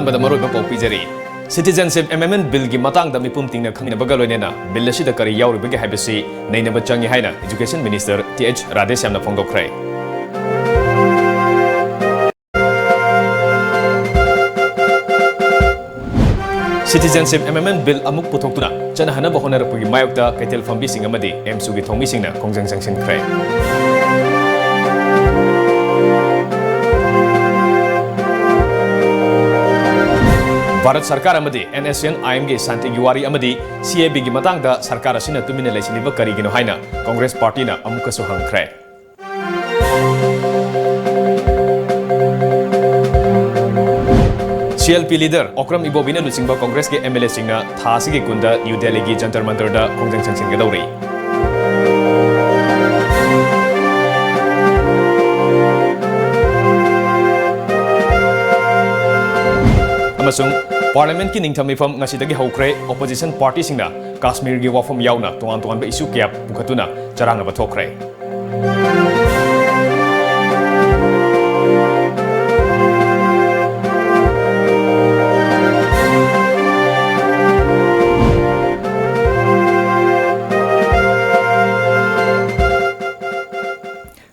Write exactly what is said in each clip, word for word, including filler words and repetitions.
ꯑꯍꯥꯟꯕꯗ ꯃꯔꯨꯑꯣꯏꯕ ꯄꯥꯎ ꯄꯤꯖꯔꯤ꯫ Citizenship Amendment Billꯒꯤ ꯃꯇꯥꯡꯗ ꯃꯤꯄꯨꯝ ꯇꯤꯡꯅ ꯈꯪꯃꯤꯟꯅꯕꯒ ꯂꯣꯏꯅꯅ Bill ꯑꯁꯤꯗ ꯀꯔꯤ ꯌꯥꯎꯔꯤꯕꯒꯦ ꯍꯥꯏꯕꯁꯤ ꯅꯩꯅꯕ ꯆꯪꯏ ꯍꯥꯏꯅ Education Minister ꯇꯤ ꯑꯩꯆ ꯔꯥꯙꯦꯁ꯭ꯌꯥꯝꯅ ꯐꯣꯡꯗꯣꯛꯈ꯭ꯔꯦ꯫ Citizenship Amendment Bill ꯑꯃꯨꯛ ꯄꯨꯊꯣꯛꯇꯨꯅ ꯆꯠꯅꯍꯟꯅꯕ ꯍꯣꯠꯅꯔꯛꯄꯒꯤ ꯃꯥꯌꯣꯛꯇ ꯀꯩꯊꯦꯜ ꯐꯝꯕꯤꯁꯤꯡ ꯑꯃꯗꯤ ꯑꯦꯝꯁꯨꯒꯤ ꯊꯧꯃꯤꯁꯤꯡꯅ ꯈꯣꯡꯖꯪ ꯆꯪꯁꯤꯟꯈ꯭ꯔꯦ꯫ ꯚꯥꯔꯠ ꯁꯔꯀꯥꯔ ꯑꯃꯗꯤ ꯑꯦꯟ ꯑꯦꯁ ꯁꯤ ꯑꯦꯟ ꯑꯥꯏ ꯑꯦꯝꯒꯤ ꯁꯥꯟꯇꯤꯒꯤ ꯋꯥꯔꯤ ꯑꯃꯗꯤ ꯁꯤ ꯑꯦ ꯕꯤꯒꯤ ꯃꯇꯥꯡꯗ ꯁꯔꯀꯥꯔ ꯑꯁꯤꯅ ꯇꯨꯃꯤꯟꯅ ꯂꯩꯁꯤꯜꯂꯤꯕ ꯀꯔꯤꯒꯤꯅꯣ ꯍꯥꯏꯅ ꯀꯪꯒ꯭ꯔꯦꯁ ꯄꯥꯔꯇꯤꯅ ꯑꯃꯨꯛꯀꯁꯨ ꯍꯪꯈ꯭ꯔꯦ꯫ C L P leader Okram ꯏꯕꯣꯕꯤꯅ ꯂꯨꯆꯤꯡꯕ ꯀꯪꯒ꯭ꯔꯦꯁꯀꯤ ꯑꯦꯝ ꯑꯦꯜ ꯑꯦꯁꯤꯡꯅ ꯊꯥ ꯑꯁꯤꯒꯤ ꯀꯨꯟꯗ ꯅ꯭ꯌꯨ ꯗꯦꯜꯂꯤꯒꯤ ꯖꯟꯇꯔ ꯃꯟꯇꯔꯗ ꯈꯣꯡꯖꯪ ꯆꯪꯁꯤꯟꯒꯗꯧꯔꯤ꯫ ꯑꯃꯁꯨꯡ Parliamentꯀꯤ ꯅꯤꯡꯊꯝ ꯃꯤꯐꯝ ꯉꯁꯤꯗꯒꯤ ꯍꯧꯈ꯭ꯔꯦ꯫ Opposition partyꯁꯤꯡꯅ ꯀꯥꯁꯃꯤꯔꯒꯤ ꯋꯥꯐꯝ ꯌꯥꯎꯅ ꯇꯣꯉꯥꯟ ꯇꯣꯉꯥꯟꯕ issue ꯀꯌꯥ ꯄꯨꯈꯠꯇꯨꯅ ꯆꯔꯥꯡꯅꯕ ꯊꯣꯛꯈ꯭ꯔꯦ꯫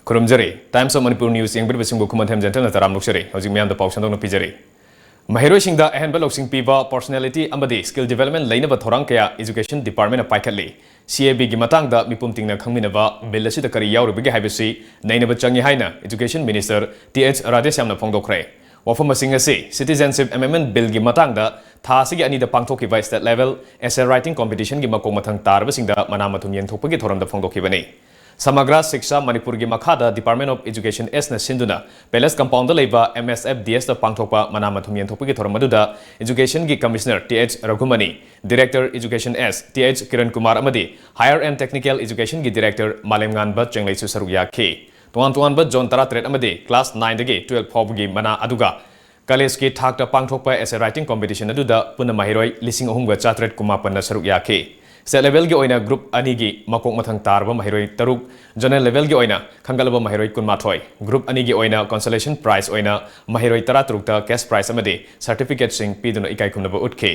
ꯈꯨꯔꯨꯝꯖꯔꯤ꯫ Times of Manipur News ꯌꯦꯡꯕꯤꯔꯤꯕꯁꯤꯡꯕꯨ ꯈꯨꯃꯟꯊꯦꯝ ꯖꯦꯟꯊꯦꯜꯅ ꯇꯔꯥꯝꯅ ꯑꯣꯛꯆꯔꯤ꯫ ꯍꯧꯖꯤꯛ ꯃꯤꯌꯥꯝꯗ ꯄꯥꯎ ꯁꯟꯗꯣꯛꯅ ꯄꯤꯖꯔꯤ꯫ ꯃꯍꯩꯔꯣꯏꯁꯤꯡꯗ ꯑꯍꯦꯟꯕ ꯂꯧꯁꯤꯡ ꯄꯤꯕ, personality ꯑꯃꯗꯤ skill development ꯂꯩꯅꯕ ꯊꯧꯔꯥꯡ ꯀꯌꯥ Education Departmentꯅ ꯄꯥꯏꯈꯠꯂꯤ꯫ ꯁꯤ ꯑꯦ ꯕꯤꯒꯤ ꯃꯇꯥꯡꯗ ꯃꯤꯄꯨꯝ ꯇꯤꯡꯅ ꯈꯪꯃꯤꯟꯅꯕ, Bill ꯑꯁꯤꯗ ꯀꯔꯤ ꯌꯥꯎꯔꯤꯕꯒꯦ ꯍꯥꯏꯕꯁꯤ ꯅꯩꯅꯕ ꯆꯪꯏ ꯍꯥꯏꯅ Education Minister ꯇꯤ ꯑꯩꯆ ꯔꯥꯙꯦꯁ꯭ꯌꯥꯝꯅ ꯐꯣꯡꯗꯣꯛꯈ꯭ꯔꯦ꯫ ꯋꯥꯐꯝ ꯑꯁꯤꯡ ꯑꯁꯤ Citizenship Amendment Billꯒꯤ ꯃꯇꯥꯡꯗ ꯊꯥ ꯑꯁꯤꯒꯤ ꯑꯅꯤꯗ ꯄꯥꯡꯊꯣꯛꯈꯤꯕ state level essay writing competitionꯒꯤ ꯃꯀꯣꯛ ꯃꯊꯪ ꯇꯥꯔꯕꯁꯤꯡꯗ ꯃꯅꯥ ꯃꯊꯨꯝ ꯌꯦꯟꯊꯣꯛꯄꯒꯤ ꯊꯧꯔꯝꯗ ꯐꯣꯡꯗꯣꯛꯈꯤꯕꯅꯤ꯫ ꯁꯃꯒ꯭ꯔꯥ ꯁꯤꯛꯁꯥ ꯃꯅꯤꯄꯨꯔꯒꯤ ꯃꯈꯥꯗ Department of Educationꯅ ꯁꯤꯟꯗꯨꯅ Palace Compoundꯗ ꯂꯩꯕ ꯑꯦꯝ ꯑꯦꯁ ꯑꯦꯐ ꯗꯤ ꯑꯦꯁꯇ ꯄꯥꯡꯊꯣꯛꯄ ꯃꯅꯥ ꯃꯊꯨꯝ ꯌꯦꯟꯊꯣꯛꯄꯒꯤ ꯊꯧꯔꯝ ꯑꯗꯨꯗ Educationꯒꯤ Commissioner T H Raghumani, Director Education S T H Kiran Kumar ꯑꯃꯗꯤ Higher and Technical Educationꯒꯤ Director ꯃꯥꯂꯦꯝꯉꯥꯟꯕ ꯆꯦꯡꯂꯩꯁꯨ ꯁꯔꯨꯛ ꯌꯥꯈꯤ꯫ ꯇꯣꯉꯥꯟ ꯇꯣꯉꯥꯟꯕ zone ꯇꯔꯥꯇꯔꯦꯠ ꯑꯃꯗꯤ class nineꯗꯒꯤ twelve ꯐꯥꯎꯕꯒꯤ ꯃꯅꯥ ꯑꯗꯨꯒ collegeꯀꯤ ꯊꯥꯛꯇ ꯄꯥꯡꯊꯣꯛꯄ essay writing competition ꯑꯗꯨꯗ ꯄꯨꯟꯅ ꯃꯍꯩꯔꯣꯏ ꯂꯤꯁꯤꯡ ꯑꯍꯨꯝꯒ ꯆꯥꯇꯔꯦꯠ ꯀꯨꯟꯃꯥꯄꯟꯅ ꯁꯔꯨꯛ ꯌꯥꯈꯤ꯫ State levelꯒꯤ ꯑꯣꯏꯅ group ꯑꯅꯤꯒꯤ ꯃꯀꯣꯛ ꯃꯊꯪ ꯇꯥꯔꯕ ꯃꯍꯩꯔꯣꯏ ꯇꯔꯨꯛ, zonal levelꯒꯤ ꯑꯣꯏꯅ ꯈꯟꯒꯠꯂꯕ ꯃꯍꯩꯔꯣꯏ ꯀꯨꯟꯃꯥꯊꯣꯏ, group ꯑꯅꯤꯒꯤ ꯑꯣꯏꯅ consolation prize ꯑꯣꯏꯅ ꯃꯍꯩꯔꯣꯏ ꯇꯔꯥꯇꯔꯨꯛꯇ cash prize ꯑꯃꯗꯤ certificateꯁꯤꯡ ꯄꯤꯗꯨꯅ ꯏꯀꯥꯏ ꯈꯨꯝꯅꯕ ꯎꯠꯈꯤ꯫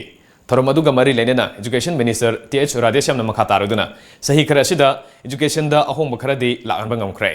ꯊꯧꯔꯝ ꯑꯗꯨꯒ ꯃꯔꯤ ꯂꯩꯅꯅ Education Minister ꯇꯤ ꯑꯩꯆ ꯔꯥꯙꯦꯁ꯭ꯌꯥꯝꯅ ꯃꯈꯥ ꯇꯥꯔꯗꯨꯅ ꯆꯍꯤ ꯈꯔ ꯑꯁꯤꯗ educationꯗ ꯑꯍꯣꯡꯕ ꯈꯔꯗꯤ ꯂꯥꯛꯍꯟꯕ ꯉꯝꯈ꯭ꯔꯦ꯫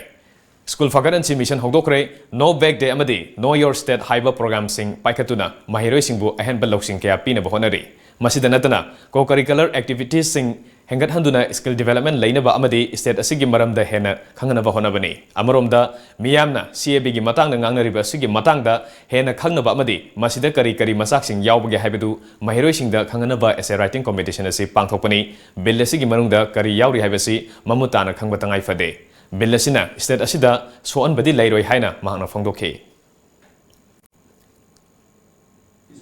School ꯐꯒꯠꯍꯟꯁꯤ mission ꯍꯧꯗꯣꯛꯈ꯭ꯔꯦ꯫ No Back Day ꯑꯃꯗꯤ Know Your State ꯍꯥꯏꯕ programꯁꯤꯡ ꯄꯥꯏꯈꯠꯇꯨꯅ ꯃꯍꯩꯔꯣꯏꯁꯤꯡꯕꯨ ꯑꯍꯦꯟꯕ ꯂꯧꯁꯤꯡ ꯀꯌꯥ ꯄꯤꯅꯕ ꯍꯣꯠꯅꯔꯤ꯫ ꯃꯁꯤꯗ ꯅꯠꯇꯅ co-curricular activitiesꯁꯤꯡ ꯍꯦꯟꯒꯠꯍꯟꯗꯨꯅ skill development ꯂꯩꯅꯕ ꯑꯃꯗꯤ state ꯑꯁꯤꯒꯤ ꯃꯔꯝꯗ ꯍꯦꯟꯅ ꯈꯪꯍꯟꯅꯕ ꯍꯣꯠꯅꯕꯅꯤ꯫ ꯑꯃꯔꯣꯝꯗ ꯃꯤꯌꯥꯝꯅ C A Bꯒꯤ ꯃꯇꯥꯡꯗ ꯉꯥꯡꯅꯔꯤꯕ ꯑꯁꯤꯒꯤ ꯃꯇꯥꯡꯗ ꯍꯦꯟꯅ ꯈꯪꯅꯕ ꯑꯃꯗꯤ ꯃꯁꯤꯗ ꯀꯔꯤ ꯀꯔꯤ ꯃꯆꯥꯛꯁꯤꯡ ꯌꯥꯎꯕꯒꯦ ꯍꯥꯏꯕꯗꯨ ꯃꯍꯩꯔꯣꯏꯁꯤꯡꯗ ꯈꯪꯍꯟꯅꯕ essay writing competition ꯑꯁꯤ ꯄꯥꯡꯊꯣꯛꯄꯅꯤ꯫ Bill ꯑꯁꯤꯒꯤ ꯃꯅꯨꯡꯗ ꯀꯔꯤ ꯌꯥꯎꯔꯤ ꯍꯥꯏꯕꯁꯤ ꯃꯃꯨꯠ ꯇꯥꯅ ꯈꯪꯕ ꯇꯉꯥꯏ ꯐꯗꯦ꯫ Bill ꯑꯁꯤꯅ state ꯑꯁꯤꯗ ꯁꯣꯛꯍꯟꯕꯗꯤ ꯂꯩꯔꯣꯏ ꯍꯥꯏꯅ ꯃꯍꯥꯛꯅ ꯐꯣꯡꯗꯣꯛꯈꯤ꯫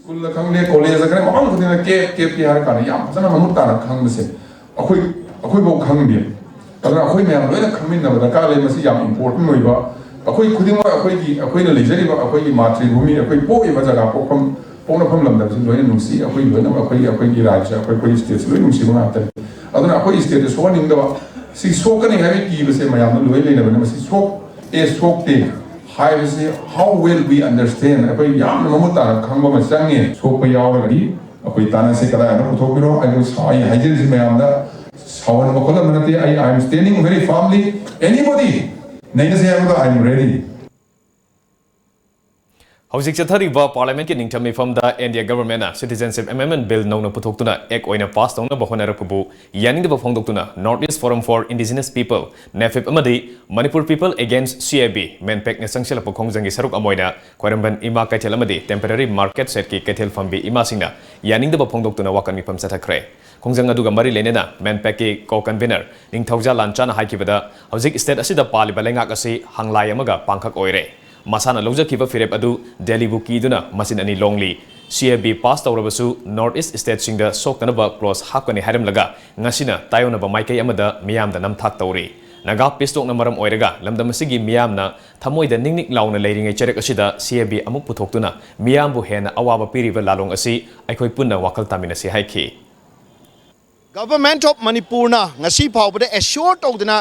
Schoolꯗ ꯈꯪꯗꯦ, collegeꯗ ꯈꯪꯗꯦ, ꯃꯐꯝ ꯈꯨꯗꯤꯡꯃꯛ CAB, CAB ꯍꯥꯏꯔ ꯀꯥꯟꯗ ꯌꯥꯝ ꯐꯖꯅ ꯃꯃꯨꯠ ꯇꯥꯅ ꯈꯪꯕꯁꯦ ꯑꯩꯈꯣꯏ, ꯑꯩꯈꯣꯏꯐꯥꯎ ꯈꯪꯗꯦ꯫ ꯑꯗꯨꯅ ꯑꯩꯈꯣꯏ ꯃꯌꯥꯝ ꯂꯣꯏꯅ ꯈꯪꯃꯤꯟꯅꯕ ꯗꯔꯀꯥꯔ ꯂꯩ꯫ ꯃꯁꯤ ꯌꯥꯝ important ꯑꯣꯏꯕ, ꯑꯩꯈꯣꯏ ꯈꯨꯗꯤꯡꯃꯛ ꯑꯩꯈꯣꯏꯒꯤ, ꯑꯩꯈꯣꯏꯅ ꯂꯩꯖꯔꯤꯕ ꯑꯩꯈꯣꯏꯒꯤ ꯃꯥꯇ꯭ꯔꯤꯚꯨꯃꯤ, ꯑꯩꯈꯣꯏ ꯄꯣꯛꯏꯕ ꯖꯒꯥ, ꯄꯣꯛꯐꯝ, ꯄꯣꯛꯅꯐꯝ ꯂꯝꯗꯝꯁꯤ ꯂꯣꯏꯅ ꯅꯨꯡꯁꯤ꯫ ꯑꯩꯈꯣꯏ ꯂꯣꯏꯅꯃꯛ ꯑꯩꯈꯣꯏꯒꯤ, ꯑꯩꯈꯣꯏꯒꯤ ꯔꯥꯏꯖ, ꯑꯩꯈꯣꯏ, ꯑꯩꯈꯣꯏꯒꯤ stateꯁꯤ ꯂꯣꯏ ꯅꯨꯡꯁꯤꯕ ꯉꯥꯛꯇꯅꯤ꯫ ꯑꯗꯨꯅ ꯑꯩꯈꯣꯏ stateꯇ ꯁꯣꯛꯍꯟꯅꯤꯡꯗꯕ, ꯁꯤ ꯁꯣꯛꯀꯅꯤ ꯍꯥꯏꯕꯒꯤ ꯀꯤꯕꯁꯦ ꯃꯌꯥꯝꯅ ꯂꯣꯏ ꯂꯩꯅꯕꯅꯤ꯫ ꯃꯁꯤ ꯁꯣꯛ, ꯑꯦ, ꯁꯣꯛꯇꯦ ꯍꯥꯏꯕꯁꯤ how well we understand, ꯑꯩꯈꯣꯏ ꯌꯥꯝꯅ ꯃꯃꯨꯠ ꯇꯥꯅ ꯈꯪꯕ ꯑꯃ ꯆꯪꯉꯦ꯫ ꯁꯣꯛꯄ ꯌꯥꯎꯔꯒꯗꯤ ꯑꯩꯈꯣꯏ ꯇꯥꯟꯅꯁꯦ, ꯀꯗꯥꯏꯗ ꯄꯨꯊꯣꯛꯄꯤꯔꯣ? ꯑꯩ ꯍꯥꯏꯖꯔꯤꯁꯤ ꯃꯌꯥꯝꯗ ꯁꯥꯎꯍꯟꯕ ꯈꯣꯠꯍꯟꯕ ꯅꯠꯇꯦ꯫ ꯑꯩ, I am standing very firmly. Anybody ꯅꯩꯅꯁꯦ ꯍꯥꯏꯕꯗꯣ, I am ready. ꯍꯧꯖꯤꯛ ꯆꯠꯊꯔꯤꯕ Parliamentꯀꯤ ꯅꯤꯡꯊꯝ ꯃꯤꯐꯝꯗ N D A Governmentꯅ Citizenship Amendment Bill ꯅꯧꯅ ꯄꯨꯊꯣꯛꯇꯨꯅ Act ꯑꯣꯏꯅ pass ꯇꯧꯅꯕ ꯍꯣꯠꯅꯔꯛꯄꯕꯨ ꯌꯥꯅꯤꯡꯗꯕ ꯐꯣꯡꯗꯣꯛꯇꯨꯅ North East Forum for Indigenous People, NEFIP, ꯑꯃꯗꯤ Manipur People Against C A B, MANPACꯅ ꯆꯪꯁꯤꯜꯂꯛꯄ ꯈꯣꯡꯖꯪꯒꯤ ꯁꯔꯨꯛ ꯑꯃ ꯑꯣꯏꯅ ꯈ꯭ꯋꯥꯏꯔꯝꯕꯟ ꯏꯃꯥ ꯀꯩꯊꯦꯜ ꯑꯃꯗꯤ Temporary Market Shedꯀꯤ ꯀꯩꯊꯦꯜ ꯐꯝꯕꯤ ꯏꯃꯥꯁꯤꯡꯅ ꯌꯥꯅꯤꯡꯗꯕ ꯐꯣꯡꯗꯣꯛꯇꯨꯅ ꯋꯥꯀꯠ ꯃꯤꯐꯝ ꯆꯠꯊꯈ꯭ꯔꯦ꯫ ꯈꯣꯡꯖꯪ ꯑꯗꯨꯒ ꯃꯔꯤ ꯂꯩꯅꯅ MANPACꯀꯤ co-convenor ꯅꯤꯡꯊꯧꯖꯥ ꯂꯥꯟꯆꯥꯅ ꯍꯥꯏꯈꯤꯕꯗ, ꯍꯧꯖꯤꯛ state ꯑꯁꯤꯗ ꯄꯥꯜꯂꯤꯕ ꯂꯩꯉꯥꯛ ꯑꯁꯤ ꯍꯪꯂꯥꯏ ꯑꯃꯒ ꯄꯥꯡꯈꯛ ꯑꯣꯏꯔꯦ꯫ ꯃꯁꯥꯅ ꯂꯧꯖꯈꯤꯕ ꯐꯤꯔꯦꯞ ꯑꯗꯨ ꯗꯦꯜꯂꯤꯕꯨ ꯀꯤꯗꯨꯅ ꯃꯆꯤꯟ ꯑꯅꯤ ꯂꯣꯡꯂꯤ꯫ C A B pass ꯇꯧꯔꯕꯁꯨ North East stateꯁꯤꯡꯗ ꯁꯣꯛꯇꯅꯕ clause ꯍꯥꯞꯀꯅꯤ ꯍꯥꯏꯔꯝꯂꯒ ꯉꯁꯤꯅ ꯇꯥꯏꯑꯣꯟꯅꯕ ꯃꯥꯏꯀꯩ ꯑꯃꯗ ꯃꯤꯌꯥꯝꯗ ꯅꯝꯊꯥꯛ ꯇꯧꯔꯤ꯫ ꯅꯥꯒꯥ peace talkꯅ ꯃꯔꯝ ꯑꯣꯏꯔꯒ ꯂꯝꯗꯝ ꯑꯁꯤꯒꯤ ꯃꯤꯌꯥꯝꯅ ꯊꯃꯣꯏꯗ ꯅꯤꯛ ꯅꯤꯛ ꯂꯥꯎꯅ ꯂꯩꯔꯤꯉꯩ ꯆꯩꯔꯛ ꯑꯁꯤꯗ C A B ꯑꯃꯨꯛ ꯄꯨꯊꯣꯛꯇꯨꯅ ꯃꯤꯌꯥꯝꯕꯨ ꯍꯦꯟꯅ ꯑꯋꯥꯕ ꯄꯤꯔꯤꯕ ꯂꯥꯂꯣꯡ ꯑꯁꯤ ꯑꯩꯈꯣꯏ ꯄꯨꯟꯅ ꯋꯥꯈꯜ ꯇꯥꯃꯤꯟꯅꯁꯤ ꯍꯥꯏꯈꯤ꯫ Government of ꯃꯅꯤꯄꯨꯔꯅ ꯉꯁꯤ ꯐꯥꯎꯕꯗ ꯑꯦꯁ꯭ꯌꯣꯔ ꯇꯧꯗꯅ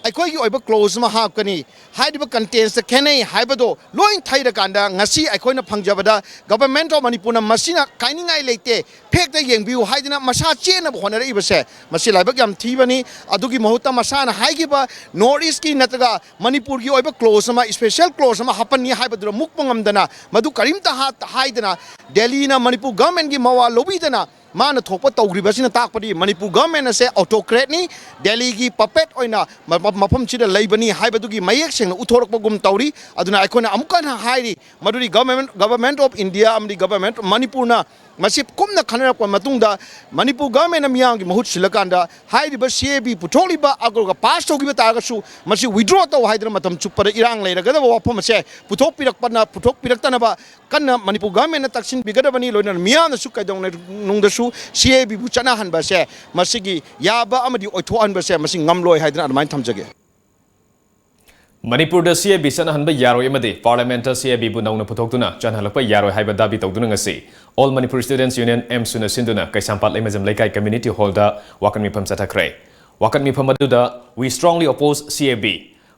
ꯑꯩꯈꯣꯏꯒꯤ ꯑꯣꯏꯕ ꯀ꯭ꯂꯣꯖ ꯑꯃ ꯍꯥꯞꯀꯅꯤ, ꯍꯥꯏꯔꯤꯕ ꯀꯟꯇꯦꯟꯁꯇ ꯈꯦꯠꯅꯩ ꯍꯥꯏꯕꯗꯣ ꯂꯣꯏ ꯊꯩꯔꯀꯥꯟꯗ ꯉꯁꯤ ꯑꯩꯈꯣꯏꯅ ꯐꯪꯖꯕꯗ Government of ꯃꯅꯤꯄꯨꯔꯅ ꯃꯁꯤꯅ ꯀꯥꯏꯅꯤꯡꯉꯥꯏ ꯂꯩꯇꯦ, ꯐꯦꯛꯇ ꯌꯦꯡꯕꯤꯌꯨ ꯍꯥꯏꯗꯅ ꯃꯁꯥ ꯆꯦꯟꯅꯕ ꯍꯣꯠꯅꯔꯛꯏꯕꯁꯦ, ꯃꯁꯤ ꯂꯥꯏꯕꯛ ꯌꯥꯝ ꯊꯤꯕꯅꯤ꯫ ꯑꯗꯨꯒꯤ ꯃꯍꯨꯠꯇ ꯃꯁꯥꯅ ꯍꯥꯏꯈꯤꯕ North Eastꯀꯤ ꯅꯠꯇ꯭ꯔꯒ ꯃꯅꯤꯄꯨꯔꯒꯤ ꯑꯣꯏꯕ ꯀ꯭ꯂꯣꯖ ꯑꯃ, ꯏꯁꯄꯦꯁꯦꯜ ꯀ꯭ꯂꯣꯖ ꯑꯃ ꯍꯥꯞꯄꯟꯅꯤ ꯍꯥꯏꯕꯗꯨꯗ ꯃꯨꯛꯄ ꯉꯝꯗꯅ, ꯃꯗꯨ ꯀꯔꯤꯝꯇ ꯍꯥ-, ꯍꯥꯏꯗꯅ ꯗꯦꯜꯂꯤꯅ ꯃꯅꯤꯄꯨꯔ ꯒꯚꯔꯟꯃꯦꯟꯠꯀꯤ ꯃꯋꯥ ꯂꯧꯕꯤꯗꯅ ꯃꯥꯅ ꯊꯣꯛꯄ ꯇꯧꯈ꯭ꯔꯤꯕꯁꯤꯅ ꯇꯥꯛꯄꯗꯤ ꯃꯅꯤꯄꯨꯔ ꯒꯚꯔꯟꯃꯦꯟꯠ ꯑꯁꯦ ꯑꯣꯇꯣꯀ꯭ꯔꯦꯠꯅꯤ, ꯗꯦꯜꯂꯤꯒꯤ ꯄꯄꯦꯠ ꯑꯣꯏꯅ ꯃ-, ꯃ-, ꯃꯐꯝꯁꯤꯗ ꯂꯩꯕꯅꯤ ꯍꯥꯏꯕꯗꯨꯒꯤ ꯃꯌꯦꯛ ꯁꯦꯡꯅ ꯎꯠꯊꯣꯔꯛꯄꯒꯨꯝ ꯇꯧꯔꯤ꯫ ꯑꯗꯨꯅ ꯑꯩꯈꯣꯏꯅ ꯑꯃꯨꯛꯀ ꯍꯟꯅ ꯍꯥꯏꯔꯤ, ꯃꯗꯨꯗꯤ ꯒꯚꯔꯟꯃꯦꯟꯠ, Government of India ꯑꯃꯗꯤ Government of ꯃꯅꯤꯄꯨꯔꯅ ꯃꯁꯤ ꯀꯨꯞꯅ ꯈꯟꯅꯔꯛꯄ ꯃꯇꯨꯡꯗ ꯃꯅꯤꯄꯨꯔ ꯒꯚꯔꯟꯃꯦꯟꯠꯅ ꯃꯤꯌꯥꯝꯒꯤ ꯃꯍꯨꯠ ꯁꯤꯜꯂꯀꯥꯟꯗ ꯍꯥꯏꯔꯤꯕ CAB ꯄꯨꯊꯣꯛꯂꯤꯕ ꯑꯗꯨꯒ ꯄꯥꯁ ꯇꯧꯈꯤꯕ ꯇꯥꯔꯒꯁꯨ ꯃꯁꯤ ꯋꯤꯗ꯭ꯔꯣ ꯇꯧ ꯍꯥꯏꯗꯅ ꯃꯇꯝ ꯆꯨꯞꯄꯗ ꯏꯔꯥꯡ ꯂꯩꯔꯒꯗꯕ ꯋꯥꯐꯝ ꯑꯁꯦ ꯄꯨꯊꯣꯛꯄꯤꯔꯛꯄꯅ, ꯄꯨꯊꯣꯛꯄꯤꯔꯛꯇꯅꯕ ꯀꯟꯅ ꯃꯅꯤꯄꯨꯔ ꯒꯚꯔꯟꯃꯦꯟꯠꯅ ꯇꯛꯁꯤꯟꯕꯤꯒꯗꯕꯅꯤ꯫ ꯂꯣꯏꯅꯅ ꯃꯤꯌꯥꯝꯅꯁꯨ ꯀꯩꯗꯧꯅꯨꯡꯗꯁꯨ CABꯕꯨ ꯆꯠꯅꯍꯟꯕ ꯑꯁꯦ, ꯃꯁꯤꯒꯤ ꯌꯥꯕ ꯑꯃꯗꯤ ꯑꯣꯏꯊꯣꯛꯍꯟꯕꯁꯦ ꯃꯁꯤ ꯉꯝꯂꯣꯏ ꯍꯥꯏꯗꯅ ꯑꯗꯨꯃꯥꯏꯅ ꯊꯝꯖꯒꯦ꯫ ꯃꯅꯤꯄꯨꯔꯗ CAB ꯆꯠꯅꯍꯟꯕ ꯌꯥꯔꯣꯏ ꯑꯃꯗꯤ ꯄꯥꯔꯂꯤꯌꯥꯃꯦꯟꯠꯇ CABꯕꯨ ꯅꯧꯅ ꯄꯨꯊꯣꯛꯇꯨꯅ ꯆꯠꯅꯍꯜꯂꯛꯄ ꯌꯥꯔꯣꯏ ꯍꯥꯏꯕ ꯗꯥꯕꯤ ꯇꯧꯗꯨꯅ ꯉꯁꯤ All Manipur Students Union, AMSUꯅ ꯁꯤꯟꯗꯨꯅ ꯀꯩꯁꯥꯝꯄꯥꯠ ꯂꯩꯃꯖꯝ ꯂꯩꯀꯥꯏ ꯀꯝꯃ꯭ꯌꯨꯅꯤꯇꯤ ꯍꯣꯜꯗ ꯋꯥꯀꯠ ꯃꯤꯐꯝ ꯆꯠꯊꯈ꯭ꯔꯦ꯫ ꯋꯥꯀꯠ ꯃꯤꯐꯝ ꯑꯗꯨꯗ "We strongly oppose CAB,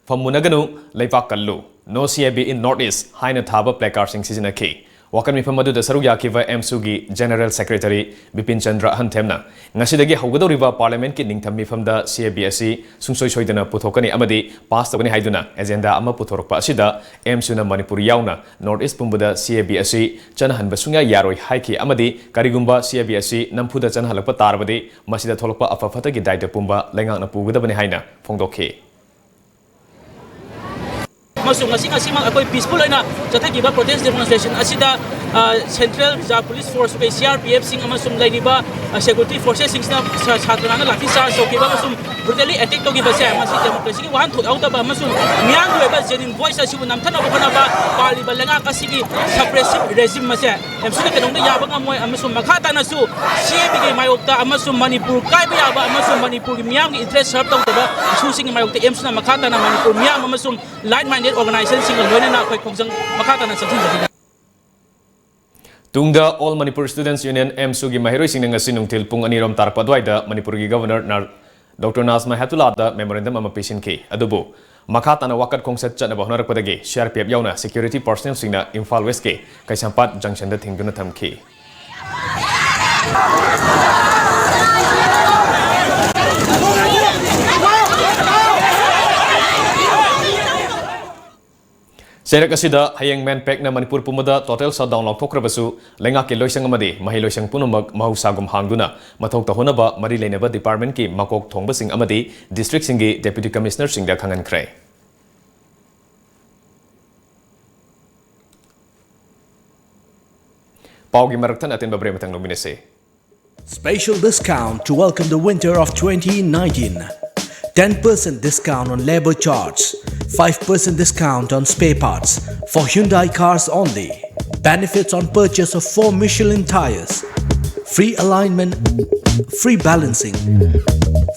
ꯐꯝ ꯃꯨꯟꯅꯒꯅꯨ, ꯂꯩꯕꯥꯛ ꯀꯜꯂꯨ, No CAB in North East" ꯍꯥꯏꯅ ꯊꯥꯕ ꯄ꯭ꯂꯦꯀꯥꯔꯗꯁꯤꯡ ꯁꯤꯖꯤꯟꯅꯈꯤ꯫ ꯋꯥꯀꯠ ꯃꯤꯐꯝ ꯑꯗꯨꯗ ꯁꯔꯨꯛ ꯌꯥꯈꯤꯕ AMSUꯒꯤ ꯖꯦꯅꯔꯦꯜ ꯁꯦꯀ꯭ꯔꯦꯇꯔꯤ ꯕꯤꯄꯤꯟ ꯆꯟꯗ꯭ꯔ ꯑꯍꯟꯊꯦꯝꯅ ꯉꯁꯤꯗꯒꯤ ꯍꯧꯒꯗꯧꯔꯤꯕ ꯄꯥꯔꯂꯤꯌꯥꯃꯦꯟꯠꯀꯤ ꯅꯤꯡꯊꯝ ꯃꯤꯐꯝꯗ CAB ꯑꯁꯤ ꯁꯨꯡꯁꯣꯏ ꯁꯣꯏꯗꯅ ꯄꯨꯊꯣꯛꯀꯅꯤ ꯑꯃꯗꯤ ꯄꯥꯁ ꯇꯧꯒꯅꯤ ꯍꯥꯏꯗꯨꯅ ꯑꯦꯖꯦꯟꯗꯥ ꯑꯃ ꯄꯨꯊꯣꯔꯛꯄ ꯑꯁꯤꯗ AMSUꯅ ꯃꯅꯤꯄꯨꯔ ꯌꯥꯎꯅ North East ꯄꯨꯝꯕꯗ CAB ꯑꯁꯤ ꯆꯠꯅꯍꯟꯕ ꯁꯨꯡꯌꯥ ꯌꯥꯔꯣꯏ ꯍꯥꯏꯈꯤ ꯑꯃꯗꯤ ꯀꯔꯤꯒꯨꯝꯕ CAB ꯑꯁꯤ ꯅꯝꯐꯨꯗ ꯆꯠꯅꯍꯜꯂꯛꯄ ꯇꯥꯔꯕꯗꯤ ꯃꯁꯤꯗ ꯊꯣꯛꯂꯛꯄ ꯑꯐ ꯐꯠꯇꯒꯤ ꯗꯥꯏꯇ ꯄꯨꯝꯕ ꯂꯩꯉꯥꯛꯅ ꯄꯨꯒꯗꯕꯅꯤ ꯍꯥꯏꯅ ꯐꯣꯡꯗꯣꯛꯈꯤ꯫ ꯑꯃꯁꯨꯡ ꯉꯁꯤ ꯉꯁꯤꯃꯛ ꯑꯩꯈꯣꯏ ꯄꯤꯁꯐꯨꯜ ꯑꯣꯏꯅ ꯆꯠꯊꯈꯤꯕ ꯄ꯭ꯔꯣꯇꯦꯁ ꯗꯦꯃꯣꯟꯁꯇ꯭ꯔꯦꯁꯟ ꯑꯁꯤꯗ, ꯑ, ꯁꯦꯟꯇ꯭ꯔꯦꯜ ꯔꯤꯖꯥꯔꯚ ꯄꯨꯂꯤꯁ ꯐꯣꯔꯁ, ꯑꯩꯈꯣꯏ CRPFꯁꯤꯡ ꯑꯃꯁꯨꯡ ꯂꯩꯔꯤꯕ, ꯑ, ꯁꯦꯀ꯭ꯌꯨꯔꯤꯇꯤ ꯐꯣꯔꯁꯦꯁꯁꯤꯡꯁꯤꯅ ꯁꯥ-, ꯁꯥꯇ꯭ꯔ ꯉꯥꯛꯅ ꯂꯥꯊꯤ ꯆꯥꯔꯖ ꯇꯧꯈꯤꯕ ꯑꯃꯁꯨꯡ ꯕ꯭ꯔꯨꯇꯦꯂꯤ ꯑꯦꯇꯦꯛ ꯇꯧꯈꯤꯕꯁꯦ ꯃꯁꯤ ꯗꯦꯃꯣꯀ꯭ꯔꯦꯁꯤꯒꯤ ꯋꯥꯍꯟꯊꯣꯛ ꯌꯥꯎꯗꯕ ꯑꯃꯁꯨꯡ ꯃꯤꯌꯥꯝꯒꯤ ꯑꯣꯏꯕ ꯖꯦꯅ꯭ꯌꯨꯟ ꯚꯣꯏꯁ ꯑꯁꯤꯕꯨ ꯅꯝꯊꯅꯕ ꯍꯣꯠꯅꯕ ꯄꯥꯜꯂꯤꯕ ꯂꯩꯉꯥꯛ ꯑꯁꯤꯒꯤ ꯁꯄ꯭ꯔꯦꯁꯤꯚ ꯔꯦꯖꯤꯝ ꯑꯁꯦ ꯑꯦꯝꯁꯨꯅ ꯀꯩꯗꯧꯅꯨꯡꯗ ꯌꯥꯕ ꯉꯝꯃꯣꯏ ꯑꯃꯁꯨꯡ ꯃꯈꯥ ꯇꯥꯅꯁꯨ CABꯒꯤ ꯃꯥꯌꯣꯛꯇ ꯑꯃꯁꯨꯡ ꯃꯅꯤꯄꯨꯔ ꯀꯥꯏꯕ ꯌꯥꯕ ꯑꯃꯁꯨꯡ ꯃꯅꯤꯄꯨꯔꯒꯤ ꯃꯤꯌꯥꯝꯒꯤ ꯏꯟꯇꯔꯦꯁ ꯁꯔꯚ ꯇꯧꯗꯕ ꯏꯁꯨꯁꯤꯡꯒꯤ ꯃꯥꯌꯣꯛꯇ ꯑꯦꯝꯁꯨꯅ ꯃꯈꯥ ꯇꯥꯅ ꯃꯅꯤꯄꯨꯔ ꯃꯤꯌꯥꯝ ꯑꯃꯁꯨꯡ ꯂꯥꯏꯛ ꯃꯥꯏꯟꯗꯦꯗ ꯑꯣꯔꯒꯅꯥꯏꯖꯦꯁꯟꯁꯤꯡꯒ ꯂꯣꯏꯅꯅ ꯑꯩꯈꯣꯏ ꯈꯣꯡꯖꯪ ꯃꯈꯥ ꯇꯥꯅ ꯆꯪꯁꯤꯟꯖꯈꯤꯒꯅꯤ꯫ ꯇꯨꯡꯗ All Manipur Students Union, ꯑꯦꯝꯁꯨꯒꯤ ꯃꯍꯩꯔꯣꯏꯁꯤꯡꯅ ꯉꯁꯤ ꯅꯨꯡꯊꯤꯜ ꯄꯨꯡ ꯑꯅꯤ ꯔꯣꯝ ꯇꯥꯔꯛꯄ ꯑꯗꯨꯋꯥꯏꯗ ꯃꯅꯤꯄꯨꯔꯒꯤ Governor ꯅꯔ-, ꯗꯣꯛꯇꯔ ꯅꯥꯖꯃꯥ ꯍꯦꯞꯇꯨꯂꯥꯗ memorandum ꯑꯃ ꯄꯤꯁꯤꯟꯈꯤ꯫ ꯑꯗꯨꯕꯨ ꯃꯈꯥ ꯇꯥꯅ ꯋꯥꯀꯠ ꯈꯣꯡꯆꯠ ꯆꯠꯅꯕ ꯍꯣꯠꯅꯔꯛꯄꯗꯒꯤ ꯁꯤ ꯑꯥꯔ ꯄꯤ ꯑꯦꯐ ꯌꯥꯎꯅ security personnelꯁꯤꯡꯅ ꯏꯝꯐꯥꯜ ꯋꯦꯁꯀꯤ ꯀꯩꯁꯥꯝꯄꯥꯠ junctionꯗ ꯊꯤꯡꯗꯨꯅ ꯊꯝꯈꯤ꯫ ꯆꯩꯔꯛ ꯑꯁꯤꯗ ꯍꯌꯦꯡ ꯃꯦꯟꯄꯦꯛꯅ ꯃꯅꯤꯄꯨꯔ ꯄꯨꯝꯕꯗ total shutdown ꯂꯥꯎꯊꯣꯛꯈ꯭ꯔꯕꯁꯨ, ꯂꯩꯉꯥꯛꯀꯤ ꯂꯣꯏꯁꯪ ꯑꯃꯗꯤ ꯃꯍꯩ ꯂꯣꯏꯁꯪ ꯄꯨꯝꯅꯃꯛ ꯃꯍꯧꯁꯥꯒꯨꯝ ꯍꯥꯡꯗꯨꯅ ꯃꯊꯧ ꯇꯧꯍꯣꯠꯅꯕ ꯃꯔꯤ ꯂꯩꯅꯕ departmentꯀꯤ ꯃꯀꯣꯛ ꯊꯣꯡꯕꯁꯤꯡ ꯑꯃꯗꯤ districtꯁꯤꯡꯒꯤ Deputy Commissionerꯁꯤꯡꯗ ꯈꯪꯍꯟꯈ꯭ꯔꯦ꯫ ꯄꯥꯎꯒꯤ ꯃꯔꯛ ꯊꯠꯅ ꯑꯇꯦꯟꯕ break ꯑꯃꯇꯪ ꯂꯧꯃꯤꯟꯅꯁꯤ꯫ Special discount to welcome the winter of twenty nineteen. Ten percent discount on labor charge, five percent discount on spare parts for Hyundai cars only. Benefits on purchase of four Michelin tires. Free alignment, free balancing,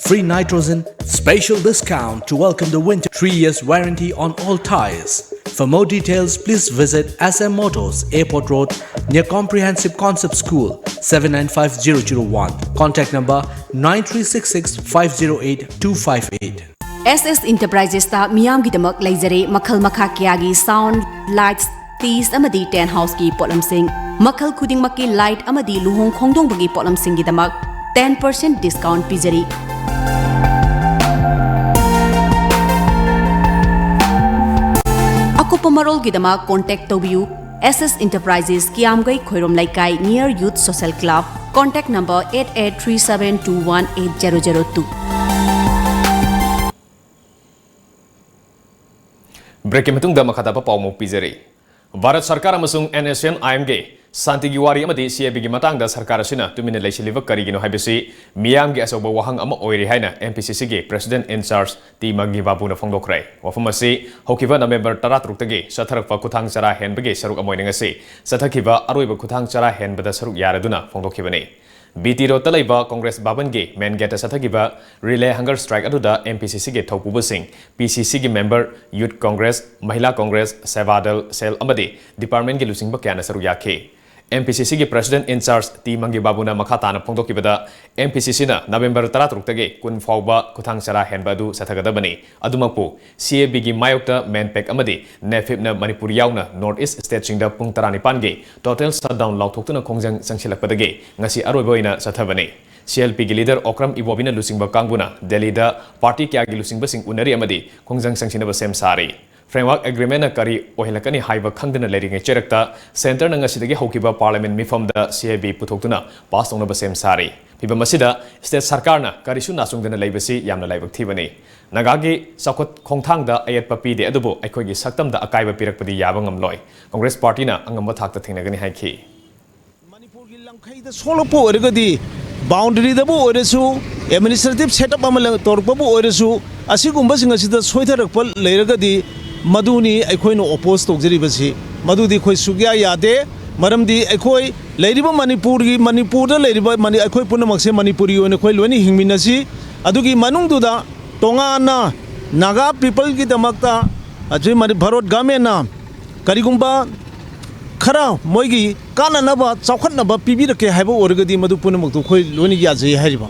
free nitrogen. Special discount to welcome the winter. Three years warranty on all tires. For more details, please visit S M Motors, Airport Road, near Comprehensive Concept School, seven nine five zero zero one. Contact number nine three six six five zero eight two five eight. S S Enterprises ꯇ ꯃꯤꯌꯥꯝꯒꯤꯗꯃꯛ ꯂꯩꯖꯔꯦ ꯃꯈꯜ ꯃꯈꯥ ꯀꯌꯥꯒꯤ sound, lights, stage ꯑꯃꯗꯤ tent house ꯀꯤ ꯄꯣꯠꯂꯝꯁꯤꯡ꯫ ꯃꯈꯜ ꯈꯨꯗꯤꯡꯃꯛꯀꯤ light ꯑꯃꯗꯤ ꯂꯨꯍꯣꯡ ꯈꯣꯡꯗꯣꯡꯕꯒꯤ ꯄꯣꯠꯂꯝꯁꯤꯡꯒꯤꯗꯃꯛ ten percent discount ꯄꯤꯖꯔꯤ꯫ ꯑꯀꯨꯞꯄ ꯃꯔꯣꯜꯒꯤꯗꯃꯛ contact ꯇꯧꯕꯤꯌꯨ꯫ S S Enterprises, ꯀꯤꯌꯥꯝꯒꯩ ꯈꯣꯏꯔꯣꯝ ꯂꯩꯀꯥꯏ, near Youth Social Club, contact number eight eight three seven two one eight zero zero two꯫ Break ꯀꯤ ꯃꯇꯨꯡꯗ ꯃꯈꯥ ꯇꯥꯕ ꯄꯥꯎ ꯑꯃꯨꯛ ꯄꯤꯖꯔꯤ꯫ ꯚꯥꯔꯠ ꯁꯔꯀꯥꯔ ꯑꯃꯁꯨꯡ N S C N-IM ꯒꯤ ꯁꯥꯟꯇꯤꯒꯤ ꯋꯥꯔꯤ ꯑꯃꯗꯤ C A B ꯒꯤ ꯃꯇꯥꯡꯗ ꯁꯔꯀꯥꯔ ꯑꯁꯤꯅ ꯇꯨꯃꯤꯟꯅ ꯂꯩꯁꯤꯜꯂꯤꯕ ꯀꯔꯤꯒꯤꯅꯣ ꯍꯥꯏꯕꯁꯤ ꯃꯤꯌꯥꯝꯒꯤ ꯑꯆꯧꯕ ꯋꯥꯍꯪ ꯑꯃ ꯑꯣꯏꯔꯤ ꯍꯥꯏꯅ M P C C ꯒꯤ President in Charge ꯇꯤ ꯃꯪꯒꯤ ꯕꯥꯕꯨꯅ ꯐꯣꯡꯗꯣꯛꯈ꯭ꯔꯦ꯫ ꯋꯥꯐꯝ ꯑꯁꯤ ꯍꯧꯈꯤꯕ November ꯇꯔꯥꯇꯔꯨꯛꯇꯒꯤ ꯆꯠꯊꯔꯛꯄ ꯈꯨꯊꯥꯡ ꯆꯔꯥ ꯍꯦꯟꯕꯒꯤ ꯁꯔꯨꯛ ꯑꯃ ꯑꯣꯏꯅ ꯉꯁꯤ ꯆꯠꯊꯈꯤꯕ ꯑꯔꯣꯏꯕ ꯈꯨꯊꯥꯡ ꯆꯔꯥ ꯍꯦꯟꯕꯗ ꯁꯔꯨꯛ ꯌꯥꯔꯗꯨꯅ ꯐꯣꯡꯗꯣꯛꯈꯤꯕꯅꯤ꯫ B T Road ꯇ ꯂꯩꯕ Congress ꯚꯕꯟꯒꯤ main gate ꯇ ꯆꯠꯊꯈꯤꯕ relay hunger strike ꯑꯗꯨꯗ M P C C ꯒꯤ ꯊꯧꯄꯨꯕꯁꯤꯡ, P C C ꯒꯤ member, Youth Congress, Mahila Congress, Seva Dal, cell ꯑꯃꯗꯤ department ꯀꯤ ꯂꯨꯆꯤꯡꯕ ꯀꯌꯥꯅ ꯁꯔꯨꯛ ꯌꯥꯈꯤ꯫ ꯑꯦꯝ ꯄꯤ ꯁꯤ ꯁꯤꯒꯤ President in Charge ꯇꯤ ꯃꯪꯒꯤ ꯕꯥꯕꯨꯅ ꯃꯈꯥ ꯇꯥꯅ ꯐꯣꯡꯗꯣꯛꯈꯤꯕꯗ, ꯑꯦꯝ ꯄꯤ ꯁꯤ ꯁꯤꯅ November ꯇꯔꯥꯇꯔꯨꯛꯇꯒꯤ ꯀꯨꯟ ꯐꯥꯎꯕ ꯈꯨꯊꯥꯡ ꯆꯔꯥ ꯍꯦꯟꯕ ꯑꯗꯨ ꯆꯠꯊꯒꯗꯕꯅꯤ꯫ ꯑꯗꯨꯃꯛꯄꯨ, ꯁꯤ ꯑꯦ ꯕꯤꯒꯤ ꯃꯥꯌꯣꯛꯇ ꯃꯦꯟꯄꯦꯛ ꯑꯃꯗꯤ ꯅꯦꯐꯤꯞꯅ ꯃꯅꯤꯄꯨꯔ ꯌꯥꯎꯅ North East stateꯁꯤꯡꯗ ꯄꯨꯡ ꯇꯔꯥꯅꯤꯄꯥꯟꯒꯤ total shutdown ꯂꯥꯎꯊꯣꯛꯇꯨꯅ ꯈꯣꯡꯖꯪ ꯆꯪꯁꯤꯜꯂꯛꯄꯗꯒꯤ ꯉꯁꯤ ꯑꯔꯣꯏꯕ ꯑꯣꯏꯅ ꯆꯠꯊꯕꯅꯤ꯫ ꯁꯤ ꯑꯦꯜ ꯄꯤꯒꯤ leader ꯑꯣꯀ꯭ꯔꯝ ꯏꯕꯣꯕꯤꯅ ꯂꯨꯆꯤꯡꯕ ꯀꯥꯡꯕꯨꯅ ꯗꯦꯜꯂꯤꯗ party ꯀꯌꯥꯒꯤ ꯂꯨꯆꯤꯡꯕꯁꯤꯡ ꯎꯅꯔꯤ ꯑꯃꯗꯤ ꯈꯣꯡꯖꯪ ꯆꯪꯁꯤꯟꯅꯕ ꯁꯦꯝ ꯁꯥꯔꯤ꯫ Framework Agreementꯅ ꯀꯔꯤ ꯑꯣꯏꯍꯜꯂꯛꯀꯅꯤ ꯍꯥꯏꯕ ꯈꯪꯗꯅ ꯂꯩꯔꯤꯉꯩ ꯆꯩꯔꯛꯇ, Centreꯅ ꯉꯁꯤꯗꯒꯤ ꯍꯧꯈꯤꯕ Parliament ꯃꯤꯐꯝꯗ ꯁꯤ ꯑꯦ ꯕꯤ ꯄꯨꯊꯣꯛꯇꯨꯅ pass ꯇꯧꯅꯕ ꯁꯦꯝ ꯁꯥꯔꯤ꯫ ꯐꯤꯚꯝ ꯑꯁꯤꯗ state ꯁꯔꯀꯥꯔꯅ ꯀꯔꯤꯁꯨ ꯅꯥꯆꯨꯡꯗꯅ ꯂꯩꯕꯁꯤ ꯌꯥꯝꯅ ꯂꯥꯏꯕꯛ ꯊꯤꯕꯅꯤ꯫ ꯅꯥꯒꯥꯒꯤ ꯆꯥꯎꯈꯠ ꯈꯣꯡꯊꯥꯡꯗ ꯑꯌꯦꯠꯄ ꯄꯤꯗꯦ, ꯑꯗꯨꯕꯨ ꯑꯩꯈꯣꯏꯒꯤ ꯁꯛꯇꯝꯗ ꯑꯀꯥꯏꯕ ꯄꯤꯔꯛꯄꯗꯤ ꯌꯥꯕ ꯉꯝꯂꯣꯏ꯫ Congress partyꯅ ꯑꯉꯝꯕ ꯊꯥꯛꯇ ꯊꯦꯡꯅꯒꯅꯤ ꯍꯥꯏꯈꯤ꯫ ꯃꯅꯤꯄꯨꯔꯒꯤ ꯂꯝꯈꯩꯗ ꯁꯣꯛꯂꯛꯄ ꯑꯣꯏꯔꯒꯗꯤ, boundaryꯗꯕꯨ ꯑꯣꯏꯔꯁꯨ, administrative setup ꯑꯃ ꯂ-, ꯇꯧꯔꯛꯄꯕꯨ ꯑꯣꯏꯔꯁꯨ, ꯑꯁꯤꯒꯨꯝꯕꯁꯤꯡ ꯑꯁꯤꯗ ꯁꯣꯏꯊꯔꯛꯄ ꯂꯩꯔꯒꯗꯤ, ꯃꯗꯨꯅꯤ ꯑꯩꯈꯣꯏꯅ oppose ꯇꯧꯖꯔꯤꯕꯁꯤ꯫ ꯃꯗꯨꯗꯤ ꯑꯩꯈꯣꯏ ꯁꯨꯛꯌꯥ ꯌꯥꯗꯦ꯫ ꯃꯔꯝꯗꯤ ꯑꯩꯈꯣꯏ ꯂꯩꯔꯤꯕ ꯃꯅꯤꯄꯨꯔꯒꯤ, ꯃꯅꯤꯄꯨꯔꯗ ꯂꯩꯔꯤꯕ ꯃꯅꯤ-, ꯑꯩꯈꯣꯏ ꯄꯨꯝꯅꯃꯛꯁꯦ ꯃꯅꯤꯄꯨꯔꯤ ꯑꯣꯏꯅ ꯑꯩꯈꯣꯏ ꯂꯣꯏꯅ ꯍꯤꯡꯃꯤꯟꯅꯁꯤ꯫ ꯑꯗꯨꯒꯤ ꯃꯅꯨꯡꯗꯨꯗ ꯇꯣꯉꯥꯟꯅ Naga peopleꯒꯤꯗꯃꯛꯇ, ꯑꯁꯤ ꯃꯅꯤ-, ꯚꯥꯔꯠ governmentꯅ ꯀꯔꯤꯒꯨꯝꯕ ꯈꯔ ꯃꯣꯏꯒꯤ ꯀꯥꯟꯅꯅꯕ, ꯆꯥꯎꯈꯠꯅꯕ ꯄꯤꯕꯤꯔꯛꯀꯦ ꯍꯥꯏꯕ ꯑꯣꯏꯔꯒꯗꯤ, ꯃꯗꯨ ꯄꯨꯝꯅꯃꯛꯇꯨ ꯑꯩꯈꯣꯏ ꯂꯣꯏꯅ ꯌꯥꯖꯩ ꯍꯥꯏꯔꯤꯕ꯫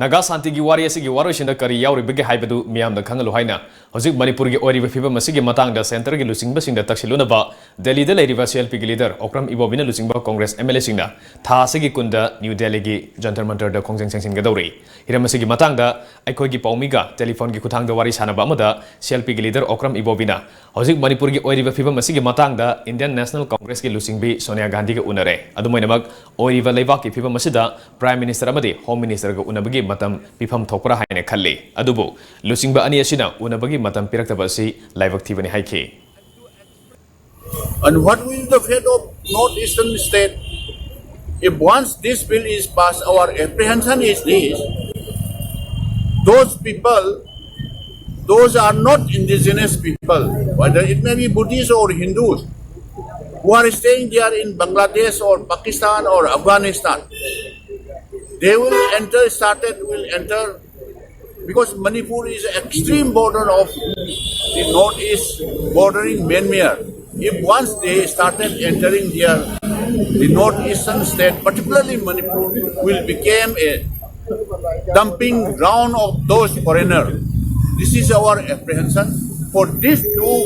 ꯅꯥꯒꯥ ꯁꯥꯟꯇꯤꯒꯤ ꯋꯥꯔꯤ ꯑꯁꯤꯒꯤ ꯋꯥꯔꯣꯏꯁꯤꯟꯗ ꯀꯔꯤ ꯌꯥꯎꯔꯤꯕꯒꯦ ꯍꯥꯏꯕꯗꯨ ꯃꯤꯌꯥꯝꯗ ꯈꯪꯍꯜꯂꯨ ꯍꯥꯏꯅ ꯍꯧꯖꯤꯛ ꯃꯅꯤꯄꯨꯔꯒꯤ ꯑꯣꯏꯔꯤꯕ ꯐꯤꯕꯝ ꯑꯁꯤꯒꯤ ꯃꯇꯥꯡꯗ Centreꯒꯤ ꯂꯨꯆꯤꯡꯕꯁꯤꯡꯗ ꯇꯛꯁꯤꯜꯂꯨꯅꯕ ꯗꯦꯜꯂꯤꯗ ꯂꯩꯔꯤꯕ ꯁꯤ ꯑꯦꯜ ꯄꯤꯒꯤ leader ꯑꯣꯀ꯭ꯔꯝ ꯏꯕꯣꯕꯤꯅ ꯂꯨꯆꯤꯡꯕ Congress M L Aꯁꯤꯡꯅ ꯊꯥ ꯑꯁꯤꯒꯤ ꯀꯨꯟꯗ ꯅ꯭ꯌꯨ ꯗꯦꯜꯂꯤꯒꯤ ꯖꯟꯇꯔ ꯃꯟꯇꯔꯗ ꯈꯣꯡꯖꯪ ꯆꯪꯁꯤꯟꯒꯗꯧꯔꯤ꯫ ꯍꯤꯔꯝ ꯑꯁꯤꯒꯤ ꯃꯇꯥꯡꯗ ꯑꯩꯈꯣꯏꯒꯤ ꯄꯥꯎꯃꯤꯒ telephoneꯒꯤ ꯈꯨꯠꯊꯥꯡꯗ ꯋꯥꯔꯤ ꯁꯥꯅꯕ ꯑꯃꯗ ꯁꯤ ꯑꯦꯜ ꯄꯤꯒꯤ leader ꯑꯣꯀ꯭ꯔꯝ ꯏꯕꯣꯕꯤꯅ ꯍꯧꯖꯤꯛ ꯃꯅꯤꯄꯨꯔꯒꯤ ꯑꯣꯏꯔꯤꯕ ꯐꯤꯕꯝ ꯑꯁꯤꯒꯤ ꯃꯇꯥꯡꯗ Indian National Congressꯀꯤ ꯂꯨꯆꯤꯡꯕꯤ ꯁꯣꯅꯤꯌꯥ ꯒꯥꯟꯙꯤꯒ ꯎꯅꯔꯦ꯫ ꯑꯗꯨꯃꯥꯏꯅꯃꯛ, ꯑꯣꯏꯔꯤꯕ ꯂꯩꯕꯥꯛꯀꯤ ꯐꯤꯕꯝ ꯑꯁꯤꯗ Prime Minister ꯑꯃꯗꯤ Home Ministerꯒ ꯎꯅꯕꯒꯤ ꯃꯇꯝ ꯄꯤꯐꯝ ꯊꯣꯛꯄ꯭ꯔꯥ ꯍꯥꯏꯅ ꯈꯜꯂꯤ꯫ ꯑꯗꯨꯕꯨ ꯂꯨꯆꯤꯡꯕ ꯑꯅꯤ ꯑꯁꯤꯅ ꯎꯅꯕꯒꯤ ꯃꯇꯝ ꯄꯤꯔꯛꯇꯕ ꯑꯁꯤ ꯂꯥꯏꯕꯛ ꯊꯤꯕꯅꯤ ꯍꯥꯏꯈꯤ꯫ And what will the fate of North Eastern state? If once this bill is passed, our apprehension is this: those people, those are not indigenous people, whether it may be Buddhists or Hindus, who are staying there in Bangladesh or Pakistan or Afghanistan, they will enter, started will enter, because Manipur is extreme border of the northeast, bordering Myanmar. If once they started entering their the northeastern state, particularly Manipur, will become a dumping ground of those foreigners. This is our apprehension. For these two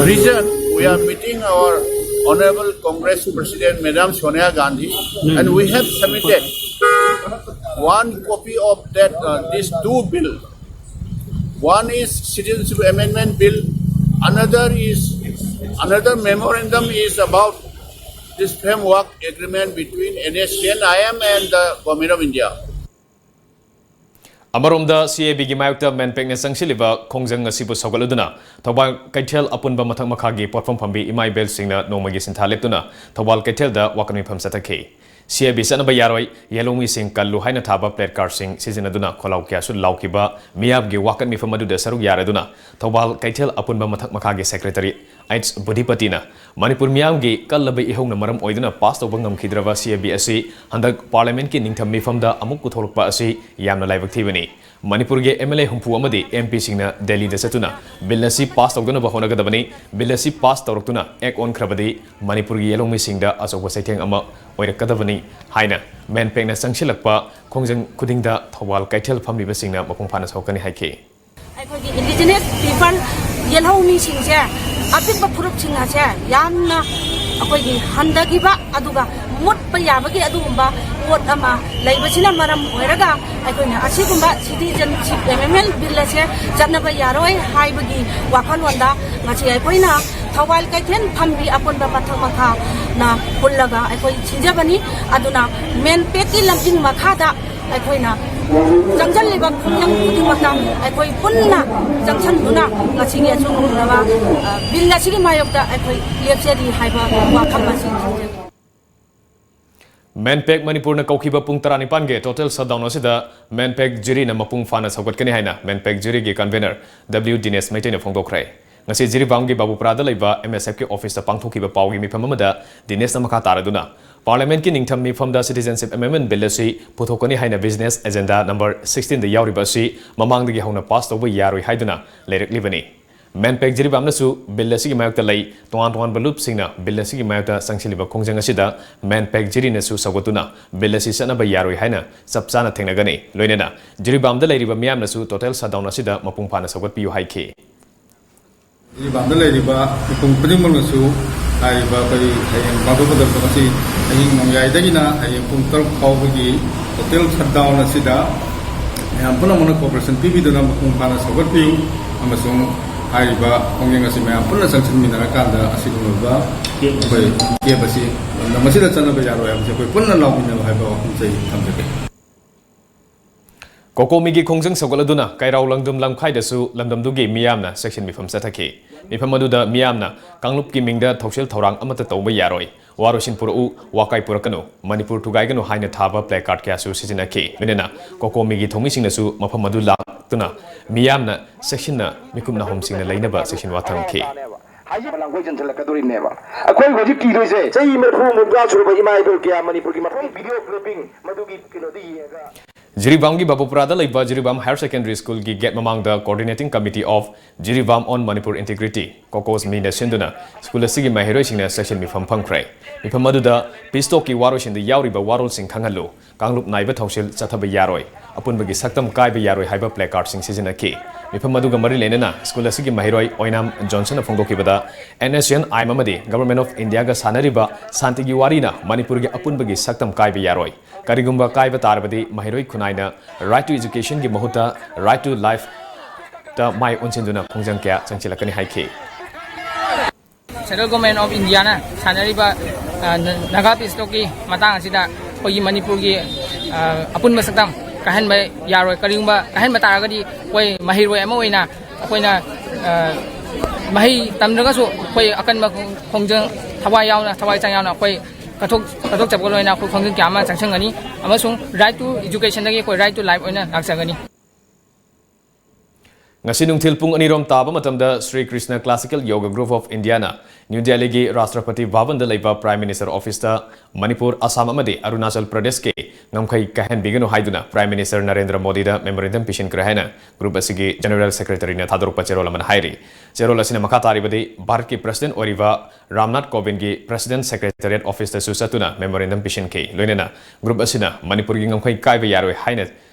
reasons, we are meeting our Honorable Congress President Madam Sonia Gandhi, and we have submitted one copy of that uh, these two bill. One is Citizenship Amendment Bill. Another is another memorandum is about this framework agreement between N S C N I M and the Government of India. ꯑꯃꯔꯣꯝꯗ, ꯁꯤ ꯑꯦ ꯕꯤꯒꯤ ꯃꯥꯌꯣꯛꯇ ꯃꯦꯟꯄꯦꯛꯅ ꯆꯪꯁꯤꯜꯂꯤꯕ ꯈꯣꯡꯖꯪ ꯑꯁꯤꯕꯨ ꯁꯧꯒꯠꯂꯗꯨꯅ ꯊꯧꯕꯥꯜ ꯀꯩꯊꯦꯜ ꯑꯄꯨꯟꯕ ꯃꯊꯛ ꯃꯈꯥꯒꯤ ꯄꯣꯠꯐꯝ ꯐꯝꯕꯤ ꯏꯃꯥ ꯏꯕꯦꯜꯁꯤꯡꯅ ꯅꯣꯡꯃꯒꯤ ꯁꯤꯟꯊꯥ ꯂꯦꯞꯇꯨꯅ ꯊꯧꯕꯥꯜ ꯀꯩꯊꯦꯜꯗ ꯋꯥꯀꯠ ꯃꯤꯐꯝ ꯆꯠꯊꯈꯤ꯫ ꯁꯤ ꯑꯦ ꯕꯤ ꯆꯠꯅꯕ ꯌꯥꯔꯣꯏ, ꯌꯦꯜꯍꯧꯃꯤꯁꯤꯡ ꯀꯜꯂꯨ ꯍꯥꯏꯅ ꯊꯥꯕ placard ꯁꯤꯡ ꯁꯤꯖꯤꯟꯅꯗꯨꯅ ꯈꯣꯜꯂꯥꯎ ꯀꯌꯥꯁꯨ ꯂꯥꯎꯈꯤꯕ ꯃꯤꯌꯥꯝꯒꯤ ꯋꯥꯀꯠ ꯃꯤꯐꯝ ꯑꯗꯨꯗ ꯁꯔꯨꯛ ꯌꯥꯔꯗꯨꯅ ꯊꯧꯕꯥꯜ ꯀꯩꯊꯦꯜ ꯑꯄꯨꯟꯕ ꯃꯊꯛ ꯃꯈꯥꯒꯤ secretary ꯑꯩꯆ ꯕꯨꯙꯤꯄꯇꯤꯅ ꯃꯅꯤꯄꯨꯔ ꯃꯤꯌꯥꯝꯒꯤ ꯀꯜꯂꯕ ꯏꯍꯧꯅ ꯃꯔꯝ ꯑꯣꯏꯗꯨꯅ pass ꯇꯧꯕ ꯉꯝꯈꯤꯗ꯭ꯔꯕ ꯁꯤ ꯑꯦ ꯕꯤ ꯑꯁꯤ ꯍꯟꯗꯛ parliament ꯀꯤ ꯅꯤꯡꯊꯝ ꯃꯤꯐꯝꯗ ꯑꯃꯨꯛ ꯄꯨꯊꯣꯔꯛꯄ ꯑꯁꯤ ꯌꯥꯝꯅ ꯂꯥꯏꯕꯛ ꯊꯤꯕꯅꯤ꯫ ꯃꯅꯤꯄꯨꯔꯒꯤ ꯑꯦꯝ ꯑꯦꯜ ꯑꯦ ꯍꯨꯝꯐꯨ ꯑꯃꯗꯤ ꯑꯦꯝ ꯄꯤꯁꯤꯡꯅ ꯗꯦꯜꯂꯤꯗ ꯆꯠꯇꯨꯅ bill ꯑꯁꯤ pass ꯇꯧꯗꯅꯕ ꯍꯣꯠꯅꯒꯗꯕꯅꯤ꯫ Bill ꯑꯁꯤ pass ꯇꯧꯔꯛꯇꯨꯅ act ꯑꯣꯟꯈ꯭ꯔꯕꯗꯤ ꯃꯅꯤꯄꯨꯔꯒꯤ ꯌꯦꯜꯍꯧꯃꯤꯁꯤꯡꯗ ꯑꯆꯧꯕ ꯆꯩꯊꯦꯡ ꯑꯃ ꯑꯣꯏꯔꯛꯀꯗꯕꯅꯤ ꯍꯥꯏꯅ ꯃꯦꯟꯄꯦꯛꯅ ꯆꯪꯁꯤꯜꯂꯛꯄ ꯈꯣꯡꯖꯪ ꯈꯨꯗꯤꯡꯗ ꯊꯧꯕꯥꯜ ꯀꯩꯊꯦꯜ ꯐꯝꯂꯤꯕꯁꯤꯡꯅ ꯃꯄꯨꯡ ꯐꯥꯅ ꯁꯧꯒꯠꯀꯅꯤ ꯍꯥꯏꯈꯤ꯫ ꯑꯩꯈꯣꯏꯒꯤ indigenous people, ꯌꯦꯜꯍꯧ ꯃꯤꯁꯤꯡꯁꯦ, ꯑꯄꯤꯛꯄ ꯐꯨꯔꯨꯞꯁꯤꯡ ꯑꯁꯦ ꯌꯥꯝꯅ ꯑꯩꯈꯣꯏꯒꯤ ꯍꯟꯊꯈꯤꯕ ꯑꯗꯨꯒ ꯃꯨꯠꯄ ꯌꯥꯕꯒꯤ ꯑꯗꯨꯒꯨꯝꯕ ꯄꯣꯠ ꯑꯃ ꯂꯩꯕꯁꯤꯅ ꯃꯔꯝ ꯑꯣꯏꯔꯒ ꯑꯩꯈꯣꯏꯅ ꯑꯁꯤꯒꯨꯝꯕ Citizenship Amendment Bill ꯑꯁꯦ ꯆꯠꯅꯕ ꯌꯥꯔꯣꯏ ꯍꯥꯏꯕꯒꯤ ꯋꯥꯈꯜꯂꯣꯟꯗ ꯉꯁꯤ ꯑꯩꯈꯣꯏꯅ ꯊꯧꯕꯥꯜ ꯀꯩꯊꯦꯜ ꯐꯝꯕꯤ ꯑꯄꯨꯟꯕ ꯃꯊꯛ ꯃꯈꯥꯅ ꯄꯨꯜꯂꯒ ꯑꯩꯈꯣꯏ ꯁꯤꯟꯖꯕꯅꯤ꯫ ꯑꯗꯨꯅ ꯃꯦꯟꯄꯦꯛꯀꯤ ꯂꯝꯖꯤꯡ ꯃꯈꯥꯗ ꯑꯩꯈꯣꯏꯅ ꯆꯪꯁꯤꯜꯂꯤꯕ ꯈꯣꯡꯖꯪ ꯈꯨꯗꯤꯡꯃꯛꯇ ꯑꯩꯈꯣꯏ ꯄꯨꯟꯅ ꯆꯪꯁꯤꯟꯗꯨꯅ ꯉꯁꯤꯒꯤ ꯑꯆꯨꯝꯕ ꯕꯤꯜ ꯑꯁꯤꯒꯤ ꯃꯥꯌꯣꯛꯇ ꯑꯩꯈꯣꯏ ꯂꯦꯞꯆꯔꯤ ꯍꯥꯏꯕ ꯋꯥꯐꯝ ꯑꯁꯤ ꯊꯝꯖꯒꯦ꯫ ꯃꯦꯟꯄꯦꯛ ꯃꯅꯤꯄꯨꯔꯅ ꯀꯧꯈꯤꯕ ꯄꯨꯡ ꯇꯔꯥꯅꯤꯄꯥꯟꯒꯤ total shutdown ꯑꯁꯤꯗ ꯃꯦꯟꯄꯦꯛ ꯖꯤꯔꯤꯅ ꯃꯄꯨꯡ ꯐꯥꯅ ꯁꯧꯒꯠꯀꯅꯤ ꯍꯥꯏꯅ ꯃꯦꯟꯄꯦꯛ ꯖꯤꯔꯤꯒꯤ convener W ꯗꯤꯅꯦꯁ ꯃꯩꯇꯩꯅ ꯐꯣꯡꯗꯣꯛꯈ꯭ꯔꯦ꯫ ꯉꯁꯤ ꯖꯤꯔꯤꯕꯥꯝꯒꯤ ꯕꯥꯕꯨꯄꯨꯔꯥꯗ ꯂꯩꯕ ꯑꯦꯝ ꯑꯦꯁ ꯑꯦꯐꯀꯤ officeꯇ ꯄꯥꯡꯊꯣꯛꯈꯤꯕ ꯄꯥꯎꯒꯤ ꯃꯤꯐꯝ ꯑꯃꯗ ꯗꯤꯅꯦꯁꯅ ꯃꯈꯥ ꯇꯥꯔꯗꯨꯅ, parliamentꯀꯤ ꯅꯤꯡꯊꯝ ꯃꯤꯐꯝꯗ Citizenship Amendment Bill ꯑꯁꯤ ꯄꯨꯊꯣꯛꯀꯅꯤ ꯍꯥꯏꯅ business agenda number sixteenꯗ ꯌꯥꯎꯔꯤꯕ ꯑꯁꯤ ꯃꯃꯥꯡꯗꯒꯤ ꯍꯧꯅ pass ꯇꯧꯕ ꯌꯥꯔꯣꯏ ꯍꯥꯏꯗꯨꯅ ꯂꯩꯔꯛꯂꯤꯕꯅꯤ꯫ ꯃꯦꯟꯄꯦꯛ ꯖꯤꯔꯤꯕꯥꯝꯅꯁꯨ ꯕꯤꯜ ꯑꯁꯤꯒꯤ ꯃꯥꯌꯣꯛꯇ ꯂꯩ꯫ ꯇꯣꯉꯥꯟ ꯇꯣꯉꯥꯟꯕ ꯂꯨꯞꯁꯤꯡꯅ ꯕꯤꯜ ꯑꯁꯤꯒꯤ ꯃꯥꯌꯣꯛꯇ ꯆꯪꯁꯤꯜꯂꯤꯕ ꯈꯣꯡꯖꯪ ꯑꯁꯤꯗ ꯃꯦꯟꯄꯦꯛ ꯖꯤꯔꯤꯅꯁꯨ ꯁꯧꯒꯠꯇꯨꯅ ꯕꯤꯜ ꯑꯁꯤ ꯆꯠꯅꯕ ꯌꯥꯔꯣꯏ ꯍꯥꯏꯅ ꯆꯞ ꯆꯥꯅ ꯊꯦꯡꯅꯒꯅꯤ꯫ ꯂꯣꯏꯅꯅ ꯖꯤꯔꯤꯕꯥꯝꯗ ꯂꯩꯔꯤꯕ ꯃꯤꯌꯥꯝꯅꯁꯨ ꯇꯣꯇꯦꯜ ꯁꯠꯗꯥꯎꯟ ꯑꯁꯤꯗ ꯃꯄꯨꯡ ꯐꯥꯅ ꯁꯧꯒꯠꯄꯤꯌꯨ ꯍꯥꯏꯈꯤ꯫ ꯖꯤꯔꯤꯕꯥꯝꯗ ꯂꯩꯔꯤꯕ ꯃꯤꯄꯨꯝ ꯈꯨꯗꯤꯡꯃꯛꯅꯁꯨ ꯍꯥꯏꯔꯤꯕ ꯑꯩꯈꯣꯏ ꯍꯌꯦꯡ ꯄꯥꯡꯊꯣꯛꯀꯗꯕ ꯊꯕꯛ ꯑꯁꯤ ꯑꯍꯤꯡ ꯅꯣꯡꯌꯥꯏꯗꯒꯤꯅ ꯍꯌꯦꯡ ꯄꯨꯡ ꯇꯔꯨꯛ ꯐꯥꯎꯕꯒꯤ ꯇꯣꯇꯦꯜ ꯁꯠꯗꯥꯎꯟ ꯑꯁꯤꯗ ꯃꯌꯥꯝ ꯄꯨꯝꯅꯃꯛꯅ ꯀꯣꯑꯣꯄꯔꯦꯁꯟ ꯄꯤꯕꯤꯗꯨꯅ ꯃꯄꯨꯡ ꯐꯥꯅ ꯁꯧꯒꯠꯄꯤꯌꯨ ꯑꯃꯁꯨꯡ ꯍꯥꯏꯔꯤꯕ ꯈꯣꯡꯖꯪ ꯑꯁꯤ ꯃꯌꯥꯝ ꯄꯨꯟꯅ ꯆꯪꯁꯤꯟꯃꯤꯟꯅꯔꯀꯥꯟꯗ ꯑꯁꯤꯒꯨꯝꯂꯕ ꯑꯩꯈꯣꯏ ꯀꯦꯞ ꯑꯁꯤ ꯂꯝꯗꯝ ꯑꯁꯤꯗ ꯆꯠꯅꯕ ꯌꯥꯔꯣꯏ ꯍꯥꯏꯕꯁꯤ ꯑꯩꯈꯣꯏ ꯄꯨꯟꯅ ꯂꯥꯎꯃꯤꯟꯅꯕ ꯍꯥꯏꯕ ꯋꯥꯐꯝꯁꯦ ꯑꯩ ꯊꯝꯖꯒꯦ꯫ ꯀꯣꯀꯣꯃꯤꯒꯤ ꯈꯣꯡꯖꯪ ꯁꯧꯒꯠꯂꯗꯨꯅ ꯀꯩꯔꯥꯎ ꯂꯪꯗꯨꯝ ꯂꯝꯈꯥꯏꯗꯁꯨ ꯂꯝꯗꯝꯗꯨꯒꯤ ꯃꯤꯌꯥꯝꯅ ꯆꯦꯛꯁꯤꯟ ꯃꯤꯐꯝ ꯆꯠꯊꯈꯤ꯫ ꯃꯤꯐꯝ ꯑꯗꯨꯗ ꯃꯤꯌꯥꯝꯅ ꯀꯥꯡꯂꯨꯞꯀꯤ ꯃꯤꯡꯗ ꯊꯧꯁꯤꯜ ꯊꯧꯔꯥꯡ ꯑꯃꯠꯇ ꯇꯧꯕ ꯌꯥꯔꯣꯏ, ꯋꯥꯔꯣꯏꯁꯤꯟ ꯄꯨꯔꯛꯎ, ꯋꯥꯀꯥꯏ ꯄꯨꯔꯛꯀꯅꯨ, ꯃꯅꯤꯄꯨꯔ ꯊꯨꯒꯥꯏꯒꯅꯨ ꯍꯥꯏꯅ ꯊꯥꯕ placard ꯀꯌꯥꯁꯨ ꯁꯤꯖꯤꯟꯅꯈꯤ꯫ ꯂꯣꯏꯅꯅ ꯀꯣꯀꯣꯃꯤꯒꯤ ꯊꯧꯃꯤꯁꯤꯡꯅꯁꯨ ꯃꯐꯝ ꯑꯗꯨ ꯂꯥꯛꯇꯨꯅ ꯃꯤꯌꯥꯝꯅ ꯆꯦꯛꯁꯤꯟꯅ ꯃꯤꯀꯨꯞ ꯅꯥꯍꯨꯝꯁꯤꯡꯅ ꯂꯩꯅꯕ ꯆꯦꯛꯁꯤꯟ ꯋꯥ ꯊꯝꯈꯤ꯫ ꯍꯥꯏꯖꯕ ꯂꯥꯡꯒꯣꯏ ꯆꯟꯁꯤꯜꯂꯛꯀꯗꯣꯔꯤꯕꯅꯦꯕ꯫ ꯑꯩꯈꯣꯏ ꯍꯧꯖꯤꯛ ꯀꯤꯗꯣꯏꯁꯦ ꯆꯍꯤ ꯃꯔꯤꯐꯨ ꯃꯧꯗ꯭ꯔꯥ ꯁꯨꯔꯕ ꯏꯃꯥ ꯏꯕꯦꯜ ꯀꯌꯥ ꯃꯅꯤꯄꯨꯔꯒꯤ ꯃꯐꯝ video clipping ꯃꯗꯨꯒꯤ ꯀꯩꯅꯣꯗ ꯌꯦꯡꯉꯒ ꯖꯤꯔꯤꯕꯥꯝꯒꯤ ꯕꯥꯕꯨꯄꯨꯔꯥꯗ ꯂꯩꯕ ꯖꯤꯔꯤꯕꯥꯝ Higher Secondary School ꯒꯤ gate ꯃꯃꯥꯡꯗ Coordinating Committee of Jiribam on Manipur Integrity, ꯀꯣꯀꯣꯁꯃꯤꯅ ꯁꯤꯟꯗꯨꯅ ꯁ꯭ꯀꯨꯜ ꯑꯁꯤꯒꯤ ꯃꯍꯩꯔꯣꯏꯁꯤꯡꯅ ꯆꯦꯛꯁꯤꯟ ꯃꯤꯐꯝ ꯐꯝꯈ꯭ꯔꯦ꯫ ꯃꯤꯐꯝ ꯑꯗꯨꯗ peace talk ꯀꯤ ꯋꯥꯔꯣꯏꯁꯤꯟꯗ ꯌꯥꯎꯔꯤꯕ ꯋꯥꯔꯣꯜꯁꯤꯡ ꯈꯪꯍꯜꯂꯨ, ꯀꯥꯡꯂꯨꯞ ꯅꯥꯏꯕ ꯊꯧꯁꯤꯜ ꯆꯠꯊꯕ ꯌꯥꯔꯣꯏ, ꯑꯄꯨꯟꯕꯒꯤ ꯁꯛꯇꯝ ꯀꯥꯏꯕ ꯌꯥꯔꯣꯏ ꯍꯥꯏꯕ placard ꯁꯤꯡ ꯁꯤꯖꯤꯟꯅꯈꯤ꯫ ꯃꯤꯐꯝ ꯑꯗꯨꯒ ꯃꯔꯤ ꯂꯩꯅꯅ ꯁ꯭ꯀꯨꯜ ꯑꯁꯤꯒꯤ ꯃꯍꯩꯔꯣꯏ ꯑꯣꯏꯅꯥꯝ ꯖꯣꯟꯁꯟꯅ ꯐꯣꯡꯗꯣꯛꯈꯤꯕꯗ, NSCN ꯑꯥꯏꯟ ꯑꯃꯗꯤ Government of India ꯒ ꯁꯥꯟꯅꯔꯤꯕ ꯁꯥꯟꯇꯤꯒꯤ ꯋꯥꯔꯤꯅ ꯃꯅꯤꯄꯨꯔꯒꯤ ꯑꯄꯨꯟꯕꯒꯤ ꯁꯛꯇꯝ ꯀꯥꯏꯕ ꯌꯥꯔꯣꯏ꯫ ꯀꯔꯤꯒꯨꯝꯕ ꯀꯥꯏꯕ ꯇꯥꯔꯕꯗꯤ ꯃꯍꯩꯔꯣꯏ ꯈꯨꯟꯅꯥꯏꯅ right to education ꯒꯤ ꯃꯍꯨꯠꯇ right to life ꯇ ꯃꯥꯏ ꯑꯣꯟꯁꯤꯟꯗꯨꯅ ꯈꯣꯡꯖꯪ ꯀꯌꯥ ꯆꯪꯁꯤꯜꯂꯛꯀꯅꯤ ꯍꯥꯏꯈꯤ꯫ Central Government of India ꯅ ꯁꯥꯟꯅꯔꯤꯕ, ꯑ, ꯅ-, ꯅꯥꯒꯥ peace talk ꯀꯤ ꯃꯇꯥꯡ ꯑꯁꯤꯗ ꯑꯩꯈꯣꯏꯒꯤ ꯃꯅꯤꯄꯨꯔꯒꯤ, ꯑ, ꯑꯄꯨꯟꯕ ꯁꯛꯇꯝ ꯀꯥꯏꯍꯟꯕ ꯌꯥꯔꯣꯏ꯫ ꯀꯔꯤꯒꯨꯝꯕ ꯀꯥꯏꯍꯟꯕ ꯇꯥꯔꯒꯗꯤ ꯑꯩꯈꯣꯏ ꯃꯍꯩꯔꯣꯏ ꯑꯃ ꯑꯣꯏꯅ ꯑꯩꯈꯣꯏꯅ, ꯑ, ꯃꯍꯩ ꯇꯝꯗ꯭ꯔꯒꯁꯨ ꯑꯩꯈꯣꯏ ꯑꯀꯟꯕ ꯈꯣꯡꯖꯪ ꯊꯋꯥꯏ ꯌꯥꯎꯅ, ꯊꯋꯥꯏ ꯍꯛꯆꯥꯡ ꯌꯥꯎꯅ ꯑꯩꯈꯣꯏ ꯀꯠꯊꯣꯛ-, ꯀꯠꯊꯣꯛꯆꯕꯒ ꯂꯣꯏꯅꯅ ꯑꯩꯈꯣꯏ ꯈꯣꯡꯖꯪ ꯀꯌꯥ ꯑꯃ ꯆꯪꯁꯤꯟꯒꯅꯤ ꯑꯃꯁꯨꯡ right to education ꯗꯒꯤ ꯑꯩꯈꯣꯏ right to life ꯑꯣꯏꯅ ꯂꯥꯛꯆꯒꯅꯤ꯫ ꯉꯁꯤ ꯅꯨꯡꯊꯤꯜ ꯄꯨꯡ ꯑꯅꯤꯔꯣꯝ ꯇꯥꯕ ꯃꯇꯝꯗ Sri Krishna classical yoga group of ꯏꯟꯗꯤꯌꯥꯅ ꯅ꯭ꯌꯨ ꯗꯦꯜꯂꯤꯒꯤ ꯔꯥꯁꯇ꯭ꯔꯄꯇꯤ ꯚꯕꯟꯗ ꯂꯩꯕ ꯄ꯭ꯔꯥꯏꯝ ꯃꯤꯅꯤꯁꯇꯔ ꯑꯣꯐꯤꯁꯇ ꯃꯅꯤꯄꯨꯔ, ꯑꯁꯥꯝ ꯑꯃꯗꯤ ꯑꯔꯨꯅꯥꯆꯜ ꯄ꯭ꯔꯗꯦꯁꯀꯤ ꯉꯝꯈꯩ ꯀꯥꯏꯍꯟꯕꯤꯒꯅꯨ ꯍꯥꯏꯗꯨꯅ ꯄ꯭ꯔꯥꯏꯝ ꯃꯤꯅꯤꯁꯇꯔ ꯅꯔꯦꯟꯗ꯭ꯔ ꯃꯣꯗꯤꯗ ꯃꯦꯃꯣꯔꯦꯟꯗꯝ ꯄꯤꯁꯤꯟꯈ꯭ꯔꯦ ꯍꯥꯏꯅ ꯒ꯭ꯔꯨꯞ ꯑꯁꯤꯒꯤ ꯖꯦꯅꯔꯦꯜ ꯁꯦꯀ꯭ꯔꯦꯇꯔꯤꯅ ꯊꯥꯗꯣꯔꯛꯄ ꯆꯦꯔꯣꯜ ꯑꯃꯅ ꯍꯥꯏꯔꯤ꯫ ꯆꯦꯔꯣꯜ ꯑꯁꯤꯅ ꯃꯈꯥ ꯇꯥꯔꯤꯕꯗꯤ ꯚꯥꯔꯠꯀꯤ ꯄ꯭ꯔꯁꯤꯗꯦꯟꯠ ꯑꯣꯏꯔꯤꯕ ꯔꯥꯝꯅꯥꯊ ꯀꯣꯕꯤꯟꯗꯒꯤ ꯄ꯭ꯔꯁꯤꯗꯦꯟꯠ ꯁꯦꯀ꯭ꯔꯦꯇꯔꯤꯌꯦꯠ ꯑꯣꯐꯤꯁꯇꯁꯨ ꯆꯠꯇꯨꯅ ꯃꯦꯃꯣꯔꯦꯟꯗꯝ ꯄꯤꯁꯤꯟꯈꯤ꯫ ꯂꯣꯏꯅꯅ ꯒ꯭ꯔꯨꯞ ꯑꯁꯤꯅ ꯃꯅꯤꯄꯨꯔꯒꯤ ꯉꯝꯈꯩ ꯀꯥꯏꯕ ꯌꯥꯔꯣꯏ ꯍꯥꯏꯅ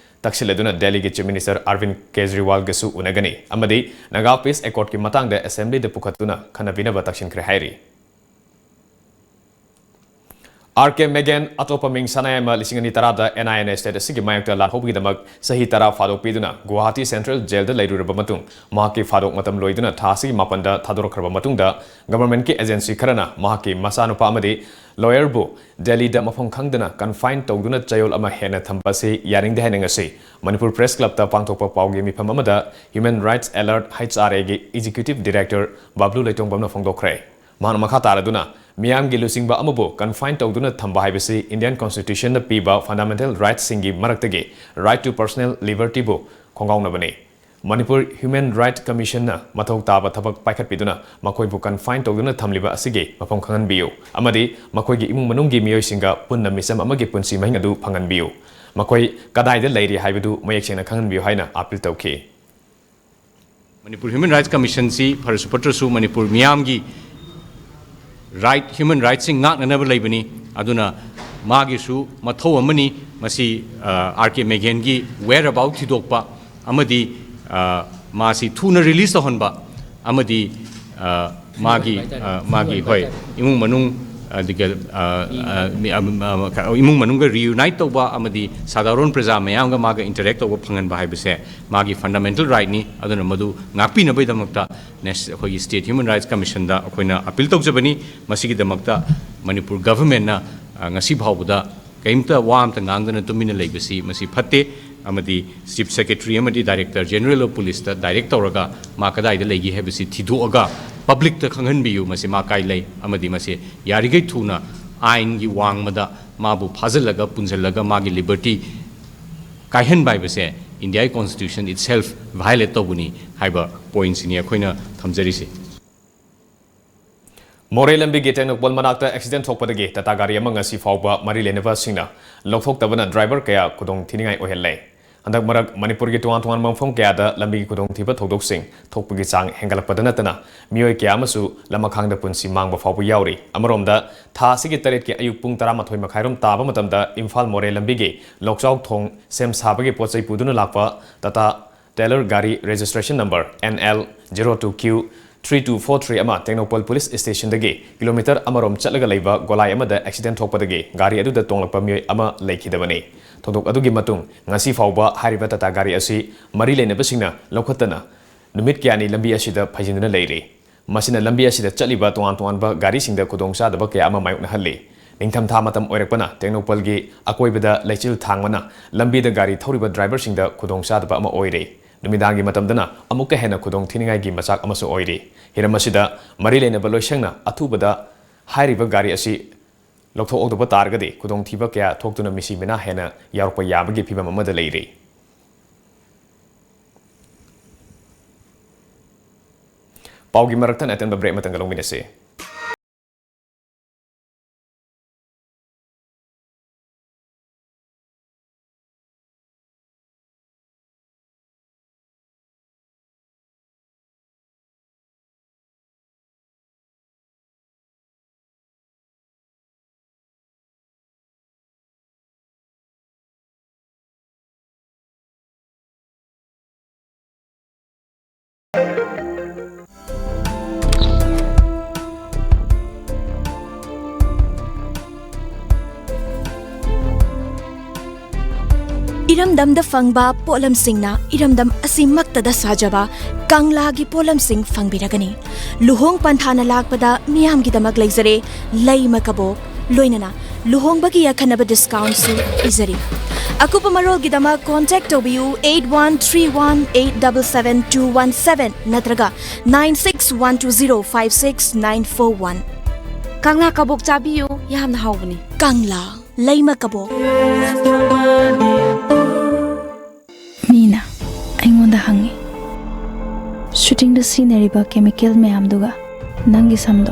ꯇꯛꯁꯤꯜꯂꯗꯨꯅ ꯗꯦꯜꯂꯤꯒꯤ ꯆꯤꯐ ꯃꯤꯅꯤꯁꯇꯔ ꯑꯔꯕꯤꯟꯗ ꯀꯦꯖꯔꯤꯋꯥꯜꯒꯁꯨ ꯎꯅꯒꯅꯤ ꯑꯃꯗꯤ ꯅꯥꯒꯥ ꯄꯤꯁ ꯑꯦꯀꯣꯔꯗꯀꯤ ꯃꯇꯥꯡꯗ ꯑꯦꯁꯦꯝꯕ꯭ꯂꯤꯗ ꯄꯨꯈꯠꯇꯨꯅ ꯈꯟꯅꯕꯤꯅꯕ ꯇꯛꯁꯤꯟꯈ꯭ꯔꯦ ꯍꯥꯏꯔꯤ꯫ ꯑꯥꯔ ꯀꯦ ꯃꯦꯒꯦꯟ, ꯑꯇꯣꯞꯄ ꯃꯤꯡ ꯁꯅꯥꯌꯥꯏꯃ ꯂꯤꯁꯤꯡ ꯑꯅꯤ ꯇꯔꯥꯗ ꯑꯦꯟ ꯑꯥꯏ ꯑꯦꯅ ꯁ꯭ꯇꯦꯠ ꯑꯁꯤꯒꯤ ꯃꯥꯌꯣꯛꯇ ꯂꯥꯟꯍꯧꯕꯒꯤꯗꯃꯛ ꯆꯍꯤ ꯇꯔꯥ ꯐꯥꯗꯣꯛ ꯄꯤꯗꯨꯅ ꯒꯨꯋꯥꯍꯥꯇꯤ ꯁꯦꯟꯇ꯭ꯔꯦꯜ ꯖꯦꯜꯗ ꯂꯩꯔꯨꯔꯕ ꯃꯇꯨꯡ, ꯃꯍꯥꯛꯀꯤ ꯐꯥꯗꯣꯛ ꯃꯇꯝ ꯂꯣꯏꯗꯨꯅ ꯊꯥ ꯑꯁꯤꯒꯤ ꯃꯥꯄꯟꯗ ꯊꯥꯗꯣꯔꯛꯈ꯭ꯔꯕ ꯃꯇꯨꯡꯗ, ꯒꯚꯔꯟꯃꯦꯟꯠꯀꯤ ꯑꯦꯖꯦꯟꯁꯤ ꯈꯔꯅ ꯃꯍꯥꯛꯀꯤ ꯃꯆꯥꯅꯨꯄꯥ ꯑꯃꯗꯤ ꯂꯣꯌꯔꯕꯨ ꯗꯦꯜꯂꯤꯗ ꯃꯐꯝ ꯈꯪꯗꯅ ꯀꯟꯐꯥꯏꯟ ꯇꯧꯗꯨꯅ ꯆꯌꯣꯜ ꯑꯃ ꯍꯦꯟꯅ ꯊꯝꯕ ꯑꯁꯤ ꯌꯥꯅꯤꯡꯗꯦ ꯍꯥꯏꯅ ꯉꯁꯤ ꯃꯅꯤꯄꯨꯔ ꯄ꯭ꯔꯦꯁ ꯀ꯭ꯂꯕꯇ ꯄꯥꯡꯊꯣꯛꯄ ꯄꯥꯎꯒꯤ ꯃꯤꯐꯝ ꯑꯃꯗ human rights alert, H R ꯑꯦꯒꯤ ꯑꯦꯛꯖꯤꯀ꯭ꯌꯨꯇꯤꯚ ꯗꯤꯔꯦꯛꯇꯔ ꯕꯥꯕ꯭ꯂꯨ ꯂꯩꯇꯣꯡꯕꯝꯅ ꯐꯣꯡꯗꯣꯛꯈ꯭ꯔꯦ꯫ ꯃꯍꯥꯛꯅ ꯃꯈꯥ ꯇꯥꯔꯗꯨꯅ, ꯃꯤꯌꯥꯝꯒꯤ ꯂꯨꯆꯤꯡꯕ ꯑꯃꯕꯨ ꯀꯟꯐꯥꯏꯟ ꯇꯧꯗꯨꯅ ꯊꯝꯕ ꯍꯥꯏꯕꯁꯤ ꯏꯟꯗꯤꯌꯟ ꯀꯟꯁꯇꯤꯇ꯭ꯌꯨꯁꯟꯅ ꯄꯤꯕ ꯐꯟꯗꯥꯃꯦꯟꯇꯦꯜ ꯔꯥꯏꯠꯁꯁꯤꯡꯒꯤ ꯃꯔꯛꯇꯒꯤ ꯔꯥꯏꯠ ꯇꯨ ꯄꯔꯁꯣꯅꯦꯜ ꯂꯤꯕꯔꯇꯤꯕꯨ ꯈꯣꯡꯒꯥꯎꯅꯕꯅꯤ꯫ ꯃꯅꯤꯄꯨꯔ ꯍ꯭ꯌꯨꯃꯦꯟ ꯔꯥꯏꯠ ꯀꯃꯤꯁꯟꯅ ꯃꯊꯧ ꯇꯥꯕ ꯊꯕꯛ ꯄꯥꯏꯈꯠꯄꯤꯗꯨꯅ ꯃꯈꯣꯏꯕꯨ ꯀꯟꯐꯥꯏꯟ ꯇꯧꯗꯨꯅ ꯊꯝꯂꯤꯕ ꯑꯁꯤꯒꯤ ꯃꯐꯝ ꯈꯪꯍꯟꯕꯤꯌꯨ ꯑꯃꯗꯤ ꯃꯈꯣꯏꯒꯤ ꯏꯃꯨꯡ ꯃꯅꯨꯡꯒꯤ ꯃꯤꯑꯣꯏꯁꯤꯡꯒ ꯄꯨꯟꯅ ꯃꯤꯆꯝ ꯑꯃꯒꯤ ꯄꯨꯟꯁꯤ ꯃꯍꯤꯡ ꯑꯗꯨ ꯐꯪꯍꯟꯕꯤꯌꯨ꯫ ꯃꯈꯣꯏ ꯀꯗꯥꯏꯗ ꯂꯩꯔꯤ ꯍꯥꯏꯕꯗꯨ ꯃꯌꯦꯛ ꯁꯦꯡꯅ ꯈꯪꯍꯟꯕꯤꯌꯨ ꯍꯥꯏꯅ ꯑꯥꯄꯤꯜ ꯇꯧꯈꯤ꯫ ꯃꯅꯤꯄꯨꯔ ꯍ꯭ꯌꯨꯃꯦꯟ ꯔꯥꯏꯠꯁ ꯀꯃꯤꯁꯟꯁꯤ ꯐꯔꯁꯨ ꯐꯠꯇ꯭ꯔꯁꯨ ꯃꯅꯤꯄꯨꯔ ꯃꯤꯌꯥꯝꯒꯤ ꯔꯥꯏꯠ, ꯍ꯭ꯌꯨꯃꯦꯟ ꯔꯥꯏꯠꯁꯤꯡ ꯉꯥꯛꯅꯅꯕ ꯂꯩꯕꯅꯤ꯫ ꯑꯗꯨꯅ ꯃꯥꯒꯤꯁꯨ ꯃꯊꯧ ꯑꯃꯅꯤ꯫ ꯃꯁꯤ, ꯑ, ꯑꯥꯔ ꯀꯦ ꯃꯦꯒꯦꯟꯒꯤ whereabout ꯊꯤꯗꯣꯛꯄ ꯑꯃꯗꯤ, ꯑ, ꯃꯥꯁꯤ ꯊꯨꯅ ꯔꯤꯂꯤꯖ ꯇꯧꯍꯟꯕ ꯑꯃꯗꯤ, ꯑ, ꯃꯥꯒꯤ, ꯑ, ꯃꯥꯒꯤ, ꯍꯣꯏ, ꯏꯃꯨꯡ ꯃꯅꯨꯡ, ꯑꯗꯨꯒ, ꯑ, ꯑ, ꯃꯤ, ꯑ, ꯑ, ꯏꯃꯨꯡ ꯃꯅꯨꯡꯒ ꯔꯤꯌꯨꯅꯥꯏꯠ ꯇꯧꯕ ꯑꯃꯗꯤ ꯁꯥꯗꯥꯔꯣꯟ ꯄ꯭ꯔꯖꯥ ꯃꯌꯥꯝꯒ ꯃꯥꯒ ꯏꯟꯇꯔꯦꯛ ꯇꯧꯕ ꯐꯪꯍꯟꯕ ꯍꯥꯏꯕꯁꯦ ꯃꯥꯒꯤ ꯐꯟꯗꯥꯃꯦꯟꯇꯦꯜ ꯔꯥꯏꯠꯅꯤ꯫ ꯑꯗꯨꯅ ꯃꯗꯨ ꯉꯥꯛꯄꯤꯅꯕꯒꯤꯗꯃꯛꯇ ꯅꯦꯁ-, ꯑꯩꯈꯣꯏꯒꯤ ꯁ꯭ꯇꯦꯠ ꯍ꯭ꯌꯨꯃꯦꯟ ꯔꯥꯏꯠꯁ ꯀꯃꯤꯁꯟꯗ ꯑꯩꯈꯣꯏꯅ ꯑꯥꯄꯤꯜ ꯇꯧꯖꯕꯅꯤ꯫ ꯃꯁꯤꯒꯤꯗꯃꯛꯇ ꯃꯅꯤꯄꯨꯔ ꯒꯚꯔꯟꯃꯦꯟꯠꯅ, ꯑ, ꯉꯁꯤ ꯐꯥꯎꯕꯗ ꯀꯔꯤꯝꯇ ꯋꯥ ꯑꯃꯇ ꯉꯥꯡꯗꯅ ꯇꯨꯃꯤꯟꯅ ꯂꯩꯕꯁꯤ ꯃꯁꯤ ꯐꯠꯇꯦ꯫ ꯑꯃꯗꯤ ꯆꯤꯐ ꯁꯦꯀ꯭ꯔꯦꯇꯔꯤ ꯑꯃꯗꯤ ꯗꯥꯏꯔꯦꯛꯇꯔ ꯖꯦꯅꯔꯦꯜ ꯑꯣꯐ ꯄꯨꯂꯤꯁꯇ ꯗꯥꯏꯔꯦꯛ ꯇꯧꯔꯒ ꯃꯥ ꯀꯗꯥꯏꯗ ꯂꯩꯒꯦ ꯍꯥꯏꯕꯁꯤ ꯊꯤꯗꯣꯛꯑꯒ ꯄꯕ꯭ꯂꯤꯛꯇ ꯈꯪꯍꯟꯕꯤꯌꯨ, ꯃꯁꯤ ꯃꯥ ꯀꯥꯏ ꯂꯩ꯫ ꯑꯃꯗꯤ ꯃꯁꯤ ꯌꯥꯔꯤꯈꯩ ꯊꯨꯅ ꯑꯥꯏꯟꯒꯤ ꯋꯥꯡꯃꯗ ꯃꯥꯕꯨ ꯐꯥꯖꯤꯜꯂꯒ, ꯄꯨꯟꯁꯤꯜꯂꯒ ꯃꯥꯒꯤ ꯂꯤꯕꯔꯇꯤ ꯀꯥꯏꯍꯟꯕ ꯍꯥꯏꯕꯁꯦ Indiaꯒꯤ constitution itself violate ꯇꯧꯕꯅꯤ ꯍꯥꯏꯕ pointꯁꯤꯅꯤ ꯑꯩꯈꯣꯏꯅ ꯊꯝꯖꯔꯤꯁꯦ꯫ ꯃꯣꯔꯦ ꯂꯝꯕꯤꯒꯤ ꯇꯦꯡꯅꯧꯄꯜ ꯃꯅꯥꯛꯇ accident ꯊꯣꯛꯄꯗꯒꯤ ꯇꯥꯇꯥ ꯒꯥꯔꯤ ꯑꯃ ꯉꯁꯤ ꯐꯥꯎꯕ ꯃꯔꯤ ꯂꯩꯅꯕꯁꯤꯡꯅ ꯂꯧꯊꯣꯛꯇꯕꯅ driver ꯀꯌꯥ ꯈꯨꯗꯣꯡ ꯊꯤꯅꯤꯡꯉꯥꯏ ꯑꯣꯏꯍꯜꯂꯦ꯫ ꯍꯟꯗꯛ ꯃꯔꯛ ꯃꯅꯤꯄꯨꯔꯒꯤ ꯇꯣꯉꯥꯟ ꯇꯣꯉꯥꯟꯕ ꯃꯐꯝ ꯀꯌꯥꯗ ꯂꯝꯕꯤꯒꯤ ꯈꯨꯗꯣꯡꯊꯤꯕ ꯊꯧꯗꯣꯛꯁꯤꯡ ꯊꯣꯛꯄꯒꯤ ꯆꯥꯡ ꯍꯦꯟꯒꯠꯂꯛꯄꯗ ꯅꯠꯇꯅ ꯃꯤꯑꯣꯏ ꯀꯌꯥ ꯑꯃꯁꯨ ꯂꯃꯈꯥꯡꯗ ꯄꯨꯟꯁꯤ ꯃꯥꯡꯕ ꯐꯥꯎꯕ ꯌꯥꯎꯔꯤ꯫ ꯑꯃꯔꯣꯝꯗ ꯊꯥ ꯑꯁꯤꯒꯤ ꯇꯔꯦꯠꯀꯤ ꯑꯌꯨꯛ ꯄꯨꯡ ꯇꯔꯥꯃꯥꯊꯣꯏ ꯃꯈꯥꯏꯔꯣꯝ ꯇꯥꯕ ꯃꯇꯝꯗ ꯏꯝꯐꯥꯜ ꯃꯣꯔꯦ ꯂꯝꯕꯤꯒꯤ ꯂꯣꯛꯆꯥꯎ ꯊꯣꯡ ꯁꯦꯝ ꯁꯥꯕꯒꯤ ꯄꯣꯠ ꯆꯩ ꯄꯨꯗꯨꯅ ꯂꯥꯛꯄ ꯇꯥꯇꯥ ꯇꯦꯂꯔ ꯒꯥꯔꯤ registration number N L zero two Q three two four three ꯑꯃ ꯇꯦꯡꯅꯧꯄꯜ police stationꯗꯒꯤ kilometre ꯑꯃꯔꯣꯝ ꯆꯠꯂꯒ ꯂꯩꯕ ꯒꯣꯂꯥꯏ ꯑꯃꯗ accident ꯊꯣꯛꯄꯗꯒꯤ ꯒꯥꯔꯤ ꯑꯗꯨꯗ ꯇꯣꯡꯂꯛꯄ ꯃꯤꯑꯣꯏ ꯑꯃ ꯂꯩꯈꯤꯗꯕꯅꯤ꯫ ꯊꯧꯗꯣꯛ ꯑꯗꯨꯒꯤ ꯃꯇꯨꯡ ꯉꯁꯤ ꯐꯥꯎꯕ ꯍꯥꯏꯔꯤꯕ ꯇꯥꯇꯥ ꯒꯥꯔꯤ ꯑꯁꯤ ꯃꯔꯤ ꯂꯩꯅꯕꯁꯤꯡꯅ ꯂꯧꯈꯠꯇꯅ ꯅꯨꯃꯤꯠ ꯀꯌꯥꯅꯤ ꯂꯝꯕꯤ ꯑꯁꯤꯗ ꯐꯩꯖꯤꯟꯗꯨꯅ ꯂꯩꯔꯤ꯫ ꯃꯁꯤꯅ ꯂꯝꯕꯤ ꯑꯁꯤꯗ ꯆꯠꯂꯤꯕ ꯇꯣꯉꯥꯟ ꯇꯣꯉꯥꯟꯕ ꯒꯥꯔꯤꯁꯤꯡꯗ ꯈꯨꯗꯣꯡꯆꯥꯗꯕ ꯀꯌꯥ ꯑꯃ ꯃꯥꯌꯣꯛꯅꯍꯜꯂꯤ꯫ ꯅꯤꯡꯊꯝꯊꯥ ꯃꯇꯝ ꯑꯣꯏꯔꯛꯄꯅ ꯇꯦꯡꯅꯧꯄꯜꯒꯤ ꯑꯀꯣꯏꯕꯗ ꯂꯩꯆꯤꯜ ꯊꯥꯡꯕꯅ ꯂꯝꯕꯤꯗ ꯒꯥꯔꯤ ꯊꯧꯔꯤꯕ driverꯁꯤꯡꯗ ꯈꯨꯗꯣꯡꯆꯥꯗꯕ ꯑꯃ ꯑꯣꯏꯔꯦ꯫ ꯅꯨꯃꯤꯗꯥꯡꯒꯤ ꯃꯇꯝꯗꯅ ꯑꯃꯨꯛꯀ ꯍꯦꯟꯅ ꯈꯨꯗꯣꯡ ꯊꯤꯅꯤꯡꯉꯥꯏꯒꯤ ꯃꯆꯥꯛ ꯑꯃꯁꯨ ꯑꯣꯏꯔꯤ꯫ ꯍꯤꯔꯝ ꯑꯁꯤꯗ ꯃꯔꯤ ꯂꯩꯅꯕ ꯂꯣꯏꯁꯪꯅ ꯑꯊꯨꯕꯗ ꯍꯥꯏꯔꯤꯕ ꯒꯥꯔꯤ ꯑꯁꯤ ꯂꯧꯊꯣꯛꯍꯧꯗꯕ ꯇꯥꯔꯒꯗꯤ ꯈꯨꯗꯣꯡꯊꯤꯕ ꯀꯌꯥ ꯊꯣꯛꯇꯨꯅ ꯃꯤꯁꯤ ꯃꯤꯅꯥ ꯍꯦꯟꯅ ꯌꯥꯎꯔꯛꯄ ꯌꯥꯕꯒꯤ ꯐꯤꯕꯝ ꯑꯃꯗ ꯂꯩꯔꯤ꯫ ꯄꯥꯎꯒꯤ ꯃꯔꯛꯇ ꯑꯇꯦꯟꯕ break ꯑꯃꯇꯪꯒ ꯂꯧꯃꯤꯟꯅꯁꯤ꯫ ꯏꯔꯝꯗꯝꯗ ꯐꯪꯕ ꯄꯣꯠꯂꯝꯁꯤꯡꯅ ꯏꯔꯝꯗꯝ ꯑꯁꯤꯃꯛꯇꯗ ꯁꯥꯖꯕ ꯀꯪꯂꯥꯒꯤ ꯄꯣꯠꯂꯝꯁꯤꯡ ꯐꯪꯕꯤꯔꯒꯅꯤ꯫ ꯂꯨꯍꯣꯡ ꯄꯟꯊꯥꯅ ꯂꯥꯛꯄꯗ ꯃꯤꯌꯥꯝꯒꯤꯗꯃꯛ ꯂꯩꯖꯔꯦ ꯂꯩꯃ ꯀꯕꯣꯛ, ꯂꯣꯏꯅꯅ ꯂꯨꯍꯣꯡꯕꯒꯤ ꯑꯈꯟꯅꯕ discountꯁꯨ ꯄꯤꯖꯔꯤ꯫ ꯑꯀꯨꯞꯄ ꯃꯔꯣꯜꯒꯤꯗꯃꯛ contact ꯇꯧꯕꯤꯌꯨ eight one three one eight double seven two one seven ꯅꯠꯇ꯭ꯔꯒ nine six one two zero five six nine four one꯫ ꯀꯪꯂꯥ ꯀꯕꯣꯛ ꯆꯥꯕꯤꯌꯨ, ꯌꯥꯝꯅ ꯍꯥꯎꯕꯅꯤ꯫ ꯀꯪꯂꯥ ꯂꯩꯃ ꯀꯕꯣꯛ꯫ ꯃꯤ ꯁꯨꯇꯤꯡꯗ ꯁꯤꯖꯤꯟꯅꯔꯤꯕ ꯀꯦꯃꯤꯀꯦꯜ ꯃꯌꯥꯝꯗꯨꯒ ꯅꯪꯒꯤ ꯁꯝꯗꯣ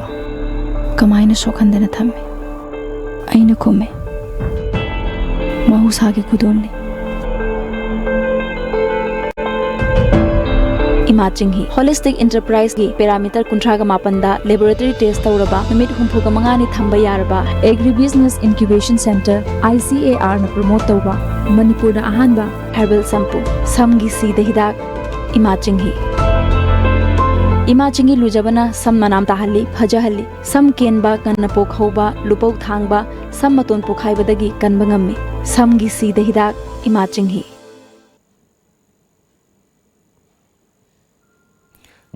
ꯀꯃꯥꯏꯅ ꯁꯣꯛꯍꯟꯗꯅ ꯊꯝꯃꯤ? ꯑꯩꯅ ꯈꯨꯝꯃꯦ, "ꯃꯍꯧꯁꯥꯒꯤ ꯈꯨꯗꯣꯜꯅꯤ"꯫ ꯏꯃꯥ ꯆꯤꯡꯍꯤ ꯍꯣꯂꯤꯁꯇꯤꯛ ꯏꯟꯇꯔꯄ꯭ꯔꯥꯏꯖꯀꯤ ꯄꯦꯔꯥꯃꯤꯇꯔ ꯀꯨꯟꯊ꯭ꯔꯥꯒ ꯃꯥꯄꯟꯗ ꯂꯦꯕꯣꯔꯦꯇꯔꯤ ꯇꯦꯁ ꯇꯧꯔꯕ, ꯅꯨꯃꯤꯠ ꯍꯨꯝꯐꯨꯒ ꯃꯉꯥꯅꯤ ꯊꯝꯕ ꯌꯥꯔꯕ agri business incubation centre, I C A ꯑꯥꯔꯅ promote ꯇꯧꯕ ꯃꯅꯤꯄꯨꯔꯗ ꯑꯍꯥꯟꯕ ꯍꯔꯕꯦꯜ ꯁꯝꯄꯨ, ꯁꯝꯒꯤ ꯁꯤꯗ ꯍꯤꯗꯥꯛ, ꯏꯃꯥ ꯆꯤꯡꯍꯤ꯫ ꯏꯃꯥ ꯆꯤꯡꯍꯤ ꯂꯨꯖꯕꯅ ꯁꯝ ꯃꯅꯥꯝ ꯇꯥꯍꯜꯂꯤ, ꯐꯖꯍꯜꯂꯤ꯫ ꯁꯝ ꯀꯦꯟꯕ, ꯉꯟꯅ ꯄꯣꯛꯍꯧꯕ, ꯂꯨꯄꯧ ꯊꯥꯡꯕ, ꯁꯝ ꯃꯇꯣꯟ ꯄꯣꯈꯥꯏꯕꯗꯒꯤ ꯀꯟꯕ ꯉꯝꯃꯤ꯫ ꯁꯝꯒꯤ ꯁꯤꯗ ꯍꯤꯗꯥꯛ, ꯏꯃꯥ ꯆꯤꯡꯍꯤ꯫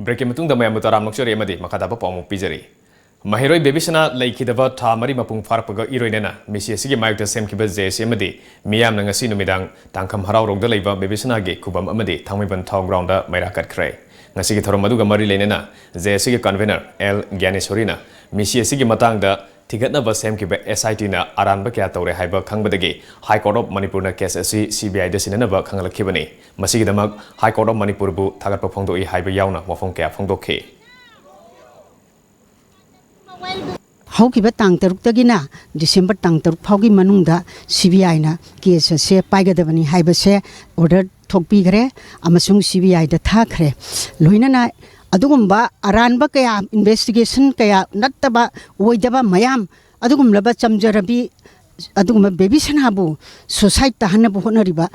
ꯕ꯭ꯔꯦꯛꯀꯤ ꯃꯇꯨꯡꯗ ꯃꯌꯥꯝꯕꯨ ꯇꯔꯥꯝꯅ ꯑꯣꯛꯆꯔꯤ ꯑꯃꯗꯤ ꯃꯈꯥ ꯇꯥꯕ ꯄꯥꯎ ꯑꯃꯨꯛ ꯄꯤꯖꯔꯤ꯫ ꯃꯍꯩꯔꯣꯏ ꯕꯦꯕꯤꯁꯅꯥ ꯂꯩꯈꯤꯗꯕ ꯊꯥ ꯃꯔꯤ ꯃꯄꯨꯡ ꯐꯥꯔꯛꯄꯒ ꯏꯔꯣꯏꯅꯅ ꯃꯤꯁꯤ ꯑꯁꯤꯒꯤ ꯃꯥꯌꯣꯛꯇ ꯁꯦꯝꯈꯤꯕ ꯖꯦ ꯑꯦ ꯁꯤ ꯑꯃꯗꯤ ꯃꯤꯌꯥꯝꯅ ꯉꯁꯤ ꯅꯨꯃꯤꯗꯥꯡ ꯇꯥꯡꯈꯝ ꯍꯔꯥꯎꯔꯣꯡꯗ ꯂꯩꯕ ꯕꯦꯕꯤꯁꯅꯥꯒꯤ ꯈꯨꯕꯝ ꯑꯃꯗꯤ ꯊꯥꯡꯃꯩꯕꯟ ꯊꯥꯎ ꯒ꯭ꯔꯥꯎꯟꯗ ꯃꯩꯔꯥ ꯀꯠꯈ꯭ꯔꯦ꯫ ꯉꯁꯤꯒꯤ ꯊꯧꯔꯝ ꯑꯗꯨꯒ ꯃꯔꯤ ꯂꯩꯅꯅ ꯖꯦ ꯑꯦ ꯁꯤꯒꯤ ꯀꯟꯚꯦꯅꯔ ꯑꯦꯜ ꯒ꯭ꯌꯥꯅꯦꯁꯣꯔꯤꯅ ꯃꯤꯁꯤ ꯑꯁꯤꯒꯤ ꯃꯇꯥꯡꯗ ꯊꯤꯒꯠꯅꯕ ꯁꯦꯝꯈꯤꯕ ꯑꯦꯁ ꯑꯥꯏ ꯇꯤꯅ ꯑꯔꯥꯟꯕ ꯀꯌꯥ ꯇꯧꯔꯦ ꯍꯥꯏꯕ ꯈꯪꯕꯗꯒꯤ High Court of ꯃꯅꯤꯄꯨꯔꯅ ꯀꯦꯁ ꯑꯁꯤ ꯁꯤ ꯕꯤ ꯑꯥꯏꯗ ꯁꯤꯟꯅꯅꯕ ꯈꯪꯍꯜꯂꯛꯈꯤꯕꯅꯤ꯫ ꯃꯁꯤꯒꯤꯗꯃꯛ High Court of ꯃꯅꯤꯄꯨꯔꯕꯨ ꯊꯥꯒꯠꯄ ꯐꯣꯡꯗꯣꯛꯏ ꯍꯥꯏꯕ ꯌꯥꯎꯅ ꯋꯥꯐꯝ ꯀꯌꯥ ꯐꯣꯡꯗꯣꯛꯈꯤ꯫ ꯍꯧꯈꯤꯕ ꯇꯥꯡ ꯇꯔꯨꯛꯇꯒꯤꯅ ꯗꯤꯁꯦꯝꯕꯔ ꯇꯥꯡ ꯇꯔꯨꯛ ꯐꯥꯎꯒꯤ ꯃꯅꯨꯡꯗ ꯁꯤ ꯕꯤ ꯑꯥꯏꯅ ꯀꯦꯁ ꯑꯁꯦ ꯄꯥꯏꯒꯗꯕꯅꯤ ꯍꯥꯏꯕꯁꯦ ꯑꯣꯔꯗꯔ ꯊꯣꯛꯄꯤꯈ꯭ꯔꯦ ꯑꯃꯁꯨꯡ ꯁꯤ ꯕꯤ ꯑꯥꯏꯗ ꯊꯥꯈ꯭ꯔꯦ꯫ ꯂꯣꯏꯅꯅ ꯑꯗꯨꯒꯨꯝꯕ ꯑꯔꯥꯟꯕ ꯀꯌꯥ, ꯏꯟꯚꯦꯁꯇꯤꯒꯦꯁꯟ ꯀꯌꯥ ꯅꯠꯇꯕ, ꯑꯣꯏꯗꯕ ꯃꯌꯥꯝ, ꯑꯗꯨꯒꯨꯝꯂꯕ ꯆꯝꯖꯔꯕꯤ, ꯑꯗꯨꯒꯨꯝꯕ ꯕꯦꯕꯤꯁꯅꯥꯕꯨ ꯁꯨꯁꯥꯏꯠ ꯇꯥꯍꯟꯅꯕ ꯍꯣꯠꯅꯔꯤꯕ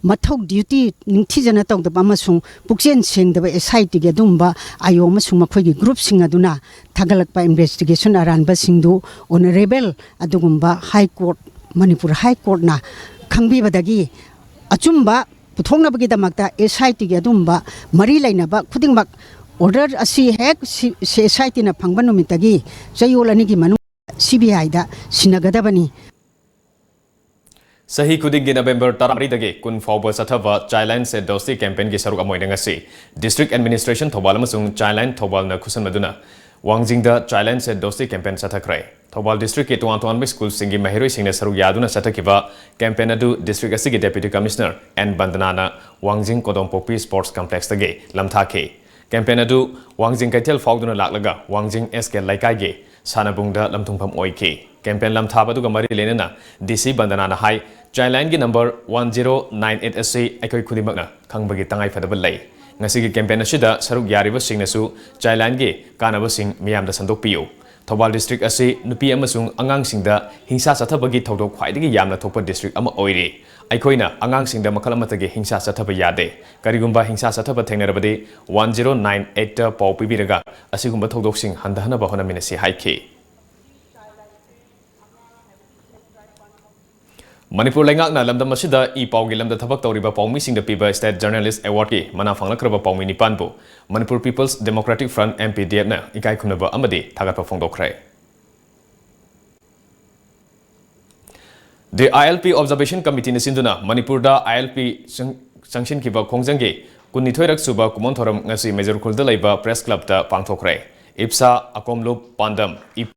ꯃꯊꯧ, ꯗ꯭ꯌꯨꯇꯤ ꯅꯤꯡꯊꯤꯖꯅ ꯇꯧꯗꯕ ꯑꯃꯁꯨꯡ ꯄꯨꯛꯆꯦꯜ ꯁꯦꯡꯗꯕ ꯑꯦꯁ ꯑꯥꯏ ꯇꯤꯒꯤ ꯑꯗꯨꯒꯨꯝꯕ ꯑꯥꯏ ꯑꯣ ꯑꯃꯁꯨꯡ ꯃꯈꯣꯏꯒꯤ ꯒ꯭ꯔꯨꯞꯁꯤꯡ ꯑꯗꯨꯅ ꯊꯥꯒꯠꯂꯛꯄ ꯏꯟꯚꯦꯁꯇꯤꯒꯦꯁꯟ ꯑꯔꯥꯟꯕꯁꯤꯡꯗꯨ ꯑꯣꯅꯔꯦꯕꯜ ꯑꯗꯨꯒꯨꯝꯕ ꯍꯥꯏ ꯀꯣꯔꯠ, ꯃꯅꯤꯄꯨꯔ ꯍꯥꯏ ꯀꯣꯔꯠꯅ ꯈꯪꯕꯤꯕꯗꯒꯤ ꯑꯆꯨꯝꯕ ꯄꯨꯊꯣꯛꯅꯕꯒꯤꯗꯃꯛꯇ ꯑꯦꯁ ꯑꯥꯏ ꯇꯤꯒꯤ ꯑꯗꯨꯒꯨꯝꯕ ꯃꯔꯤ ꯂꯩꯅꯕ ꯈꯨꯗꯤꯡꯃꯛ ꯑꯣꯔꯗꯔ ꯑꯁꯤ ꯍꯦꯛ ꯁꯤ, ꯁꯤ ꯑꯦꯁ ꯑꯥꯏ ꯇꯤꯅ ꯐꯪꯕ ꯅꯨꯃꯤꯠꯇꯒꯤ ꯆꯌꯣꯜ ꯑꯅꯤꯒꯤ ꯃꯅꯨꯡꯗ ꯁꯤ ꯕꯤ ꯑꯥꯏꯗ ꯁꯤꯟꯅꯒꯗꯕꯅꯤ꯫ ꯆꯍꯤ ꯈꯨꯗꯤꯡꯒꯤ ꯅꯕꯦꯝꯕꯔ ꯇꯔꯥꯃꯔꯤꯗꯒꯤ ꯀꯨꯟ ꯐꯥꯎꯕ ꯆꯠꯊꯕ Childline Save Dosti campaignꯒꯤ ꯁꯔꯨꯛ ꯑꯃ ꯑꯣꯏꯅ ꯉꯁꯤ District Administration ꯊꯧꯕꯥꯜ ꯑꯃꯁꯨꯡ Childline ꯊꯧꯕꯥꯜꯅ ꯈꯨꯠꯁꯝꯅꯗꯨꯅ ꯋꯥꯡꯖꯤꯡꯗ Childline Save Dosti campaign ꯆꯠꯊꯈ꯭ꯔꯦ꯫ Thoubal districtꯀꯤ ꯇꯣꯉꯥꯟ ꯇꯣꯉꯥꯟꯕ schoolꯁꯤꯡꯒꯤ ꯃꯍꯩꯔꯣꯏꯁꯤꯡꯅ ꯁꯔꯨꯛ ꯌꯥꯗꯨꯅ ꯆꯠꯊꯈꯤꯕ campaign ꯑꯗꯨ district ꯑꯁꯤꯒꯤ Deputy Commissioner ꯑꯦꯟ ꯕꯟꯗꯅꯥꯅ ꯋꯥꯡꯖꯤꯡ ꯀꯣꯗꯣꯝꯄꯣꯛꯄꯤ Sports Complexꯇꯒꯤ ꯂꯝꯊꯥꯈꯤ꯫ ꯀꯦꯝꯄꯦꯟ ꯑꯗꯨ ꯋꯥꯡꯖꯤꯡ ꯀꯩꯊꯦꯜ ꯐꯥꯎꯗꯨꯅ ꯂꯥꯛꯂꯒ ꯋꯥꯡꯖꯤꯡ ꯑꯦꯁ ꯀꯦ ꯂꯩꯀꯥꯏꯒꯤ ꯁꯥꯟꯅꯕꯨꯡꯗ ꯂꯝꯊꯨꯡꯐꯝ ꯑꯣꯏꯈꯤ꯫ ꯀꯦꯝꯄꯦꯟ ꯂꯝꯊꯥꯕ ꯑꯗꯨꯒ ꯃꯔꯤ ꯂꯩꯅꯅ ꯗꯤ ꯁꯤ ꯕꯟꯗꯅꯥꯅ ꯍꯥꯏ, ꯆꯥꯏꯜ ꯂꯥꯏꯟꯒꯤ number one zero nine eight ꯑꯁꯤ ꯑꯩꯈꯣꯏ ꯈꯨꯗꯤꯡꯃꯛꯅ ꯈꯪꯕꯒꯤ ꯇꯉꯥꯏꯐꯗꯕ ꯂꯩ꯫ ꯉꯁꯤꯒꯤ ꯀꯦꯝꯄꯦꯟ ꯑꯁꯤꯗ ꯁꯔꯨꯛ ꯌꯥꯔꯤꯕꯁꯤꯡꯅꯁꯨ ꯆꯥꯏꯜ ꯂꯥꯏꯟꯒꯤ ꯀꯥꯟꯅꯕꯁꯤꯡ ꯃꯤꯌꯥꯝꯗ ꯁꯟꯗꯣꯛꯄꯤꯌꯨ꯫ ꯊꯧꯕꯥꯜ ꯗꯤꯁꯇ꯭ꯔꯤꯛ ꯑꯁꯤ ꯅꯨꯄꯤ ꯑꯃꯁꯨꯡ ꯑꯉꯥꯡꯁꯤꯡꯗ ꯍꯤꯡꯁꯥ ꯆꯠꯊꯕꯒꯤ ꯊꯧꯗꯣꯛ ꯈ꯭ꯋꯥꯏꯗꯒꯤ ꯌꯥꯝꯅ ꯊꯣꯛꯄ ꯗꯤꯁꯇ꯭ꯔꯤꯛ ꯑꯃ ꯑꯣꯏꯔꯤ꯫ ꯑꯩꯈꯣꯏꯅ ꯑꯉꯥꯡꯁꯤꯡꯗ ꯃꯈꯜ ꯑꯃꯠꯇꯒꯤ ꯍꯤꯡꯁꯥ ꯆꯠꯊꯕ ꯌꯥꯗꯦ꯫ ꯀꯔꯤꯒꯨꯝꯕ ꯍꯤꯡꯁꯥ ꯆꯠꯊꯕ ꯊꯦꯡꯅꯔꯕꯗꯤ ꯋꯥꯟ ꯖꯤꯔꯣ ꯅꯥꯏꯟ ꯑꯩꯠꯇ ꯄꯥꯎ ꯄꯤꯕꯤꯔꯒ ꯑꯁꯤꯒꯨꯝꯕ ꯊꯧꯗꯣꯛꯁꯤꯡ ꯍꯟꯊꯍꯟꯅꯕ ꯍꯣꯠꯅꯃꯤꯟꯅꯁꯤ ꯍꯥꯏꯈꯤ꯫ ꯃꯅꯤꯄꯨꯔ ꯂꯩꯉꯥꯛꯅ ꯂꯝꯗꯝ ꯑꯁꯤꯗ ꯏ ꯄꯥꯎꯒꯤ ꯂꯝꯗ ꯊꯕꯛ ꯇꯧꯔꯤꯕ ꯄꯥꯎꯃꯤꯁꯤꯡꯗ ꯄꯤꯕ State Journalist Awardꯀꯤ ꯃꯅꯥ ꯐꯪꯂꯛꯈ꯭ꯔꯕ ꯄꯥꯎꯃꯤ ꯅꯤꯄꯥꯟꯕꯨ Manipur People's Democratic Front, M P D Fꯅ ꯏꯀꯥꯏ ꯈꯨꯝꯅꯕ ꯑꯃꯗꯤ ꯊꯥꯒꯠꯄ ꯐꯣꯡꯗꯣꯛꯈ꯭ꯔꯦ꯫ The I L P Observation Committeeꯅ ꯁꯤꯟꯗꯨꯅ ꯃꯅꯤꯄꯨꯔꯗ I L P ꯆꯪ-, ꯆꯪꯁꯤꯟꯈꯤꯕ ꯈꯣꯡꯖꯪꯒꯤ ꯀꯨꯟꯅꯤꯊꯣꯏꯔꯛ ꯁꯨꯕ ꯀꯨꯝꯑꯣꯟ ꯊꯧꯔꯝ ꯉꯁꯤ ꯃꯦꯖꯔ ꯈꯨꯜꯗ ꯂꯩꯕ Press Clubꯇ ꯄꯥꯡꯊꯣꯛꯈ꯭ꯔꯦ꯫ ꯏꯞꯁꯥ, ꯑꯀꯣꯝꯂꯨꯞ ꯄꯥꯟꯗꯝ, ꯏ-,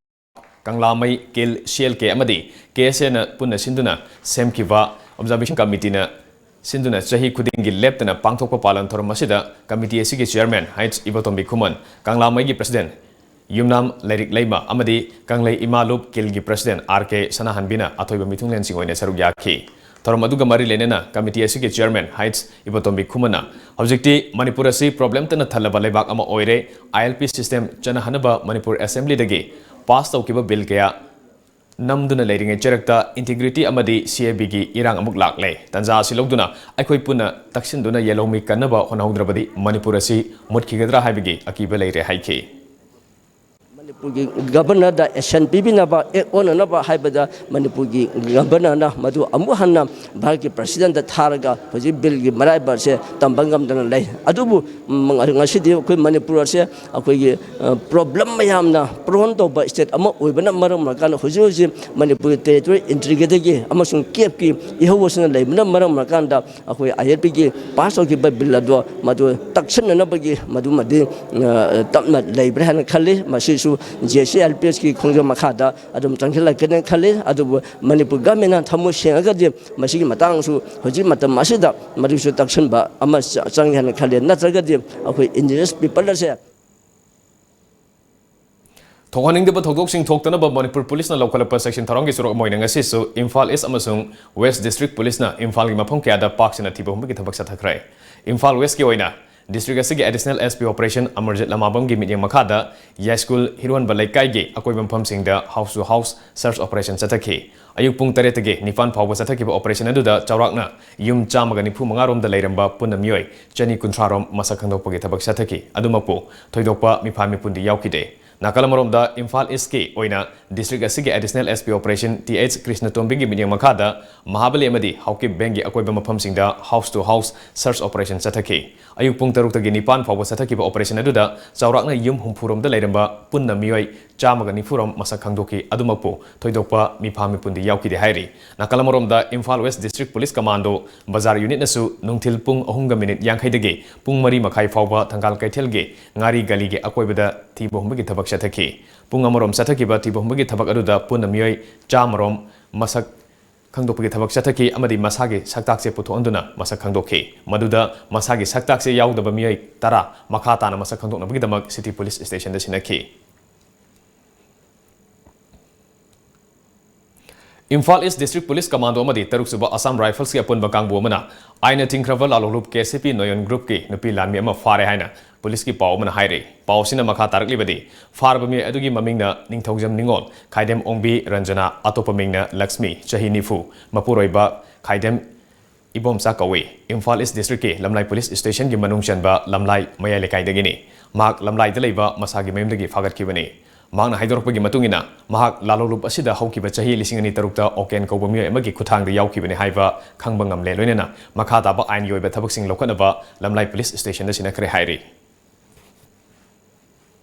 ꯀꯪꯂꯥꯃꯩ, ꯀꯤꯜ, C L K ꯑꯃꯗꯤ K S Aꯅ ꯄꯨꯟꯅ ꯁꯤꯟꯗꯨꯅ ꯁꯦꯝꯈꯤꯕ Observation Committeeꯅ ꯁꯤꯟꯗꯨꯅ ꯆꯍꯤ ꯈꯨꯗꯤꯡꯒꯤ ꯂꯦꯞꯇꯅ ꯄꯥꯡꯊꯣꯛꯄ ꯄꯥꯂꯟ ꯊꯧꯔꯝ ꯑꯁꯤꯗ committee ꯑꯁꯤꯒꯤ chairman H Ibotombi Khuman, ꯀꯪꯂꯥꯃꯩꯒꯤ president ꯌꯨꯝꯅꯥꯝ ꯂꯥꯏꯔꯤꯛ ꯂꯩꯃ ꯑꯃꯗꯤ ꯀꯪꯂꯩ ꯏꯃꯥ ꯂꯨꯞ ꯀꯤꯜꯒꯤ president R K ꯁꯅꯥꯍꯟꯕꯤꯅ ꯑꯊꯣꯏꯕ ꯃꯤꯊꯨꯡꯂꯦꯟꯁꯤꯡ ꯑꯣꯏꯅ ꯁꯔꯨꯛ ꯌꯥꯈꯤ꯫ ꯊꯧꯔꯝ ꯑꯗꯨꯒ ꯃꯔꯤ ꯂꯩꯅꯅ committee ꯑꯁꯤꯒꯤ chairman H Ibotombi Khumanꯅ ꯍꯧꯖꯤꯛꯇꯤ ꯃꯅꯤꯄꯨꯔ ꯑꯁꯤ problemꯇꯅ ꯊꯜꯂꯕ ꯂꯩꯕꯥꯛ ꯑꯃ ꯑꯣꯏꯔꯦ, I L P system ꯆꯠꯅꯍꯟꯅꯕ Manipur Assemblyꯗꯒꯤ pass ꯇꯧꯈꯤꯕ bill ꯀꯌꯥ ꯅꯝꯗꯨꯅ ꯂꯩꯔꯤꯉꯩ ꯆꯔꯛꯇ integrity ꯑꯃꯗꯤ C A Bꯒꯤ ꯏꯔꯥꯡ ꯑꯃꯨꯛ ꯂꯥꯛꯂꯦ꯫ ꯇꯥꯟꯖꯥ ꯑꯁꯤ ꯂꯧꯗꯨꯅ ꯑꯩꯈꯣꯏ ꯄꯨꯟꯅ ꯇꯛꯁꯤꯟꯗꯨꯅ ꯌꯦꯜꯍꯧꯃꯤ ꯀꯟꯅꯕ ꯍꯣꯠꯅꯍꯧꯗ꯭ꯔꯕꯗꯤ ꯃꯅꯤꯄꯨꯔ ꯑꯁꯤ ꯃꯨꯠꯈꯤꯒꯗ꯭ꯔꯥ ꯍꯥꯏꯕꯒꯤ ꯑꯀꯤꯕ ꯂꯩꯔꯦ ꯍꯥꯏꯈꯤ꯫ ꯃꯅꯤꯄꯨꯔꯒꯤ Governorꯗ ꯑꯦꯁꯟ ꯄꯤꯕꯤꯅꯕ, ꯑꯦꯛ ꯑꯣꯟꯅꯅꯕ ꯍꯥꯏꯕꯗ ꯃꯅꯤꯄꯨꯔꯒꯤ Governorꯅ ꯃꯗꯨ ꯑꯃꯨꯛ ꯍꯟꯅ ꯚꯥꯔꯠꯀꯤ Presidentꯇ ꯊꯥꯔꯒ ꯍꯧꯖꯤꯛ billꯒꯤ ꯃꯔꯥꯏꯕꯛ ꯑꯁꯦ ꯇꯝꯕ ꯉꯝꯗꯅ ꯂꯩ꯫ ꯑꯗꯨꯕꯨ, ꯎꯝ, ꯉꯁꯤꯗꯤ ꯑꯩꯈꯣꯏ ꯃꯅꯤꯄꯨꯔ ꯑꯁꯦ ꯑꯩꯈꯣꯏꯒꯤ, ꯑ, problem ꯃꯌꯥꯝꯅ prone ꯇꯧꯕ state ꯑꯃ ꯑꯣꯏꯕꯅ ꯃꯔꯝ ꯑꯣꯏꯔꯀꯥꯟꯗ ꯍꯧꯖꯤꯛ ꯍꯧꯖꯤꯛ ꯃꯅꯤꯄꯨꯔꯒꯤ territorial integrityꯗꯒꯤ ꯑꯃꯁꯨꯡ CABꯀꯤ ꯏꯍꯧ ꯑꯁꯤꯅ ꯂꯩꯕꯅ ꯃꯔꯝ ꯑꯣꯏꯔꯀꯥꯟꯗ ꯑꯩꯈꯣꯏ I L Pꯒꯤ pass ꯇꯧꯈꯤꯕ bill ꯑꯗꯣ ꯃꯗꯨ ꯇꯛꯁꯤꯟꯅꯅꯕꯒꯤ ꯃꯗꯨꯃꯗꯤ, ꯑ, ꯇꯞꯅ ꯂꯩꯕ꯭ꯔꯥ ꯍꯥꯏꯅ ꯈꯜꯂꯤ꯫ ꯃꯁꯤꯁꯨ ꯖꯦ ꯁꯤ ꯑꯦꯜ ꯄꯤ ꯑꯦꯁꯀꯤ ꯈꯣꯡꯖꯪ ꯃꯈꯥꯗ ꯑꯗꯨꯝ ꯆꯪꯁꯤꯜꯂꯛꯀꯅꯤ ꯈꯜꯂꯤ꯫ ꯑꯗꯨꯕꯨ ꯃꯅꯤꯄꯨꯔ ꯒꯚꯔꯟꯃꯦꯟꯅ ꯊꯃꯣꯏ ꯁꯦꯡꯉꯒꯗꯤ ꯃꯁꯤꯒꯤ ꯃꯇꯥꯡꯁꯨ ꯍꯧꯖꯤꯛ ꯃꯇꯝ ꯑꯁꯤꯗ ꯃꯗꯨꯁꯨ ꯇꯛꯁꯤꯟꯕ ꯑꯃ ꯆ-, ꯆꯪꯒꯦ ꯍꯥꯏꯅ ꯈꯜꯂꯤ꯫ ꯅꯠꯇ꯭ꯔꯒꯗꯤ ꯑꯩꯈꯣꯏ indigenous people ꯑꯁꯦ ꯊꯣꯛꯍꯟꯅꯤꯡꯗꯕ ꯊꯧꯗꯣꯛꯁꯤꯡ ꯊꯣꯛꯇꯅꯕ ꯃꯅꯤꯄꯨꯔ ꯄꯨꯂꯤꯁꯅ ꯂꯧꯈꯠꯂꯛꯄ ꯆꯦꯛꯁꯤꯟ ꯊꯧꯔꯥꯡꯒꯤ ꯁꯔꯨꯛ ꯑꯃ ꯑꯣꯏꯅ ꯉꯁꯤꯁꯨ ꯏꯝꯐꯥꯜ ꯏꯁ ꯑꯃꯁꯨꯡ ꯋꯦꯁ ꯗꯤꯁꯇ꯭ꯔꯤꯛ ꯄꯨꯂꯤꯁꯅ ꯏꯝꯐꯥꯜꯒꯤ ꯃꯐꯝ ꯀꯌꯥꯗ ꯄꯥꯛ ꯁꯟꯅ ꯊꯤꯕ ꯍꯨꯝꯕꯒꯤ ꯊꯕꯛ ꯆꯠꯊꯈ꯭ꯔꯦ꯫ ꯏꯝꯐꯥꯜ ꯋꯦꯁꯀꯤ ꯑꯣꯏꯅ ꯗꯤꯁꯇ꯭ꯔꯤꯛ ꯑꯁꯤꯒꯤ additional S P operation Amarjeet ꯂꯃꯥꯕꯝꯒꯤ ꯃꯤꯠꯌꯦꯡ ꯃꯈꯥꯗ ꯌꯥꯏꯁ꯭ꯀꯨꯜ ꯍꯤꯔꯣꯟꯕ ꯂꯩꯀꯥꯏꯒꯤ ꯑꯀꯣꯏꯕ ꯃꯐꯝꯁꯤꯡꯗ house to house search operation ꯆꯠꯊꯈꯤ꯫ ꯑꯌꯨꯛ ꯄꯨꯡ ꯇꯔꯦꯠꯇꯒꯤ ꯅꯤꯄꯥꯟ ꯐꯥꯎꯕ ꯆꯠꯊꯈꯤꯕ operation ꯑꯗꯨꯗ ꯆꯥꯎꯔꯥꯛꯅ ꯌꯨꯝ ꯆꯥꯝꯃꯒ ꯅꯤꯐꯨ ꯃꯉꯥ ꯔꯣꯝꯗ ꯂꯩꯔꯝꯕ ꯄꯨꯟꯅ ꯃꯤꯑꯣꯏ ꯆꯅꯤ ꯀꯨꯟꯊ꯭ꯔꯥ ꯔꯣꯝ ꯃꯁꯛ ꯈꯪꯗꯣꯛꯄꯒꯤ ꯊꯕꯛ ꯆꯠꯊꯈꯤ꯫ ꯑꯗꯨꯃꯛꯄꯨ ꯊꯣꯏꯗꯣꯛꯄ ꯃꯤꯐꯥ ꯃꯤꯄꯨꯟꯗꯤ ꯌꯥꯎꯈꯤꯗꯦ꯫ ꯅꯥꯀꯜ ꯑꯃꯔꯣꯝꯗ ꯏꯝꯐꯥꯜ ꯏꯁꯀꯤ ꯑꯣꯏꯅ ꯗꯤꯁꯇ꯭ꯔꯤꯛ ꯑꯁꯤꯒꯤ additional S P operation T H ꯀ꯭ꯔꯤꯁꯅꯇꯣꯝꯕꯤꯒꯤ ꯃꯤꯠꯌꯦꯡ ꯃꯈꯥꯗ ꯃꯍꯥꯕꯂꯤ ꯑꯃꯗꯤ ꯍꯥꯎꯀꯤꯞ ꯕꯦꯡꯒꯤ ꯑꯀꯣꯏꯕ ꯃꯐꯝꯁꯤꯡꯗ house to house search operation ꯆꯠꯊꯈꯤ꯫ ꯑꯌꯨꯛ ꯄꯨꯡ ꯇꯔꯨꯛꯇꯒꯤ ꯅꯤꯄꯥꯟ ꯐꯥꯎꯕ ꯆꯠꯊꯈꯤꯕ operation ꯑꯗꯨꯗ ꯆꯥꯎꯔꯥꯛꯅ ꯌꯨꯝ ꯍꯨꯝꯐꯨ ꯔꯣꯝꯗ ꯂꯩꯔꯝꯕ ꯄꯨꯟꯅ ꯃꯤꯑꯣꯏ ꯆꯥꯝꯃꯒ ꯅꯤꯐꯨ ꯔꯣꯝ ꯃꯁꯛ ꯈꯪꯗꯣꯛꯈꯤ꯫ ꯑꯗꯨꯃꯛꯄꯨ ꯊꯣꯏꯗꯣꯛꯄ ꯃꯤꯐꯥ ꯃꯤꯄꯨꯟꯗꯤ ꯌꯥꯎꯈꯤꯗꯦ ꯍꯥꯏꯔꯤ꯫ ꯅꯥꯀꯜ ꯑꯃꯔꯣꯝꯗ Imphal west district police commando ꯕꯖꯥꯔ ꯌꯨꯅꯤꯠꯅꯁꯨ ꯅꯨꯡꯊꯤꯜ ꯄꯨꯡ ꯑꯍꯨꯝꯒ ꯃꯤꯅꯤꯠ ꯌꯥꯡꯈꯩꯗꯒꯤ ꯄꯨꯡ ꯃꯔꯤ ꯃꯈꯥꯏ ꯐꯥꯎꯕ ꯊꯪꯒꯥꯜ ꯀꯩꯊꯦꯜꯒꯤ ꯉꯥꯔꯤ ꯒꯂꯤꯒꯤ ꯑꯀꯣꯏꯕꯗ ꯊꯤꯕ ꯍꯨꯝꯕꯒꯤ ꯊꯕꯛ ꯆꯠꯊꯈꯤ꯫ ꯄꯨꯡ ꯑꯃꯔꯣꯝ ꯆꯠꯊꯈꯤꯕ ꯊꯤꯕ ꯍꯨꯝꯕꯒꯤ ꯊꯕꯛ ꯑꯗꯨꯗ ꯄꯨꯟꯅ ꯃꯤꯑꯣꯏ ꯆꯥꯝꯃ ꯔꯣꯝ ꯃꯁꯛ ꯈꯪꯗꯣꯛꯄꯒꯤ ꯊꯕꯛ ꯆꯠꯊꯈꯤ ꯑꯃꯗꯤ ꯃꯁꯥꯒꯤ ꯁꯛꯇꯥꯛꯁꯦ ꯄꯨꯊꯣꯛꯍꯟꯗꯨꯅ ꯃꯁꯛ ꯈꯪꯗꯣꯛꯈꯤ꯫ ꯃꯗꯨꯗ ꯃꯁꯥꯒꯤ ꯁꯛꯇꯥꯛꯁꯦ ꯌꯥꯎꯗꯕ ꯃꯤꯑꯣꯏ ꯇꯔꯥ ꯃꯈꯥ ꯇꯥꯅ ꯃꯁꯛ ꯈꯪꯗꯣꯛꯅꯕꯒꯤꯗꯃꯛ ꯁꯤꯇꯤ ꯄꯨꯂꯤꯁ ꯁ꯭ꯇꯦꯁꯟꯗ ꯁꯤꯟꯅꯈꯤ꯫ ꯏꯝꯐꯥꯜ ꯏꯁ ꯗꯤꯁꯇ꯭ꯔꯤꯛ ꯄꯨꯂꯤꯁ ꯀꯃꯥꯟꯗꯣ ꯑꯃꯗꯤ ꯇꯔꯨꯛꯁꯨꯕ ꯑꯁꯥꯝ ꯔꯥꯏꯐꯜꯁꯀꯤ ꯑꯄꯨꯟꯕ ꯀꯥꯡꯕꯨ ꯑꯃꯅ ꯑꯥꯏꯟꯅ ꯊꯤꯡꯈ꯭ꯔꯕ ꯂꯥꯂꯣꯡꯂꯨꯞ ꯀꯦ ꯁꯤ ꯄꯤ ꯅꯣꯌꯟ ꯒ꯭ꯔꯨꯞꯀꯤ ꯅꯨꯄꯤ ꯂꯥꯟꯃꯤ ꯑꯃ ꯐꯥꯔꯦ ꯍꯥꯏꯅ ꯄꯨꯂꯤꯁꯀꯤ ꯄꯥꯎ ꯑꯃꯅ ꯍꯥꯏꯔꯤ꯫ ꯄꯥꯎ ꯑꯁꯤꯅ ꯃꯈꯥ ꯇꯥꯔꯛꯂꯤꯕꯗꯤ, ꯐꯥꯔꯕ ꯃꯤꯑꯣꯏ ꯑꯗꯨꯒꯤ ꯃꯃꯤꯡꯅ ꯅꯤꯡꯊꯧꯖꯝ ꯅꯤꯉꯣꯜ, ꯈꯥꯏꯗꯦꯝ ꯑꯣꯡꯕꯤ ꯔꯟꯖꯅꯥ, ꯑꯇꯣꯞꯄ ꯃꯤꯡꯅ ꯂꯛꯁꯃꯤ, ꯆꯍꯤ ꯅꯤꯐꯨ, ꯃꯄꯨꯔꯣꯏꯕ ꯈꯥꯏꯗꯦꯝ ꯏꯕꯣꯝꯆꯥ ꯀꯧꯏ꯫ ꯏꯝꯐꯥꯜ ꯏꯁ ꯗꯤꯁꯇ꯭ꯔꯤꯛꯀꯤ ꯂꯝꯂꯥꯏ ꯄꯨꯂꯤꯁ ꯁ꯭ꯇꯦꯁꯟꯒꯤ ꯃꯅꯨꯡ ꯆꯟꯕ ꯂꯝꯂꯥꯏ ꯃꯌꯥꯏ ꯂꯩꯀꯥꯏꯗꯒꯤꯅꯤ꯫ ꯃꯍꯥꯛ ꯂꯝꯂꯥꯏꯗ ꯂꯩꯕ ꯃꯁꯥꯒꯤ ꯃꯌꯨꯝꯗꯒꯤ ꯐꯥꯒꯠꯈꯤꯕꯅꯤ꯫ ꯃꯍꯥꯛꯅ ꯍꯥꯏꯗꯣꯔꯛꯄꯒꯤ ꯃꯇꯨꯡ ꯏꯟꯅ, ꯃꯍꯥꯛ ꯂꯥꯂꯣꯡꯂꯨꯞ ꯑꯁꯤꯗ ꯍꯧꯈꯤꯕ ꯆꯍꯤ ꯂꯤꯁꯤꯡ ꯑꯅꯤ ꯇꯔꯨꯛꯇ ꯑꯣꯀꯦꯟ ꯀꯧꯕ ꯃꯤꯑꯣꯏ ꯑꯃꯒꯤ ꯈꯨꯠꯊꯥꯡꯗ ꯌꯥꯎꯈꯤꯕꯅꯤ ꯍꯥꯏꯕ ꯈꯪꯕ ꯉꯝꯂꯦ꯫ ꯂꯣꯏꯅꯅ ꯃꯈꯥ ꯇꯥꯕ ꯑꯥꯏꯟꯒꯤ ꯑꯣꯏꯕ ꯊꯕꯛꯁꯤꯡ ꯂꯧꯈꯠꯅꯕ ꯂꯝꯂꯥꯏ ꯄꯨꯂꯤꯁ ꯁ꯭ꯇꯦꯁꯟꯗ ꯁꯤꯟꯅꯈ꯭ꯔꯦ ꯍꯥꯏꯔꯤ꯫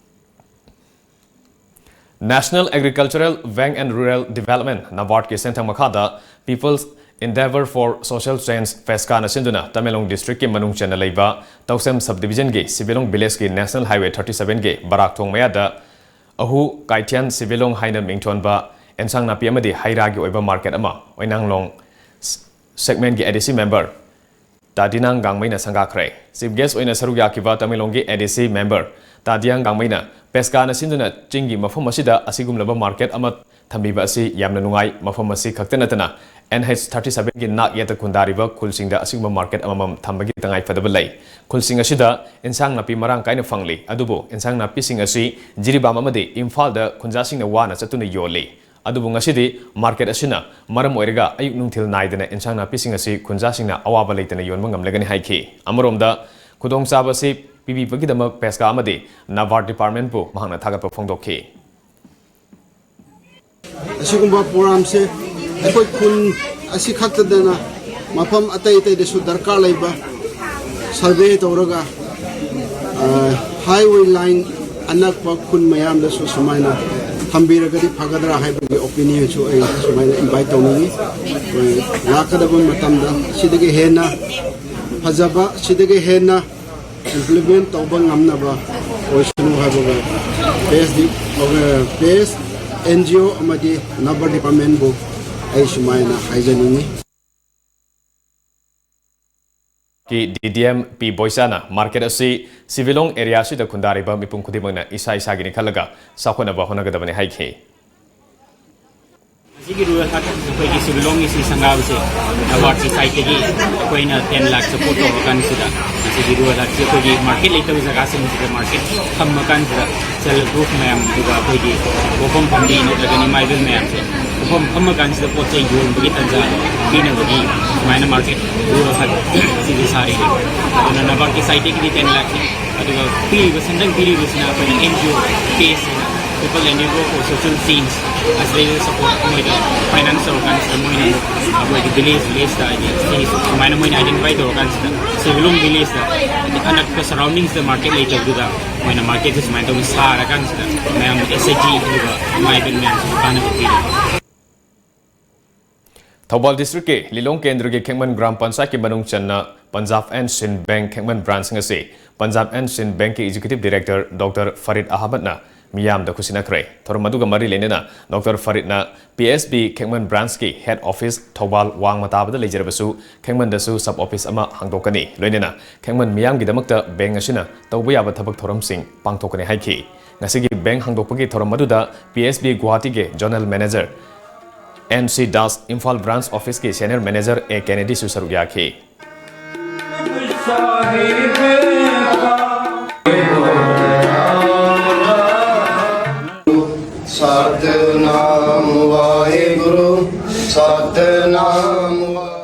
National Agricultural Bank and Rural Development, ꯅꯕꯥꯔꯗꯀꯤ ꯁꯦꯟꯊꯪ ꯃꯈꯥꯗ People's Endeavour for Social Change, ꯄꯦꯁꯀꯥꯅ ꯁꯤꯟꯗꯨꯅ ꯇꯃꯦꯡꯂꯣꯡ ꯗꯤꯁꯇ꯭ꯔꯤꯛꯀꯤ ꯃꯅꯨꯡ ꯆꯟꯅ ꯂꯩꯕ ꯇꯧꯁꯦꯝ sub ꯗꯤꯕꯤꯖꯟꯒꯤ ꯁꯤꯕꯤꯂꯣꯡ ꯚꯤꯂꯦꯖꯀꯤ National Highway thirty seven ꯒꯤ ꯕꯔꯥꯛ ꯊꯣꯡ ꯃꯌꯥꯗ ꯑꯍꯨ ꯀꯥꯏꯊꯤꯌꯥꯟ ꯁꯤꯚꯤꯂꯣꯡ ꯍꯥꯏꯅ ꯃꯤꯡꯊꯣꯟꯕ ꯑꯦꯟꯁꯥꯡ ꯅꯥꯄꯤ ꯑꯃꯗꯤ ꯍꯩ ꯔꯥꯒꯤ ꯑꯣꯏꯕ ꯃꯥꯔꯀꯦꯠ ꯑꯃ ꯑꯣꯏꯅꯥꯡꯂꯣꯡ ꯁ-, ꯁꯦꯒꯃꯦꯟꯒꯤ ꯑꯦ ꯗꯤ ꯁꯤ ꯃꯦꯝꯕꯔ ꯇꯥꯗꯤꯅꯥꯡ ꯒꯥꯡꯃꯩꯅ ꯁꯪꯒꯥꯈ꯭ꯔꯦ꯫ ꯆꯤꯐ ꯒꯦꯁ ꯑꯣꯏꯅ ꯁꯔꯨꯛ ꯌꯥꯈꯤꯕ ꯇꯃꯦꯡꯂꯣꯡꯒꯤ ꯑꯦ ꯗꯤ ꯁꯤ ꯃꯦꯝꯕꯔ ꯇꯥꯗꯤꯌꯥꯡ ꯒꯥꯡꯃꯩꯅ ꯄꯦꯁꯀꯥꯅ ꯁꯤꯟꯗꯨꯅ ꯆꯤꯡꯒꯤ ꯃꯐꯝ ꯑꯁꯤꯗ ꯑꯁꯤꯒꯨꯝꯂꯕ ꯃꯥꯔꯀꯦꯠ ꯑꯃ ꯊꯝꯕꯤꯕ ꯑꯁꯤ ꯌꯥꯝꯅ ꯅꯨꯡꯉꯥꯏ꯫ ꯃꯐꯝ ꯑꯁꯤ ꯈꯛꯇ ꯅꯠꯇꯅ N H thirty seven ꯒꯤ ꯅꯥꯛ ꯌꯦꯠꯇ ꯈꯨꯟꯗꯥꯔꯤꯕ ꯈꯨꯜꯁꯤꯡꯗ ꯑꯁꯤꯒꯨꯝꯕ ꯃꯥꯔꯀꯦꯠ ꯑꯃꯃꯝ ꯊꯝꯕꯒꯤ ꯇꯉꯥꯏꯐꯗꯕ ꯂꯩ꯫ ꯈꯨꯜꯁꯤꯡ ꯑꯁꯤꯗ ꯏꯟꯁꯥꯡ ꯅꯥꯄꯤ ꯃꯔꯥꯡ ꯀꯥꯏꯅ ꯐꯪꯂꯤ, ꯑꯗꯨꯕꯨ ꯏꯟꯁꯥꯡ ꯅꯥꯄꯤꯁꯤꯡ ꯑꯁꯤ ꯖꯤꯔꯤꯕꯥꯝ ꯑꯃꯗꯤ ꯏꯝꯐꯥꯜꯗ ꯈꯨꯟꯖꯥꯁꯤꯡꯅ ꯋꯥꯅ ꯆꯠꯇꯨꯅ ꯌꯣꯜꯂꯤ꯫ ꯑꯗꯨꯕꯨ ꯉꯁꯤꯗꯤ ꯃꯥꯔꯀꯦꯠ ꯑꯁꯤꯅ ꯃꯔꯝ ꯑꯣꯏꯔꯒ ꯑꯌꯨꯛ ꯅꯨꯡꯊꯤꯜ ꯅꯥꯏꯗꯅ ꯏꯟꯁꯥꯡ ꯅꯥꯄꯤꯁꯤꯡ ꯑꯁꯤ ꯈꯨꯟꯖꯥꯁꯤꯡꯅ ꯑꯋꯥꯕ ꯂꯩꯇꯅ ꯌꯣꯟꯕ ꯉꯝꯂꯒꯅꯤ ꯍꯥꯏꯈꯤ꯫ ꯑꯃꯔꯣꯝꯗ ꯈꯨꯗꯣꯡꯆꯥꯕ ꯑꯁꯤ ꯄꯤꯕꯤꯕꯒꯤꯗꯃꯛ ꯄꯦꯁꯀꯥ ꯑꯃꯗꯤ ꯅꯕꯥꯔꯠ ꯗꯤꯄꯥꯔꯠꯃꯦꯟꯕꯨ ꯃꯍꯥꯛꯅ ꯊꯥꯒꯠꯄ ꯐꯣꯡꯗꯣꯛꯈꯤ꯫ ꯑꯁꯤꯒꯨꯝꯕ ꯄ꯭ꯔꯣꯒ꯭ꯔꯥꯝꯁꯦ ꯑꯩꯈꯣꯏ ꯈꯨꯟ ꯑꯁꯤ ꯈꯛꯇꯗꯅ ꯃꯐꯝ ꯑꯇꯩ ꯑꯇꯩꯗꯁꯨ ꯗꯔꯀꯥꯔ ꯂꯩꯕ ꯁꯔꯚꯦ ꯇꯧꯔꯒ, ꯑ, ꯍꯥꯏꯋꯦ ꯂꯥꯏꯟ ꯑꯅꯛꯄ ꯈꯨꯟ ꯃꯌꯥꯝꯗꯁꯨ ꯁꯨꯃꯥꯏꯅ ꯊꯝꯕꯤꯔꯒꯗꯤ ꯐꯒꯗ꯭ꯔꯥ ꯍꯥꯏꯕꯒꯤ ꯑꯣꯄꯤꯅꯤꯌꯟꯁꯨ ꯑꯩ ꯁꯨꯃꯥꯏꯅ ꯏꯟꯚꯥꯏꯠ ꯇꯧꯅꯤꯡꯉꯤ꯫ ꯑꯩꯈꯣꯏ ꯂꯥꯛꯀꯗꯕ ꯃꯇꯝꯗ ꯁꯤꯗꯒꯤ ꯍꯦꯟꯅ ꯐꯖꯕ, ꯁꯤꯗꯒꯤ ꯍꯦꯟꯅ ꯏꯝꯄ꯭ꯂꯤꯃꯦꯟ ꯇꯧꯕ ꯉꯝꯅꯕ ꯑꯣꯏꯁꯅꯨ ꯍꯥꯏꯕꯒ ꯄꯦꯁ ꯗꯤ-, ꯄꯦꯁ, ꯑꯦꯟ ꯖꯤ ꯑꯣ ꯑꯃꯗꯤ ꯅꯕꯥꯔꯠ ꯗꯤꯄꯥꯔꯠꯃꯦꯟꯕꯨ ꯑꯩ ꯁꯨꯃꯥꯏꯅ ꯍꯥꯏꯖꯅꯤꯡꯉꯤ꯫ ꯀꯤ ꯗꯤ ꯗꯤ ꯑꯦꯝ ꯄꯤ ꯕꯣꯏꯆꯥꯅ ꯃꯥꯔꯀꯦꯠ ꯑꯁꯤ ꯁꯤꯚꯤꯂꯣꯡ ꯑꯦꯔꯤꯌꯥ ꯑꯁꯤꯗ ꯈꯨꯟꯗꯥꯔꯤꯕ ꯃꯤꯄꯨꯝ ꯈꯨꯗꯤꯡꯃꯛꯅ ꯏꯁꯥ ꯏꯁꯥꯒꯤꯅꯤ ꯈꯜꯂꯒ ꯆꯥꯎꯈꯠꯅꯕ ꯍꯣꯠꯅꯒꯗꯕꯅꯤ ꯍꯥꯏꯈꯤ꯫ ꯉꯁꯤꯒꯤ ꯔꯨꯔꯦꯜ ꯍꯥꯔꯠ ꯑꯩꯈꯣꯏꯒꯤ ꯁꯤꯚꯤꯂꯣꯡꯒꯤ ꯁꯤ ꯁꯪꯒꯥꯕꯁꯦ ꯅꯕꯥꯔꯠꯀꯤ ꯁꯥꯏꯠꯇꯒꯤ ꯑꯩꯈꯣꯏꯅ ten lakh support ꯇꯧꯔꯀꯥꯟꯁꯤꯗ ꯉꯁꯤꯒꯤ ꯔꯨꯔꯦꯜ ꯍꯥꯔꯠꯁꯤ ꯑꯩꯈꯣꯏꯒꯤ ꯃꯥꯔꯀꯦꯠ ꯂꯩꯇꯕ ꯖꯒꯥꯁꯤꯡꯁꯤꯗ ꯃꯥꯔꯀꯦꯠ ꯊꯝꯃꯀꯥꯟꯁꯤꯗ ꯁꯦꯜꯐ ꯍꯦꯜꯞ ꯒ꯭ꯔꯨꯞ ꯃꯌꯥꯝ, ꯑꯗꯨꯒ ꯑꯩꯈꯣꯏꯒꯤ ꯄꯣꯠꯐꯝ ꯐꯝꯕꯤ ꯅꯠꯇ꯭ꯔꯒꯅ ꯏꯃꯥ ꯏꯕꯦꯜ ꯃꯌꯥꯝꯁꯦ ꯄꯣꯠꯐꯝ ꯐꯝꯃꯀꯥꯟꯁꯤꯗ ꯄꯣꯠ ꯆꯩ ꯌꯣꯟꯕꯒꯤ ꯇꯥꯟꯖꯥ ꯄꯤꯅꯕꯒꯤ ꯁꯨꯃꯥꯏꯅ ꯃꯥꯔꯀꯦꯠ ꯔꯨꯔꯦꯜ ꯍꯥꯔꯠ ꯁꯤꯁꯦ ꯁꯥꯔꯤꯅꯤ꯫ ꯑꯗꯨꯅ ꯅꯕꯥꯔꯠꯀꯤ ꯁꯥꯏꯠꯇꯒꯤꯗꯤ ten lakh ꯅꯤ꯫ ꯑꯗꯨꯒ ꯄꯤꯔꯤꯕ, ꯁꯦꯟꯗꯪ ꯄꯤꯔꯤꯕꯁꯤꯅ ꯑꯩꯈꯣꯏꯅ N G O ꯄꯦꯖ ꯍꯥꯏꯅ People Endeavor for Social Change ꯑꯁꯤꯗꯩꯗ ꯁꯄꯣꯔꯠ ꯃꯣꯏꯗ ꯐꯥꯏꯅꯥꯟꯁ ꯇꯧꯔꯀꯥꯟꯁꯤꯗ ꯃꯣꯏꯅ ꯑꯃꯨꯛ ꯑꯩꯈꯣꯏꯒꯤ ꯚꯤꯂꯦꯖ, ꯚꯤꯂꯦꯖꯇ ꯍꯥꯏꯗꯤ ꯁꯤ ꯁꯨꯃꯥꯏꯅ ꯃꯣꯏꯅ ꯑꯥꯏꯗꯦꯟꯇꯤꯐꯥꯏ ꯇꯧꯔꯀꯥꯟꯁꯤꯗ ꯁꯤꯚꯤꯂꯣꯡ ꯚꯤꯂꯦꯖꯇ ꯍꯥꯏꯗꯤ ꯑꯅꯛꯄ ꯁꯔꯥꯎꯟꯗꯤꯡꯁꯇ ꯃꯥꯔꯀꯦꯠ ꯂꯩꯇꯕꯗꯨꯗ ꯃꯣꯏꯅ ꯃꯥꯔꯀꯦꯠꯁꯦ ꯁꯨꯃꯥꯏꯅ ꯇꯧꯅ ꯁꯥꯔꯀꯥꯟꯁꯤꯗ ꯃꯌꯥꯝ ꯑꯦꯁ ꯑꯩꯆ ꯖꯤ ꯑꯗꯨꯒ ꯏꯃꯥ ꯏꯕꯦꯜ ꯃꯌꯥꯝꯁꯤꯁꯨ ꯀꯥꯟꯅꯕ ꯄꯤꯔꯤ꯫ ꯊꯧꯕꯥꯜ ꯗꯤꯁꯇ꯭ꯔꯤꯛꯀꯤ ꯂꯤꯂꯣꯡ ꯀꯦꯟꯗ꯭ꯔꯒꯤ ꯈꯦꯛꯃꯟ ꯒ꯭ꯔꯥꯝ ꯄꯟꯆꯥꯌꯠꯀꯤ ꯃꯅꯨꯡ ꯆꯟꯅ ꯄꯟꯖꯥꯕ ꯑꯦꯟ ꯁꯤꯟ ꯕꯦꯡꯛ ꯈꯦꯛꯃꯟ ꯕ꯭ꯔꯥꯟꯁꯤꯡ ꯑꯁꯤ ꯄꯟꯖꯥꯕ ꯑꯦꯟ ꯁꯤꯟ ꯕꯦꯡꯛꯀꯤ ꯑꯦꯛꯖꯤꯀ꯭ꯌꯨꯇꯤꯚ ꯗꯤꯔꯦꯛꯇꯔ ꯗꯣꯛꯇꯔ ꯐꯔꯤꯗ ꯑꯍꯃꯗꯅ ꯃꯤꯌꯥꯝꯗ ꯈꯨꯠꯁꯤꯟꯅꯈ꯭ꯔꯦ꯫ ꯊꯧꯔꯝ ꯑꯗꯨꯒ ꯃꯔꯤ ꯂꯩꯅꯅ ꯗꯣꯛꯇꯔ ꯐꯔꯤꯗꯅ P S B ꯈꯦꯡꯃꯟ branchꯀꯤ head office ꯊꯧꯕꯥꯜ ꯋꯥꯡꯃ ꯇꯥꯕꯗ ꯂꯩꯖꯔꯕꯁꯨ, ꯈꯦꯡꯃꯟꯗꯁꯨ sub office ꯑꯃ ꯍꯥꯡꯗꯣꯛꯀꯅꯤ꯫ ꯂꯣꯏꯅꯅ ꯈꯦꯡꯃꯟ ꯃꯤꯌꯥꯝꯒꯤꯗꯃꯛꯇ bank ꯑꯁꯤꯅ ꯇꯧꯕ ꯌꯥꯕ ꯊꯕꯛ ꯊꯧꯔꯝꯁꯤꯡ ꯄꯥꯡꯊꯣꯛꯀꯅꯤ ꯍꯥꯏꯈꯤ꯫ ꯉꯁꯤꯒꯤ bank ꯍꯥꯡꯗꯣꯛꯄꯒꯤ ꯊꯧꯔꯝ ꯑꯗꯨꯗ P S B ꯒꯨꯋꯥꯍꯥꯇꯤꯒꯤ zonal manager N C Das, Imphal branch officeꯀꯤ senior manager A Kennedyꯁꯨ ꯁꯔꯨꯛ ꯌꯥꯈꯤ꯫ Satnam Waheguru, Satnam Waheguru.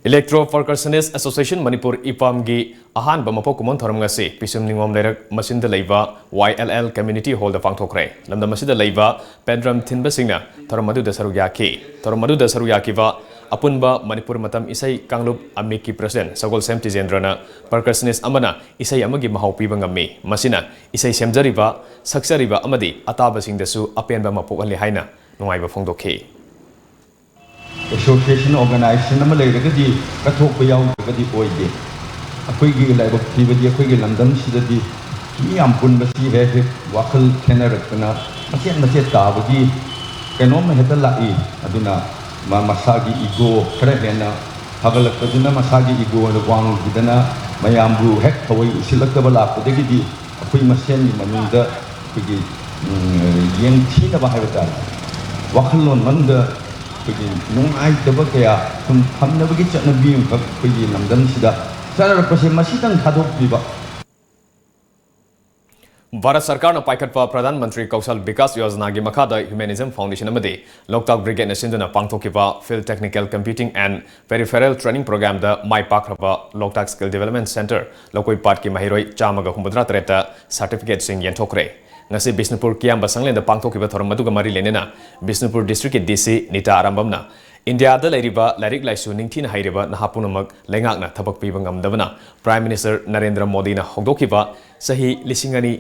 Electro Percussionist Association Manipur, ꯏꯄꯥꯝꯒꯤ ꯑꯍꯥꯟꯕ ꯃꯄꯣꯛ ꯀꯨꯝꯑꯣꯟ ꯊꯧꯔꯝ ꯉꯁꯤ ꯄꯤꯁꯨꯝ ꯅꯤꯉꯣꯝ ꯂꯩꯔꯛ ꯃꯆꯤꯟꯗ ꯂꯩꯕ Y L L Community Hallꯗ ꯄꯥꯡꯊꯣꯛꯈ꯭ꯔꯦ꯫ ꯂꯝꯗꯝ ꯑꯁꯤꯗ ꯂꯩꯕ ꯄꯦꯟꯗ꯭ꯔꯝ ꯊꯤꯟꯕꯁꯤꯡꯅ ꯊꯧꯔꯝ ꯑꯗꯨꯗ ꯁꯔꯨꯛ ꯌꯥꯈꯤ꯫ ꯊꯧꯔꯝ ꯑꯗꯨꯗ ꯁꯔꯨꯛ ꯌꯥꯈꯤꯕ ꯑꯄꯨꯟꯕ ꯃꯅꯤꯄꯨꯔ ꯃꯇꯝ ꯏꯁꯩ ꯀꯥꯡꯂꯨꯞ ꯑꯃꯤꯛꯀꯤ president ꯁꯒꯣꯜꯁꯦꯝ ꯇꯤꯖꯦꯟꯗ꯭ꯔꯅ percussionist ꯑꯃꯅ ꯏꯁꯩ ꯑꯃꯒꯤ ꯃꯍꯥꯎ ꯄꯤꯕ ꯉꯝꯃꯤ꯫ ꯃꯁꯤꯅ ꯏꯁꯩ ꯁꯦꯝꯖꯔꯤꯕ, ꯁꯛꯆꯔꯤꯕ ꯑꯃꯗꯤ ꯑꯇꯥꯕꯁꯤꯡꯗꯁꯨ ꯑꯄꯦꯟꯕ ꯑꯃ ꯄꯣꯛꯍꯜꯂꯤ ꯍꯥꯏꯅ ꯅꯨꯡꯉꯥꯏꯕ ꯐꯣꯡꯗꯣꯛꯈꯤ꯫ Association, organization ꯑꯃ ꯂꯩꯔꯒꯗꯤ ꯀꯠꯊꯣꯛꯄ ꯌꯥꯎꯗ꯭ꯔꯒꯗꯤ ꯑꯣꯏꯗꯦ꯫ ꯑꯩꯈꯣꯏꯒꯤ ꯂꯥꯏꯕꯛ ꯊꯤꯕꯗꯤ ꯑꯩꯈꯣꯏꯒꯤ ꯂꯝꯗꯝꯁꯤꯗꯗꯤ ꯃꯤ ꯌꯥꯝ ꯄꯨꯟꯕꯁꯤ ꯍꯦꯛ ꯍꯦꯛ ꯋꯥꯈꯜ ꯈꯦꯠꯅꯔꯛꯇꯅ ꯃꯆꯦꯠ ꯃꯆꯦꯠ ꯇꯥꯕꯒꯤ ꯀꯩꯅꯣꯝꯃ ꯍꯦꯛꯇ ꯂꯥꯛꯏ꯫ ꯑꯗꯨꯅ ꯃꯥ ꯃꯁꯥꯒꯤ ego ꯈꯔ ꯍꯦꯟꯅ ꯐꯒꯠꯂꯛꯄꯗꯨꯅ ꯃꯁꯥꯒꯤ ego ꯋꯥꯡꯈꯤꯗꯅ ꯃꯌꯥꯝꯕꯨ ꯍꯦꯛ ꯊꯑꯣꯏ ꯎꯁꯤꯜꯂꯛꯇꯕ ꯂꯥꯛꯄꯗꯒꯤꯗꯤ ꯑꯩꯈꯣꯏ ꯃꯁꯦꯟꯒꯤ ꯃꯅꯨꯡꯗ ꯑꯩꯈꯣꯏꯒꯤ, ꯎꯝ, ꯌꯦꯡꯊꯤꯅꯕ ꯍꯥꯏꯕ ꯇꯥꯔꯦ, ꯋꯥꯈꯜꯂꯣꯟ ꯑꯃꯗ ꯑꯩꯈꯣꯏꯒꯤ ꯅꯨꯡꯉꯥꯏꯇꯕ ꯀꯌꯥ ꯁꯨꯝ ꯊꯝꯅꯕꯒꯤ ꯆꯠꯅꯕꯤ ꯑꯃꯈꯛ ꯑꯩꯈꯣꯏꯒꯤ ꯂꯝꯗꯝꯁꯤꯗ ꯆꯠꯅꯔꯛꯄꯁꯦ ꯃꯁꯤꯇꯪ ꯊꯥꯗꯣꯛꯄꯤꯕ꯫ ꯚꯥꯔꯠ ꯁꯔꯀꯥꯔꯅ ꯄꯥꯏꯈꯠꯄ ꯄ꯭ꯔꯙꯥꯟ ꯃꯟꯇ꯭ꯔꯤ ꯀꯧꯁꯜ ꯕꯤꯀꯥꯁ ꯌꯣꯖꯅꯥꯒꯤ ꯃꯈꯥꯗ Humanism Foundation ꯑꯃꯗꯤ ꯂꯣꯛꯇꯥꯛ Brigadeꯅ ꯁꯤꯟꯗꯨꯅ ꯄꯥꯡꯊꯣꯛꯈꯤꯕ Field Technical Computing and Peripheral Training Programꯗ my ꯄꯥꯛꯈ꯭ꯔꯕ Loktak Skill Development Centre ꯂꯧꯀꯣꯏꯄꯥꯠꯀꯤ ꯃꯍꯩꯔꯣꯏ ꯆꯥꯝꯃꯒ ꯍꯨꯝꯐꯨꯇꯔꯥ ꯇꯔꯦꯠꯇ certificateꯁꯤꯡ ꯌꯦꯟꯊꯣꯛꯈ꯭ꯔꯦ꯫ ꯉꯁꯤ ꯕꯤꯁꯅꯨꯄꯨꯔ ꯀꯤꯌꯥꯝꯕ ꯁꯪꯂꯦꯟꯗ ꯄꯥꯡꯊꯣꯛꯈꯤꯕ ꯊꯧꯔꯝ ꯑꯗꯨꯒ ꯃꯔꯤ ꯂꯩꯅꯅ ꯕꯤꯁꯅꯨꯄꯨꯔ districtꯀꯤ D C ꯅꯤꯇꯥ ꯑꯔꯥꯝꯕꯝꯅ ꯏꯟꯗꯤꯌꯥꯗ ꯂꯩꯔꯤꯕ ꯂꯥꯏꯔꯤꯛ ꯂꯥꯏꯁꯨ ꯅꯤꯡꯊꯤꯅ ꯍꯩꯔꯕ ꯅꯍꯥ ꯄꯨꯝꯅꯃꯛ ꯂꯩꯉꯥꯛꯅ ꯊꯕꯛ ꯄꯤꯕ ꯉꯝꯗꯕꯅ Prime Minister ꯅꯔꯦꯟꯗ꯭ꯔ ꯃꯣꯗꯤꯅ ꯍꯧꯗꯣꯛꯈꯤꯕ ꯆꯍꯤ ꯂꯤꯁꯤꯡ ꯑꯅꯤ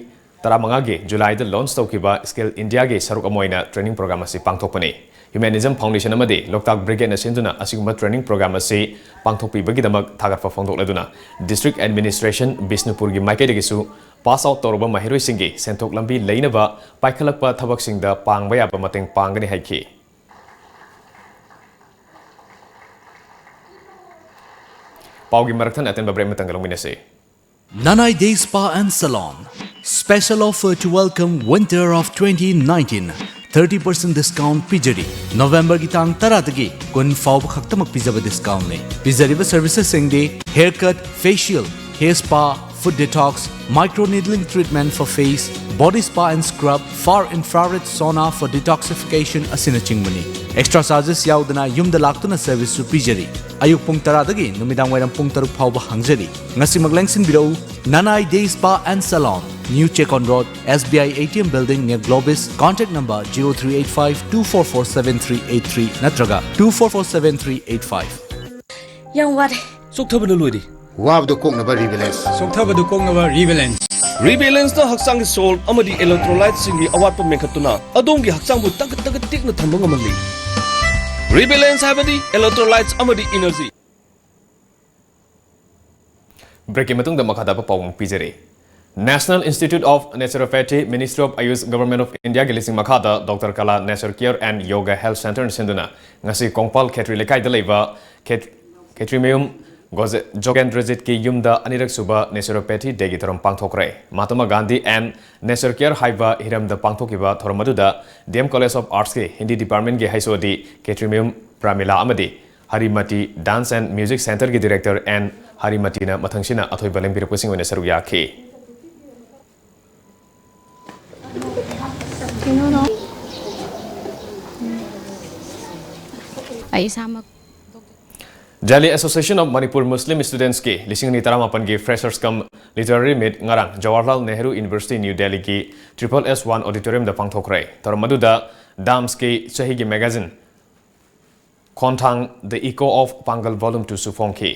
ꯇꯔꯥꯃꯉꯥꯒꯤ Julyꯗ launch ꯇꯧꯈꯤꯕ Skill Indiaꯒꯤ ꯁꯔꯨꯛ ꯑꯃ ꯑꯣꯏꯅ training program ꯑꯁꯤ ꯄꯥꯡꯊꯣꯛꯄꯅꯤ꯫ Humanism Foundation ꯑꯃꯗꯤ ꯂꯣꯛꯇꯥꯛ Brigadeꯅ ꯁꯤꯟꯗꯨꯅ ꯑꯁꯤꯒꯨꯝꯕ training program ꯑꯁꯤ ꯄꯥꯡꯊꯣꯛꯄꯤꯕꯒꯤꯗꯃꯛ ꯊꯥꯒꯠꯄ ꯐꯣꯡꯗꯣꯛꯂꯗꯨꯅ District Administration ꯕꯤꯁꯅꯨꯄꯨꯔꯒꯤ ꯃꯥꯏꯀꯩꯗꯒꯤꯁꯨ ꯄꯥꯁ ꯑꯥꯎꯠ ꯇꯧꯔꯕ ꯃꯍꯩꯔꯣꯏꯁꯤꯡꯒꯤ ꯁꯦꯟꯊꯣꯛ ꯂꯝꯕꯤ ꯂꯩꯅꯕ ꯄꯥꯏꯈꯠꯂꯛꯄ ꯊꯕꯛꯁꯤꯡꯗ ꯄꯥꯡꯕ ꯌꯥꯕ ꯃꯇꯦꯡ ꯄꯥꯡꯒꯅꯤ ꯍꯥꯏꯈꯤ꯫ ꯄꯥꯎꯒꯤ ꯃꯔꯛꯊꯠꯅ ꯑꯇꯦꯟꯕ break ꯑꯃꯇꯪꯒ ꯂꯧꯃꯤꯟꯅꯁꯤ꯫ Nanai Day Spa and Salon. Special offer to welcome winter of twenty nineteen. Thirty percent discount ꯄꯤꯖꯔꯤ꯫ ꯅꯣꯕꯦꯝꯕꯔꯒꯤ ꯇꯥꯡ ꯇꯔꯥꯗꯒꯤ ꯀꯨꯟ ꯐꯥꯎꯕ ꯈꯛꯇꯃꯛ ꯄꯤꯖꯕ ꯗꯤꯁꯀꯥꯎꯟꯅꯤ꯫ ꯄꯤꯖꯔꯤꯕ ꯁꯔꯚꯤꯁꯦꯁꯁꯤꯡꯗꯤ hair cut, facial, hair spa, foot detox, micro needling treatment for face, body spa and scrub, far infrared sauna for detoxification ꯑꯁꯤꯅꯆꯤꯡꯕꯅꯤ꯫ Extra charges ꯌꯥꯎꯗꯅ ꯌꯨꯝꯗ ꯂꯥꯛꯇꯨꯅ ꯁꯔꯚꯤꯁꯁꯨ ꯄꯤꯖꯔꯤ꯫ ꯑꯌꯨꯛ ꯄꯨꯡ ꯇꯔꯥꯗꯒꯤ ꯅꯨꯃꯤꯗꯥꯡ ꯋꯥꯏꯔꯝ ꯄꯨꯡ ꯇꯔꯨꯛ ꯐꯥꯎꯕ ꯍꯥꯡꯖꯔꯤ꯫ ꯉꯁꯤꯃꯛ ꯂꯦꯡꯁꯤꯟꯕꯤꯔꯛꯎ, Nanai Day Spa and Salon, New Checkon Road, S B I A T M Building near Globis, contact number zero three eight five two four four seven three eight three ꯅꯠꯇ꯭ꯔꯒ two four four seven three eight five꯫ ꯌꯥꯝ ꯋꯥꯔꯦ꯫ ꯆꯣꯛꯊꯕꯅ ꯂꯣꯏꯔꯦ꯫ ꯋꯥꯕꯗꯨ ꯀꯣꯛꯅꯕ ꯔꯤꯕꯦꯂꯦꯟꯁ꯫ ꯆꯣꯛꯊꯕꯗꯨ ꯀꯣꯛꯅꯕ ꯔꯤꯕꯦꯂꯦꯟꯁ꯫ ꯔꯤꯕꯦꯂꯦꯟꯁꯅ ꯍꯛꯆꯥꯡꯒꯤ soul ꯑꯃꯗꯤ ꯏꯂꯦꯛꯇ꯭ꯔꯣꯂꯥꯏꯠꯁꯤꯡꯒꯤ ꯑꯋꯥꯠꯄ ꯃꯦꯟꯈꯠꯇꯨꯅ ꯑꯗꯣꯝꯒꯤ ꯍꯛꯆꯥꯡꯕꯨ ꯇꯒꯠ ꯇꯒꯠ ꯇꯦꯛꯅ ꯊꯝꯕ ꯉꯝꯍꯜꯂꯤ꯫ ꯔꯤꯕꯦꯂꯦꯟꯁ ꯍꯥꯏꯕꯗꯤ ꯏꯂꯦꯛꯇ꯭ꯔꯣꯂꯥꯏꯠꯁ ꯑꯃꯗꯤ ꯏꯅꯔꯖꯤ꯫ ꯕ꯭ꯔꯦꯛꯀꯤ ꯃꯇꯨꯡꯗ ꯃꯈꯥ ꯇꯥꯕ ꯄꯥꯎ ꯑꯃꯨꯛ ꯄꯤꯖꯔꯤ꯫ National Institute of Naturopathy, Ministry of Ayush, Government of Indiaꯒꯤ ꯂꯤꯁꯤꯡ ꯃꯈꯥꯗ ꯗꯣꯛꯇꯔ ꯀꯂꯥ Nature Care and Yoga Health Centreꯅ ꯁꯤꯟꯗꯨꯅ ꯉꯁꯤ ꯀꯣꯡꯄꯥꯜ ꯈꯦꯇ꯭ꯔꯤ ꯂꯩꯀꯥꯏꯗ ꯂꯩꯕ ꯈꯦꯠ-, ꯈꯦꯇ꯭ꯔꯤꯃꯌꯨꯝ ꯒꯣꯖꯦ-, ꯖꯣꯒꯦꯟꯗ꯭ꯔꯖꯤꯠꯀꯤ ꯌꯨꯝꯗ ꯑꯅꯤꯔꯛ ꯁꯨꯕ Naturopathy Dayꯒꯤ ꯊꯧꯔꯝ ꯄꯥꯡꯊꯣꯛꯈ꯭ꯔꯦ꯫ Mahatma Gandhi and Nature Care ꯍꯥꯏꯕ ꯍꯤꯔꯝꯗ ꯄꯥꯡꯊꯣꯛꯈꯤꯕ ꯊꯧꯔꯝ ꯑꯗꯨꯗ D M College of Artsꯀꯤ Hindi departmentꯀꯤ ꯍꯩꯁꯣꯗꯤ ꯈꯦꯇ꯭ꯔꯤꯃꯌꯨꯝ ꯄ꯭ꯔꯥꯃꯤꯂꯥ ꯑꯃꯗꯤ ꯍꯔꯤꯃꯇꯤ Dance and Music Centreꯒꯤ director N ꯍꯔꯤꯃꯇꯤꯅ ꯃꯊꯪꯁꯤꯅ ꯑꯊꯣꯏꯕ ꯂꯦꯡꯕꯤꯔꯛꯄꯁꯤꯡ ꯑꯣꯏꯅ ꯁꯔꯨꯛ ꯌꯥꯈꯤ꯫ ꯑꯩ ꯏꯁꯥꯃꯛ Delhi Association of Manipur Muslim Studentsꯀꯤ ꯂꯤꯁꯤꯡ ꯑꯅꯤ ꯇꯔꯥꯃꯥꯄꯟꯒꯤ Freshers cum Literary Meet ꯉꯔꯥꯡ Jawaharlal Nehru University, New Delhiꯒꯤ triple S one auditoriumꯗ ꯄꯥꯡꯊꯣꯛꯈ꯭ꯔꯦ꯫ ꯊꯧꯔꯝ ꯑꯗꯨꯗ ꯗꯥꯝꯁꯀꯤ ꯆꯍꯤꯒꯤ magazine ꯈꯣꯟꯊꯥꯡ The Echo of Pangal Volume twoꯁꯨ ꯐꯣꯡꯈꯤ꯫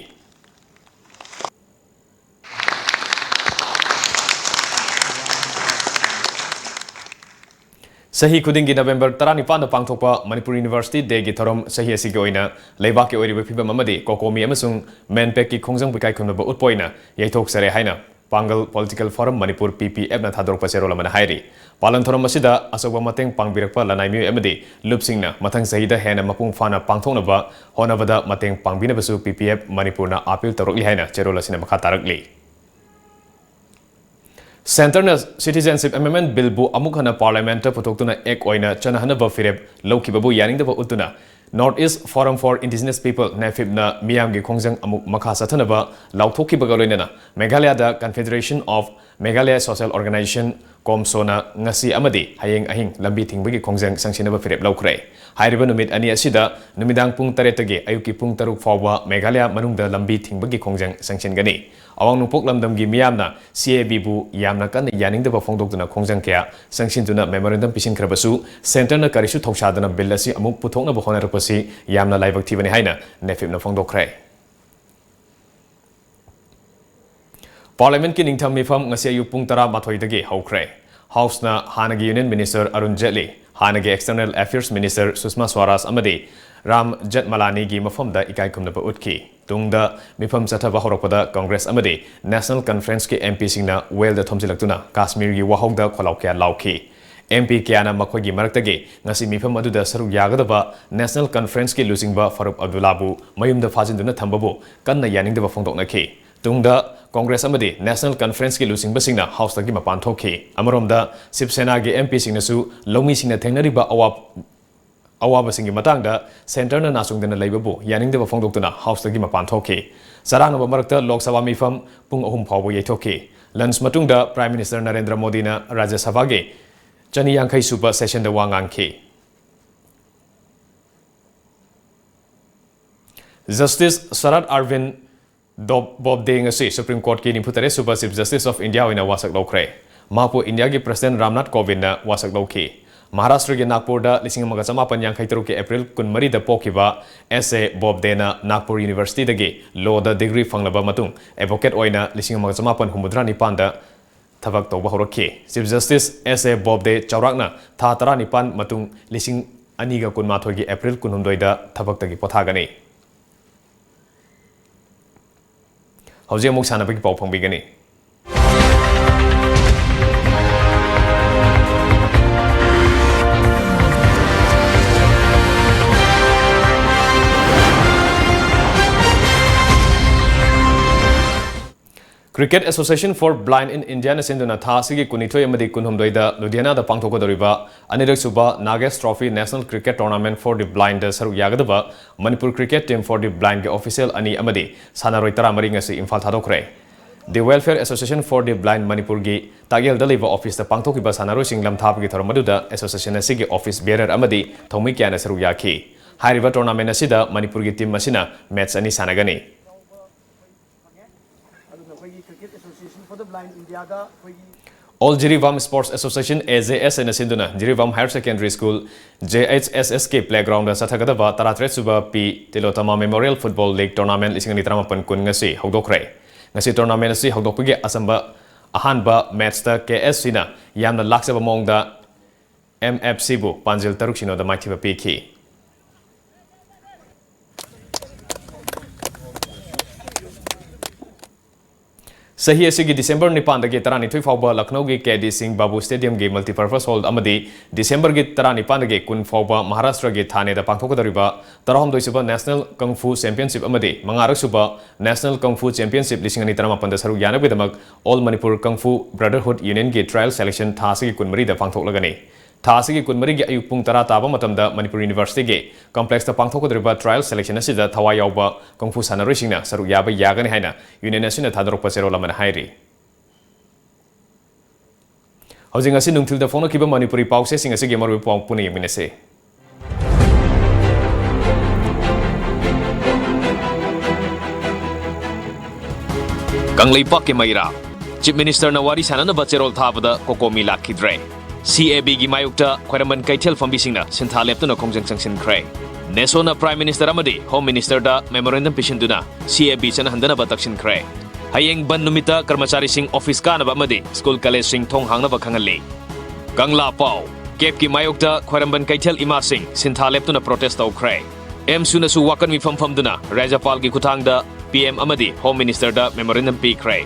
ꯆꯍꯤ ꯈꯨꯗꯤꯡꯒꯤ ꯅꯕꯦꯝꯕꯔ ꯇꯔꯥꯅꯤꯄꯥꯟꯗ ꯄꯥꯡꯊꯣꯛꯄ ꯃꯅꯤꯄꯨꯔ University Dayꯒꯤ ꯊꯧꯔꯝ ꯆꯍꯤ ꯑꯁꯤꯒꯤ ꯑꯣꯏꯅ ꯂꯩꯕꯥꯛꯀꯤ ꯑꯣꯏꯔꯤꯕ ꯐꯤꯕꯝ ꯑꯃꯗꯤ COCOMI ꯑꯃꯁꯨꯡ MANPACꯀꯤ ꯈꯣꯡꯖꯪꯕꯨ ꯏꯀꯥꯏ ꯈꯨꯝꯅꯕ ꯎꯠꯄ ꯑꯣꯏꯅ ꯌꯩꯊꯣꯛꯆꯔꯦ ꯍꯥꯏꯅ ꯄꯥꯡꯒꯜ ꯄꯣꯂꯤꯇꯤꯀꯦꯜ ꯐꯣꯔꯝ ꯃꯅꯤꯄꯨꯔ, ꯄꯤ ꯄꯤ ꯑꯦꯐꯅ ꯊꯥꯗꯣꯔꯛꯄ ꯆꯦꯔꯣꯜ ꯑꯃꯅ ꯍꯥꯏꯔꯤ꯫ ꯄꯥꯂꯟ ꯊꯧꯔꯝ ꯑꯁꯤꯗ ꯑꯆꯧꯕ ꯃꯇꯦꯡ ꯄꯥꯡꯕꯤꯔꯛꯄ ꯂꯅꯥꯏ ꯃꯤꯑꯣꯏ ꯑꯃꯗꯤ ꯂꯨꯞꯁꯤꯡꯅ ꯃꯊꯪ ꯆꯍꯤꯗ ꯍꯦꯟꯅ ꯃꯄꯨꯡ ꯐꯥꯅ ꯄꯥꯡꯊꯣꯛꯅꯕ ꯍꯣꯠꯅꯕꯗ ꯃꯇꯦꯡ ꯄꯥꯡꯕꯤꯅꯕꯁꯨ ꯄꯤ ꯄꯤ ꯑꯦꯐ ꯃꯅꯤꯄꯨꯔꯅ ꯑꯥꯄꯤꯜ ꯇꯧꯔꯛꯂꯤ ꯍꯥꯏꯅ ꯆꯦꯔꯣꯜ ꯑꯁꯤꯅ ꯃꯈꯥ ꯇꯥꯔꯛꯂꯤ꯫ ꯁꯦꯟꯇꯔꯅ ꯁꯤꯇꯤꯖꯦꯟꯁꯤꯞ ꯑꯦꯃꯦꯟꯗꯃꯦꯟꯠ ꯕꯤꯜꯕꯨ ꯑꯃꯨꯛ ꯍꯟꯅ ꯄꯥꯔꯂꯤꯌꯥꯃꯦꯟꯠꯇ ꯄꯨꯊꯣꯛꯇꯨꯅ ꯑꯦꯛ ꯑꯣꯏꯅ ꯆꯠꯅꯍꯟꯅꯕ ꯐꯤꯔꯦꯞ ꯂꯧꯈꯤꯕꯕꯨ ꯌꯥꯅꯤꯡꯗꯕ ꯎꯠꯇꯨꯅ North East Forum for Indigenous People, ꯅꯦꯐꯤꯞꯅ ꯃꯤꯌꯥꯝꯒꯤ ꯈꯣꯡꯖꯪ ꯑꯃꯨꯛ ꯃꯈꯥ ꯆꯠꯊꯅꯕ ꯂꯥꯎꯊꯣꯛꯈꯤꯕꯒ ꯂꯣꯏꯅꯅ ꯃꯦꯘꯥꯂꯌꯥꯗ Confederation of Meghalaya Social Organisation, ꯀꯣꯝꯁꯣꯅ ꯉꯁꯤ ꯑꯃꯗꯤ ꯍꯌꯦꯡ ꯑꯍꯤꯡ ꯂꯝꯕꯤ ꯊꯤꯡꯕꯒꯤ ꯈꯣꯡꯖꯪ ꯆꯪꯁꯤꯟꯅꯕ ꯐꯤꯔꯦꯞ ꯂꯧꯈ꯭ꯔꯦ꯫ ꯍꯥꯏꯔꯤꯕ ꯅꯨꯃꯤꯠ ꯑꯅꯤ ꯑꯁꯤꯗ ꯅꯨꯃꯤꯗꯥꯡ ꯄꯨꯡ ꯇꯔꯦꯠꯇꯒꯤ ꯑꯌꯨꯛꯀꯤ ꯄꯨꯡ ꯇꯔꯨꯛ ꯐꯥꯎꯕ ꯃꯦꯘꯥꯂꯌꯥ ꯃꯅꯨꯡꯗ ꯂꯝꯕꯤ ꯊꯤꯡꯕꯒꯤ ꯈꯣꯡꯖꯪ ꯆꯪꯁꯤꯟꯒꯅꯤ꯫ ꯑꯋꯥꯡ ꯅꯣꯡꯄꯣꯛ ꯂꯝꯗꯝꯒꯤ ꯃꯤꯌꯥꯝꯅ ꯁꯤ ꯑꯦ ꯕꯤꯕꯨ ꯌꯥꯝꯅ ꯀꯟꯅ ꯌꯥꯅꯤꯡꯗꯕ ꯐꯣꯡꯗꯣꯛꯇꯨꯅ ꯈꯣꯡꯖꯪ ꯀꯌꯥ ꯆꯪꯁꯤꯟꯗꯨꯅ ꯃꯦꯃꯣꯔꯦꯟꯗꯝ ꯄꯤꯁꯤꯟꯈ꯭ꯔꯕꯁꯨ, ꯁꯦꯟꯇꯔꯅ ꯀꯔꯤꯁꯨ ꯊꯧꯁꯥꯗꯅ ꯕꯤꯜ ꯑꯁꯤ ꯑꯃꯨꯛ ꯄꯨꯊꯣꯛꯅꯕ ꯍꯣꯠꯅꯔꯛꯄꯁꯤ ꯌꯥꯝꯅ ꯂꯥꯏꯕꯛ ꯊꯤꯕꯅꯤ ꯍꯥꯏꯅ ꯅꯦꯐꯤꯞꯅ ꯐꯣꯡꯗꯣꯛꯈ꯭ꯔꯦ꯫ ꯄꯥꯔꯂꯤꯌꯥꯃꯦꯟꯠꯀꯤ ꯅꯤꯡꯊꯝ ꯃꯤꯐꯝ ꯉꯁꯤ ꯑꯌꯨꯛ ꯄꯨꯡ ꯇꯔꯥꯃꯥꯊꯣꯏꯗꯒꯤ ꯍꯧꯈ꯭ꯔꯦ꯫ ꯍꯥꯎꯁꯅ ꯍꯥꯟꯅꯒꯤ ꯌꯨꯅꯤꯌꯟ ꯃꯤꯅꯤꯁꯇꯔ ꯑꯔꯨꯟ ꯖꯦꯠꯂꯤ, ꯍꯥꯟꯅꯒꯤ ꯑꯦꯛꯁꯇꯔꯅꯦꯜ ꯑꯦꯐꯤꯌꯔꯁ ꯃꯤꯅꯤꯁꯇꯔ ꯁꯨꯁꯃꯥ ꯁ꯭ꯋꯥꯔꯥꯖ ꯑꯃꯗꯤ ꯔꯥꯝ ꯖꯦꯊꯃꯂꯥꯅꯤꯒꯤ ꯃꯐꯝꯗ ꯏꯀꯥꯏ ꯈꯨꯝꯅꯕ ꯎꯠꯈꯤ꯫ ꯇꯨꯡꯗ ꯃꯤꯐꯝ ꯆꯠꯊꯕ ꯍꯧꯔꯛꯄꯗ ꯀꯪꯒ꯭ꯔꯦꯁ ꯑꯃꯗꯤ ꯅꯦꯁꯅꯦꯜ ꯀꯟꯐꯔꯦꯟꯁꯀꯤ ꯑꯦꯝ ꯄꯤꯁꯤꯡꯅ ꯋꯦꯜꯗ ꯊꯣꯝꯖꯤꯜꯂꯛꯇꯨꯅ ꯀꯥꯁꯃꯤꯔꯒꯤ ꯋꯥꯍꯧꯗ ꯈꯣꯜꯂꯥꯎ ꯀꯌꯥ ꯂꯥꯎꯈꯤ꯫ ꯑꯦꯝ ꯄꯤ ꯀꯌꯥꯅ ꯃꯈꯣꯏꯒꯤ ꯃꯔꯛꯇꯒꯤ ꯉꯁꯤ ꯃꯤꯐꯝ ꯑꯗꯨꯗ ꯁꯔꯨꯛ ꯌꯥꯒꯗꯕ ꯅꯦꯁꯅꯦꯜ ꯀꯟꯐꯔꯦꯟꯁꯀꯤ ꯂꯨꯆꯤꯡꯕ ꯐꯥꯔꯨꯛ ꯑꯕꯗꯨꯜꯂꯥꯕꯨ ꯃꯌꯨꯝꯗ ꯐꯥꯖꯤꯟꯗꯨꯅ ꯊꯝꯕꯕꯨ ꯀꯟꯅ ꯌꯥꯅꯤꯡꯗꯕ ꯐꯣꯡꯗꯣꯛꯅꯈꯤ꯫ ꯇꯨꯡꯗ ꯀꯪꯒ꯭ꯔꯦꯁ ꯑꯃꯗꯤ ꯅꯦꯁꯅꯦꯜ ꯀꯟꯐꯔꯦꯟꯁꯀꯤ ꯂꯨꯆꯤꯡꯕꯁꯤꯡꯅ ꯍꯥꯎꯁꯇꯒꯤ ꯃꯄꯥꯟ ꯊꯣꯛꯈꯤ꯫ ꯑꯃꯔꯣꯝꯗ, ꯁꯤꯕ ꯁꯦꯅꯥꯒꯤ ꯑꯦꯝ ꯄꯤꯁꯤꯡꯅꯁꯨ ꯂꯧꯃꯤꯁꯤꯡꯅ ꯊꯦꯡꯅꯔꯤꯕ ꯑꯋꯥ-, ꯑꯋꯥꯕꯁꯤꯡꯒꯤ ꯃꯇꯥꯡꯗ ꯁꯦꯟꯇꯔꯅ ꯅꯥꯆꯨꯡꯗꯅ ꯂꯩꯕꯕꯨ ꯌꯥꯅꯤꯡꯗꯕ ꯐꯣꯡꯗꯣꯛꯇꯨꯅ ꯍꯥꯎꯁꯇꯒꯤ ꯃꯄꯥꯟ ꯊꯣꯛꯈꯤ꯫ ꯆꯔꯥꯡꯅꯕ ꯃꯔꯛꯇ ꯂꯣꯛ ꯁꯚꯥ ꯃꯤꯐꯝ ꯄꯨꯡ ꯑꯍꯨꯝ ꯐꯥꯎꯕ ꯌꯩꯊꯣꯛꯈꯤ꯫ ꯂꯟꯆ ꯃꯇꯨꯡꯗ ꯄ꯭ꯔꯥꯏꯝ ꯃꯤꯅꯤꯁꯇꯔ ꯅꯔꯦꯟꯗ꯭ꯔ ꯃꯣꯗꯤꯅ ꯔꯥꯖ꯭ꯌ ꯁꯚꯥꯒꯤ ꯆꯅꯤ ꯌꯥꯡꯈꯩ ꯁꯨꯕ ꯁꯦꯁꯟꯗ ꯋꯥ ꯉꯥꯡꯈꯤ꯫ ꯖꯁꯇꯤꯁ ꯁꯔꯠ ꯑꯔꯕꯤꯟ ꯗꯣꯞ-, ꯕꯣꯕꯗꯦ ꯉꯁꯤ ꯁꯨꯄ꯭ꯔꯤꯝ ꯀꯣꯔꯠꯀꯤ ꯅꯤꯐꯨ ꯇꯔꯦꯠ ꯁꯨꯕ ꯆꯤꯐ ꯖꯁꯇꯤꯁ ꯑꯣꯐ ꯏꯟꯗꯤꯌꯥ ꯑꯣꯏꯅ ꯋꯥꯁꯛ ꯂꯧꯈ꯭ꯔꯦ꯫ ꯃꯍꯥꯛꯄꯨ ꯏꯟꯗꯤꯌꯥꯒꯤ ꯄ꯭ꯔꯁꯤꯗꯦꯟꯠ ꯔꯥꯝꯅꯥꯊ ꯀꯣꯕꯤꯟꯗꯅ ꯋꯥꯁꯛ ꯂꯧꯈꯤ꯫ ꯃꯍꯥꯔꯥꯁꯇ꯭ꯔꯒꯤ ꯅꯥꯒꯄꯨꯔꯗ ꯂꯤꯁꯤꯡ ꯑꯃꯒ ꯆꯃꯥꯄꯟ ꯌꯥꯡꯈꯩ ꯇꯔꯨꯛꯀꯤ ꯑꯦꯄ꯭ꯔꯤꯜ ꯀꯨꯟꯃꯔꯤꯗ ꯄꯣꯛꯈꯤꯕ ꯑꯦꯁ ꯑꯦ ꯕꯣꯕꯗꯦꯅ ꯅꯥꯒꯄꯨꯔ ꯌꯨꯅꯤꯚꯔꯁꯤꯇꯤꯗꯒꯤ ꯂꯣꯗ ꯗꯤꯒ꯭ꯔꯤ ꯐꯪꯂꯕ ꯃꯇꯨꯡ, ꯑꯦꯗꯚꯣꯀꯦꯠ ꯑꯣꯏꯅ ꯂꯤꯁꯤꯡ ꯑꯃꯒ ꯆꯃꯥꯄꯟ ꯍꯨꯝꯐꯨꯇꯔꯥ ꯅꯤꯄꯥꯟꯗ ꯊꯕꯛ ꯇꯧꯕ ꯍꯧꯔꯛꯈꯤ꯫ ꯆꯤꯐ ꯖꯁꯇꯤꯁ ꯑꯦꯁ ꯑꯦ ꯕꯣꯕꯗꯦ ꯆꯥꯎꯔꯥꯛꯅ ꯊꯥ ꯇꯔꯥꯅꯤꯄꯥꯟ ꯃꯇꯨꯡ ꯂꯤꯁꯤꯡ ꯑꯅꯤꯒ ꯀꯨꯟꯃꯥꯊꯣꯏꯒꯤ ꯑꯦꯄ꯭ꯔꯤꯜ ꯀꯨꯟꯍꯨꯝꯗꯣꯏꯗ ꯊꯕꯛꯇꯒꯤ ꯄꯣꯊꯥꯒꯅꯤ꯫ ꯍꯧꯖꯤꯛ ꯑꯃꯨꯛ ꯁꯥꯟꯅꯕꯒꯤ ꯄꯥꯎ ꯐꯪꯕꯤꯒꯅꯤ꯫ Cricket Association for Blind in India ꯅ ꯁꯤꯟꯗꯨꯅ ꯊꯥ ꯑꯁꯤꯒꯤ ꯀꯨꯟꯅꯤꯊꯣꯏ ꯑꯃꯗꯤ ꯀꯨꯟꯍꯨꯝꯗꯣꯏꯗ ꯂꯨꯙꯤꯌꯥꯅꯥꯗ ꯄꯥꯡꯊꯣꯛꯀꯗꯧꯔꯤꯕ ꯑꯅꯤꯔꯛ ꯁꯨꯕ Nagesh Trophy National Cricket Tournament for the Blind ꯗ ꯁꯔꯨꯛ ꯌꯥꯒꯗꯕ Manipur Cricket Team for the Blind ꯒꯤ official ꯑꯅꯤ ꯑꯃꯗꯤ ꯁꯥꯟꯅꯔꯣꯏ ꯇꯔꯥꯃꯔꯤ ꯉꯁꯤ Imphal ꯊꯥꯗꯣꯛꯈ꯭ꯔꯦ꯫ The Welfare Association for the Blind ꯃꯅꯤꯄꯨꯔꯒꯤ ꯇꯥꯛꯌꯦꯜꯗ ꯂꯩꯕ office ꯇ ꯄꯥꯡꯊꯣꯛꯈꯤꯕ ꯁꯥꯟꯅꯔꯣꯏꯁꯤꯡ ꯂꯝꯊꯥꯕꯒꯤ ꯊꯧꯔꯝ ꯑꯗꯨꯗ association ꯑꯁꯤꯒꯤ office bearer ꯑꯃꯗꯤ ꯊꯧꯃꯤ ꯀꯌꯥꯅ ꯁꯔꯨꯛ ꯌꯥꯈꯤ꯫ ꯍꯥꯏꯔꯤꯕ tournament ꯑꯁꯤꯗ ꯃꯅꯤꯄꯨꯔꯒꯤ team ꯑꯁꯤꯅ match ꯑꯅꯤ ꯁꯥꯟꯅꯒꯅꯤ꯫ ꯑꯗꯨꯅ ꯑꯩꯈꯣꯏꯒꯤ Cricket Association for the Blind India ꯗ ꯑꯩꯈꯣꯏꯒꯤ All Jiribam Sports Association, A J S A ꯅ ꯁꯤꯟꯗꯨꯅ Jiribam Higher Secondary School, J H S S ꯀꯤ playground ꯗ ꯆꯠꯊꯒꯗꯕ ꯇꯔꯥꯇꯔꯦꯠ ꯁꯨꯕ ꯄꯤ ꯇꯤꯂꯣꯇꯃꯥ Memorial Football League Tournament ꯂꯤꯁꯤꯡ ꯑꯅꯤ ꯇꯔꯥꯃꯥꯄꯟ ꯀꯨꯟ ꯉꯁꯤ ꯍꯧꯗꯣꯛꯈ꯭ꯔꯦ꯫ ꯉꯁꯤ tournament ꯑꯁꯤ ꯍꯧꯗꯣꯛꯄꯒꯤ ꯑꯆꯝꯕ ꯑꯍꯥꯟꯕ match ꯇ K S C ꯅ ꯌꯥꯝꯅ ꯂꯥꯛꯆꯕ ꯃꯑꯣꯡꯗ M F C ꯕꯨ ꯄꯥꯟꯖꯤꯜ ꯇꯔꯨꯛ ꯁꯤꯅꯣꯗ ꯃꯥꯏꯊꯤꯕ ꯄꯤꯈꯤ꯫ ꯆꯍꯤ ꯑꯁꯤꯒꯤ December ꯅꯤꯄꯥꯟꯗꯒꯤ ꯇꯔꯥꯅꯤꯊꯣꯏ ꯐꯥꯎꯕ ꯂꯈꯅꯧꯒꯤ K D Singh Babu Stadium ꯒꯤ multipurpose hall ꯑꯃꯗꯤ December ꯒꯤ ꯇꯔꯥꯅꯤꯄꯥꯟꯗꯒꯤ ꯀꯨꯟ ꯐꯥꯎꯕ ꯃꯍꯥꯔꯥꯁꯇ꯭ꯔꯒꯤ ꯊꯥꯅꯦꯗ ꯄꯥꯡꯊꯣꯛꯀꯗꯧꯔꯤꯕ ꯇꯔꯥꯍꯨꯝꯗꯣꯏ ꯁꯨꯕ National Kung Fu Championship ꯑꯃꯗꯤ ꯃꯉꯥꯔꯛ ꯁꯨꯕ National Kung Fu Championship ꯂꯤꯁꯤꯡ ꯑꯅꯤ ꯇꯔꯥꯃꯥꯄꯟꯗ ꯁꯔꯨꯛ ꯌꯥꯅꯕꯒꯤꯗꯃꯛ All Manipur Kung Fu Brotherhood Union ꯒꯤ trial selection ꯊꯥ ꯑꯁꯤꯒꯤ ꯀꯨꯟꯃꯔꯤꯗ ꯄꯥꯡꯊꯣꯛꯂꯒꯅꯤ꯫ ꯊꯥ ꯑꯁꯤꯒꯤ ꯀꯨꯟꯃꯔꯤꯒꯤ ꯑꯌꯨꯛ ꯄꯨꯡ ꯇꯔꯥ ꯇꯥꯕ ꯃꯇꯝꯗ ꯃꯅꯤꯄꯨꯔ University ꯒꯤ complex ꯇ ꯄꯥꯡꯊꯣꯛꯀꯗꯧꯔꯤꯕ trial selection ꯑꯁꯤꯗ ꯊꯋꯥꯏ ꯌꯥꯎꯕ ꯀꯪꯐꯨ ꯁꯥꯟꯅꯔꯣꯏꯁꯤꯡꯅ ꯁꯔꯨꯛ ꯌꯥꯕ ꯌꯥꯒꯅꯤ ꯍꯥꯏꯅ union ꯑꯁꯤꯅ ꯊꯥꯗꯣꯔꯛꯄ ꯆꯦꯔꯣꯜ ꯑꯃꯅ ꯍꯥꯏꯔꯤ꯫ ꯍꯧꯖꯤꯛ ꯉꯁꯤ ꯅꯨꯡꯊꯤꯜꯗ ꯐꯣꯡꯂꯛꯈꯤꯕ ꯃꯅꯤꯄꯨꯔꯤ ꯄꯥꯎꯆꯦꯁꯤꯡ ꯑꯁꯤꯒꯤ ꯃꯔꯨꯑꯣꯏꯕ ꯄꯥꯎ ꯄꯨꯟꯅ ꯌꯦꯡꯃꯤꯟꯅꯁꯤ꯫ ꯀꯪꯂꯩꯄꯥꯛꯀꯤ ꯃꯩꯔꯥ꯫ Chief Minister ꯅ ꯋꯥꯔꯤ ꯁꯥꯟꯅꯅꯕ ꯆꯦꯔꯣꯜ ꯊꯥꯕꯗ ꯀꯣꯀꯣꯃꯤ ꯂꯥꯛꯈꯤꯗ꯭ꯔꯦ꯫ C A B ꯒꯤ ꯃꯥꯌꯣꯛꯇ ꯈ꯭ꯋꯥꯏꯔꯝꯕꯟ ꯀꯩꯊꯦꯜ ꯐꯝꯕꯤꯁꯤꯡꯅ ꯁꯤꯟꯊꯥ ꯂꯦꯞꯇꯨꯅ ꯈꯣꯡꯖꯪ ꯆꯪꯁꯤꯟꯈ꯭ꯔꯦ꯫ NESO ꯅ Prime Minister ꯑꯃꯗꯤ Home Minister the memorandum ꯄꯤꯁꯤꯟꯗꯨꯅ C A B ꯆꯠꯅꯍꯟꯗꯅꯕ ꯇꯛꯁꯤꯟꯈ꯭ꯔꯦ꯫ ꯍꯌꯦꯡ ꯕꯟ ꯅꯨꯃꯤꯠꯇ ꯀꯔꯃꯆꯥꯔꯤꯁꯤꯡ office ꯀꯥꯅꯕ ꯑꯃꯗꯤ school collegeꯁꯤꯡ ꯊꯣꯡ ꯍꯥꯡꯅꯕ ꯈꯪꯍꯜꯂꯤ꯫ ꯀꯪꯂꯥ ꯄꯥꯎ꯫ CAB ꯀꯤ ꯃꯥꯌꯣꯛꯇ ꯈ꯭ꯋꯥꯏꯔꯝꯕꯟ ꯀꯩꯊꯦꯜ ꯏꯃꯥꯁꯤꯡ ꯁꯤꯟꯊꯥ ꯂꯦꯞꯇꯨꯅ protest ꯇꯧꯈ꯭ꯔꯦ꯫ AMSU ꯅꯁꯨ ꯋꯥꯀꯟ ꯃꯤꯐꯝ ꯐꯝꯗꯨꯅ ꯔꯥꯖ꯭ꯌꯄꯥꯜꯒꯤ ꯈꯨꯠꯊꯥꯡꯗ P M ꯑꯃꯗꯤ Home Minister ꯗ memorandum ꯄꯤꯈ꯭ꯔꯦ꯫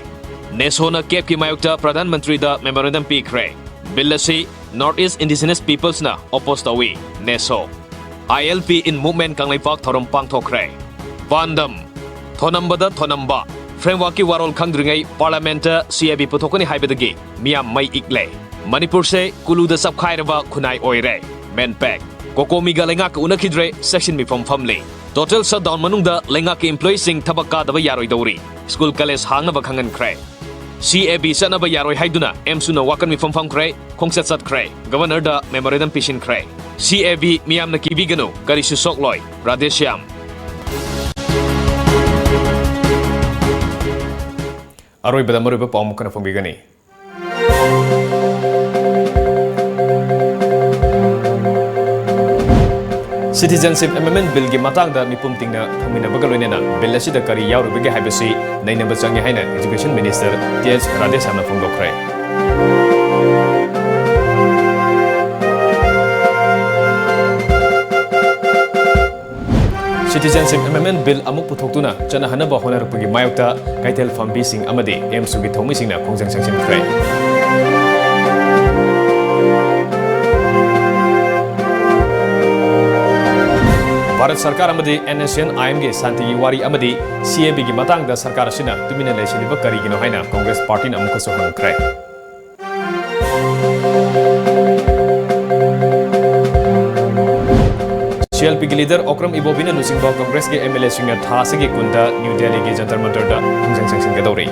NESO ꯅ CAB ꯀꯤ ꯃꯥꯌꯣꯛꯇ ꯄ꯭ꯔꯙꯥꯟ ꯃꯟꯇ꯭ꯔꯤꯗ memorandum ꯄꯤꯈ꯭ꯔꯦ꯫ Bill ꯑꯁꯤ North East Indigenous Peoples ꯅ oppose ꯇꯧꯏ, NESO꯫ I L P in Movement Kangleipak ꯊꯧꯔꯝ ꯄꯥꯡꯊꯣꯛꯈ꯭ꯔꯦ꯫ ꯄꯥꯟꯗꯝ: ꯊꯣꯅꯝꯕꯗ ꯊꯣꯅꯝꯕ, Frameworkꯀꯤ ꯋꯥꯔꯣꯜ ꯈꯪꯗ꯭ꯔꯤꯉꯩ Parliamentꯇ C A B ꯄꯨꯊꯣꯛꯀꯅꯤ ꯍꯥꯏꯕꯗꯒꯤ ꯃꯤꯌꯥꯝ ꯃꯩ ꯏꯛꯂꯦ꯫ ꯃꯅꯤꯄꯨꯔꯁꯦ ꯀꯨꯂꯨꯗ ꯆꯞꯈꯥꯏꯔꯕ ꯈꯨꯟꯅꯥꯏ ꯑꯣꯏꯔꯦ꯫ MANPAC꯫ COCOMIꯒ ꯂꯩꯉꯥꯛꯀ ꯎꯅꯈꯤꯗ꯭ꯔꯦ, section ꯃꯤꯐꯝ ꯐꯝꯂꯤ꯫ Total shutdown ꯃꯅꯨꯡꯗ ꯂꯩꯉꯥꯛꯀꯤ employeeꯁꯤꯡ ꯊꯕꯛ ꯀꯥꯗꯕ ꯌꯥꯔꯣꯏꯗꯧꯔꯤ꯫ School college ꯍꯥꯡꯅꯕ ꯈꯪꯍꯟꯈ꯭ꯔꯦ꯫ C A B ꯆꯠꯅꯕ ꯌꯥꯔꯣꯏ ꯍꯥꯏꯗꯨꯅ AMSUꯅ ꯋꯥꯀꯠ ꯃꯤꯐꯝ ꯐꯝꯈ꯭ꯔꯦ, ꯈꯣꯡꯆꯠ ꯆꯠꯈ꯭ꯔꯦ, Governorꯗ memorandum ꯄꯤꯁꯤꯟꯈ꯭ꯔꯦ꯫ C A B ꯃꯤꯌꯥꯝꯅ ꯀꯤꯕꯤꯒꯅꯨ, ꯀꯔꯤꯁꯨ ꯁꯣꯛꯂꯣꯏ꯫ ꯔꯥꯙꯦꯁ꯭ꯌꯥꯝ꯫ ꯑꯔꯣꯏꯕꯗ ꯃꯔꯨꯑꯣꯏꯕ ꯄꯥꯎ ꯑꯃꯨꯛ ꯍꯟꯅ ꯐꯣꯡꯕꯤꯒꯅꯤ꯫ Citizenship Amendment Billꯒꯤ ꯃꯇꯥꯡꯗ ꯃꯤꯄꯨꯝ ꯇꯤꯡꯅ ꯐꯪꯃꯤꯟꯅꯕꯒ ꯂꯣꯏꯅꯅ bill ꯑꯁꯤꯗ ꯀꯔꯤ ꯌꯥꯎꯔꯤꯕꯒꯦ ꯍꯥꯏꯕꯁꯤ ꯅꯩꯅꯕ ꯆꯪꯉꯤ ꯍꯥꯏꯅ Education Minister T H ꯔꯥꯙꯦꯁ꯭ꯌꯥꯝꯅ ꯐꯣꯡꯗꯣꯛꯈ꯭ꯔꯦ꯫ Citizenship Amendment Bill ꯑꯃꯨꯛ ꯄꯨꯊꯣꯛꯇꯨꯅ ꯆꯠꯅꯍꯟꯅꯕ ꯍꯣꯠꯅꯔꯛꯄꯒꯤ ꯃꯥꯌꯣꯛꯇ ꯀꯩꯊꯦꯜ ꯐꯝꯕꯤꯁꯤꯡ ꯑꯃꯗꯤ AMSUꯒꯤ ꯊꯧꯃꯤꯁꯤꯡꯅ ꯈꯣꯡꯖꯪ ꯆꯪꯁꯤꯟꯈ꯭ꯔꯦ꯫ ꯚꯥꯔꯠ ꯁꯔꯀꯥꯔ ꯑꯃꯗꯤ NSCN-IMꯒꯤ ꯁꯥꯟꯇꯤꯒꯤ ꯋꯥꯔꯤ ꯑꯃꯗꯤ C A Bꯒꯤ ꯃꯇꯥꯡꯗ ꯁꯔꯀꯥꯔ ꯑꯁꯤꯅ ꯇꯨꯃꯤꯟꯅ ꯂꯩꯁꯤꯜꯂꯤꯕ ꯀꯔꯤꯒꯤꯅꯣ ꯍꯥꯏꯅ Congress Partyꯅ ꯑꯃꯨꯛꯀꯁꯨ ꯍꯪꯈ꯭ꯔꯦ꯫ CLPꯒꯤ leader ꯑꯣꯀ꯭ꯔꯝ ꯏꯕꯣꯕꯤꯅ ꯂꯨꯆꯤꯡꯕ Congressꯀꯤ MLAꯁꯤꯡꯅ ꯊꯥ ꯑꯁꯤꯒꯤ ꯀꯨꯟꯗ New Delhiꯒꯤ ꯖꯟꯇꯔ ꯃꯟꯇꯔꯗ ꯈꯣꯡꯖꯪ ꯆꯪꯁꯤꯟꯒꯗꯧꯔꯤ꯫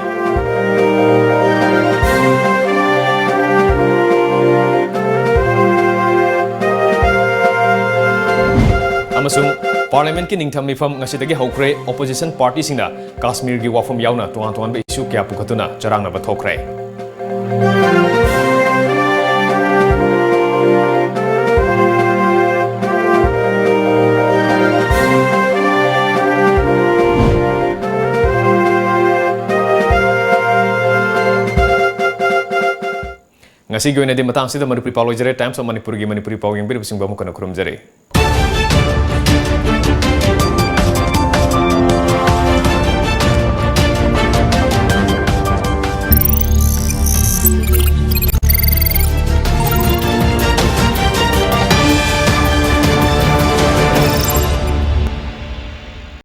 ꯑꯃꯁꯨꯡ Parliamentꯀꯤ ꯅꯤꯡꯊꯝ ꯃꯤꯐꯝ ꯉꯁꯤꯗꯒꯤ ꯍꯧꯈ꯭ꯔꯦ꯫ Opposition partyꯁꯤꯡꯅ ꯀꯥꯁꯃꯤꯔꯒꯤ ꯋꯥꯐꯝ ꯌꯥꯎꯅ ꯇꯣꯉꯥꯟ ꯇꯣꯉꯥꯟꯕ issue ꯀꯌꯥ ꯄꯨꯈꯠꯇꯨꯅ ꯆꯔꯥꯡꯅꯕ ꯊꯣꯛꯈ꯭ꯔꯦ꯫ ꯉꯁꯤꯒꯤ ꯑꯣꯏꯅꯗꯤ ꯃꯇꯥꯡꯁꯤꯗ ꯃꯅꯤꯄꯨꯔꯤ ꯄꯥꯎ ꯂꯣꯏꯖꯔꯦ꯫ Times of Manipurꯒꯤ ꯃꯅꯤꯄꯨꯔꯤ ꯄꯥꯎ ꯌꯦꯡꯕꯤꯔꯤꯕꯁꯤꯡꯕꯨ ꯑꯃꯨꯛ ꯍꯟꯅ ꯈꯨꯔꯨꯝꯖꯔꯤ꯫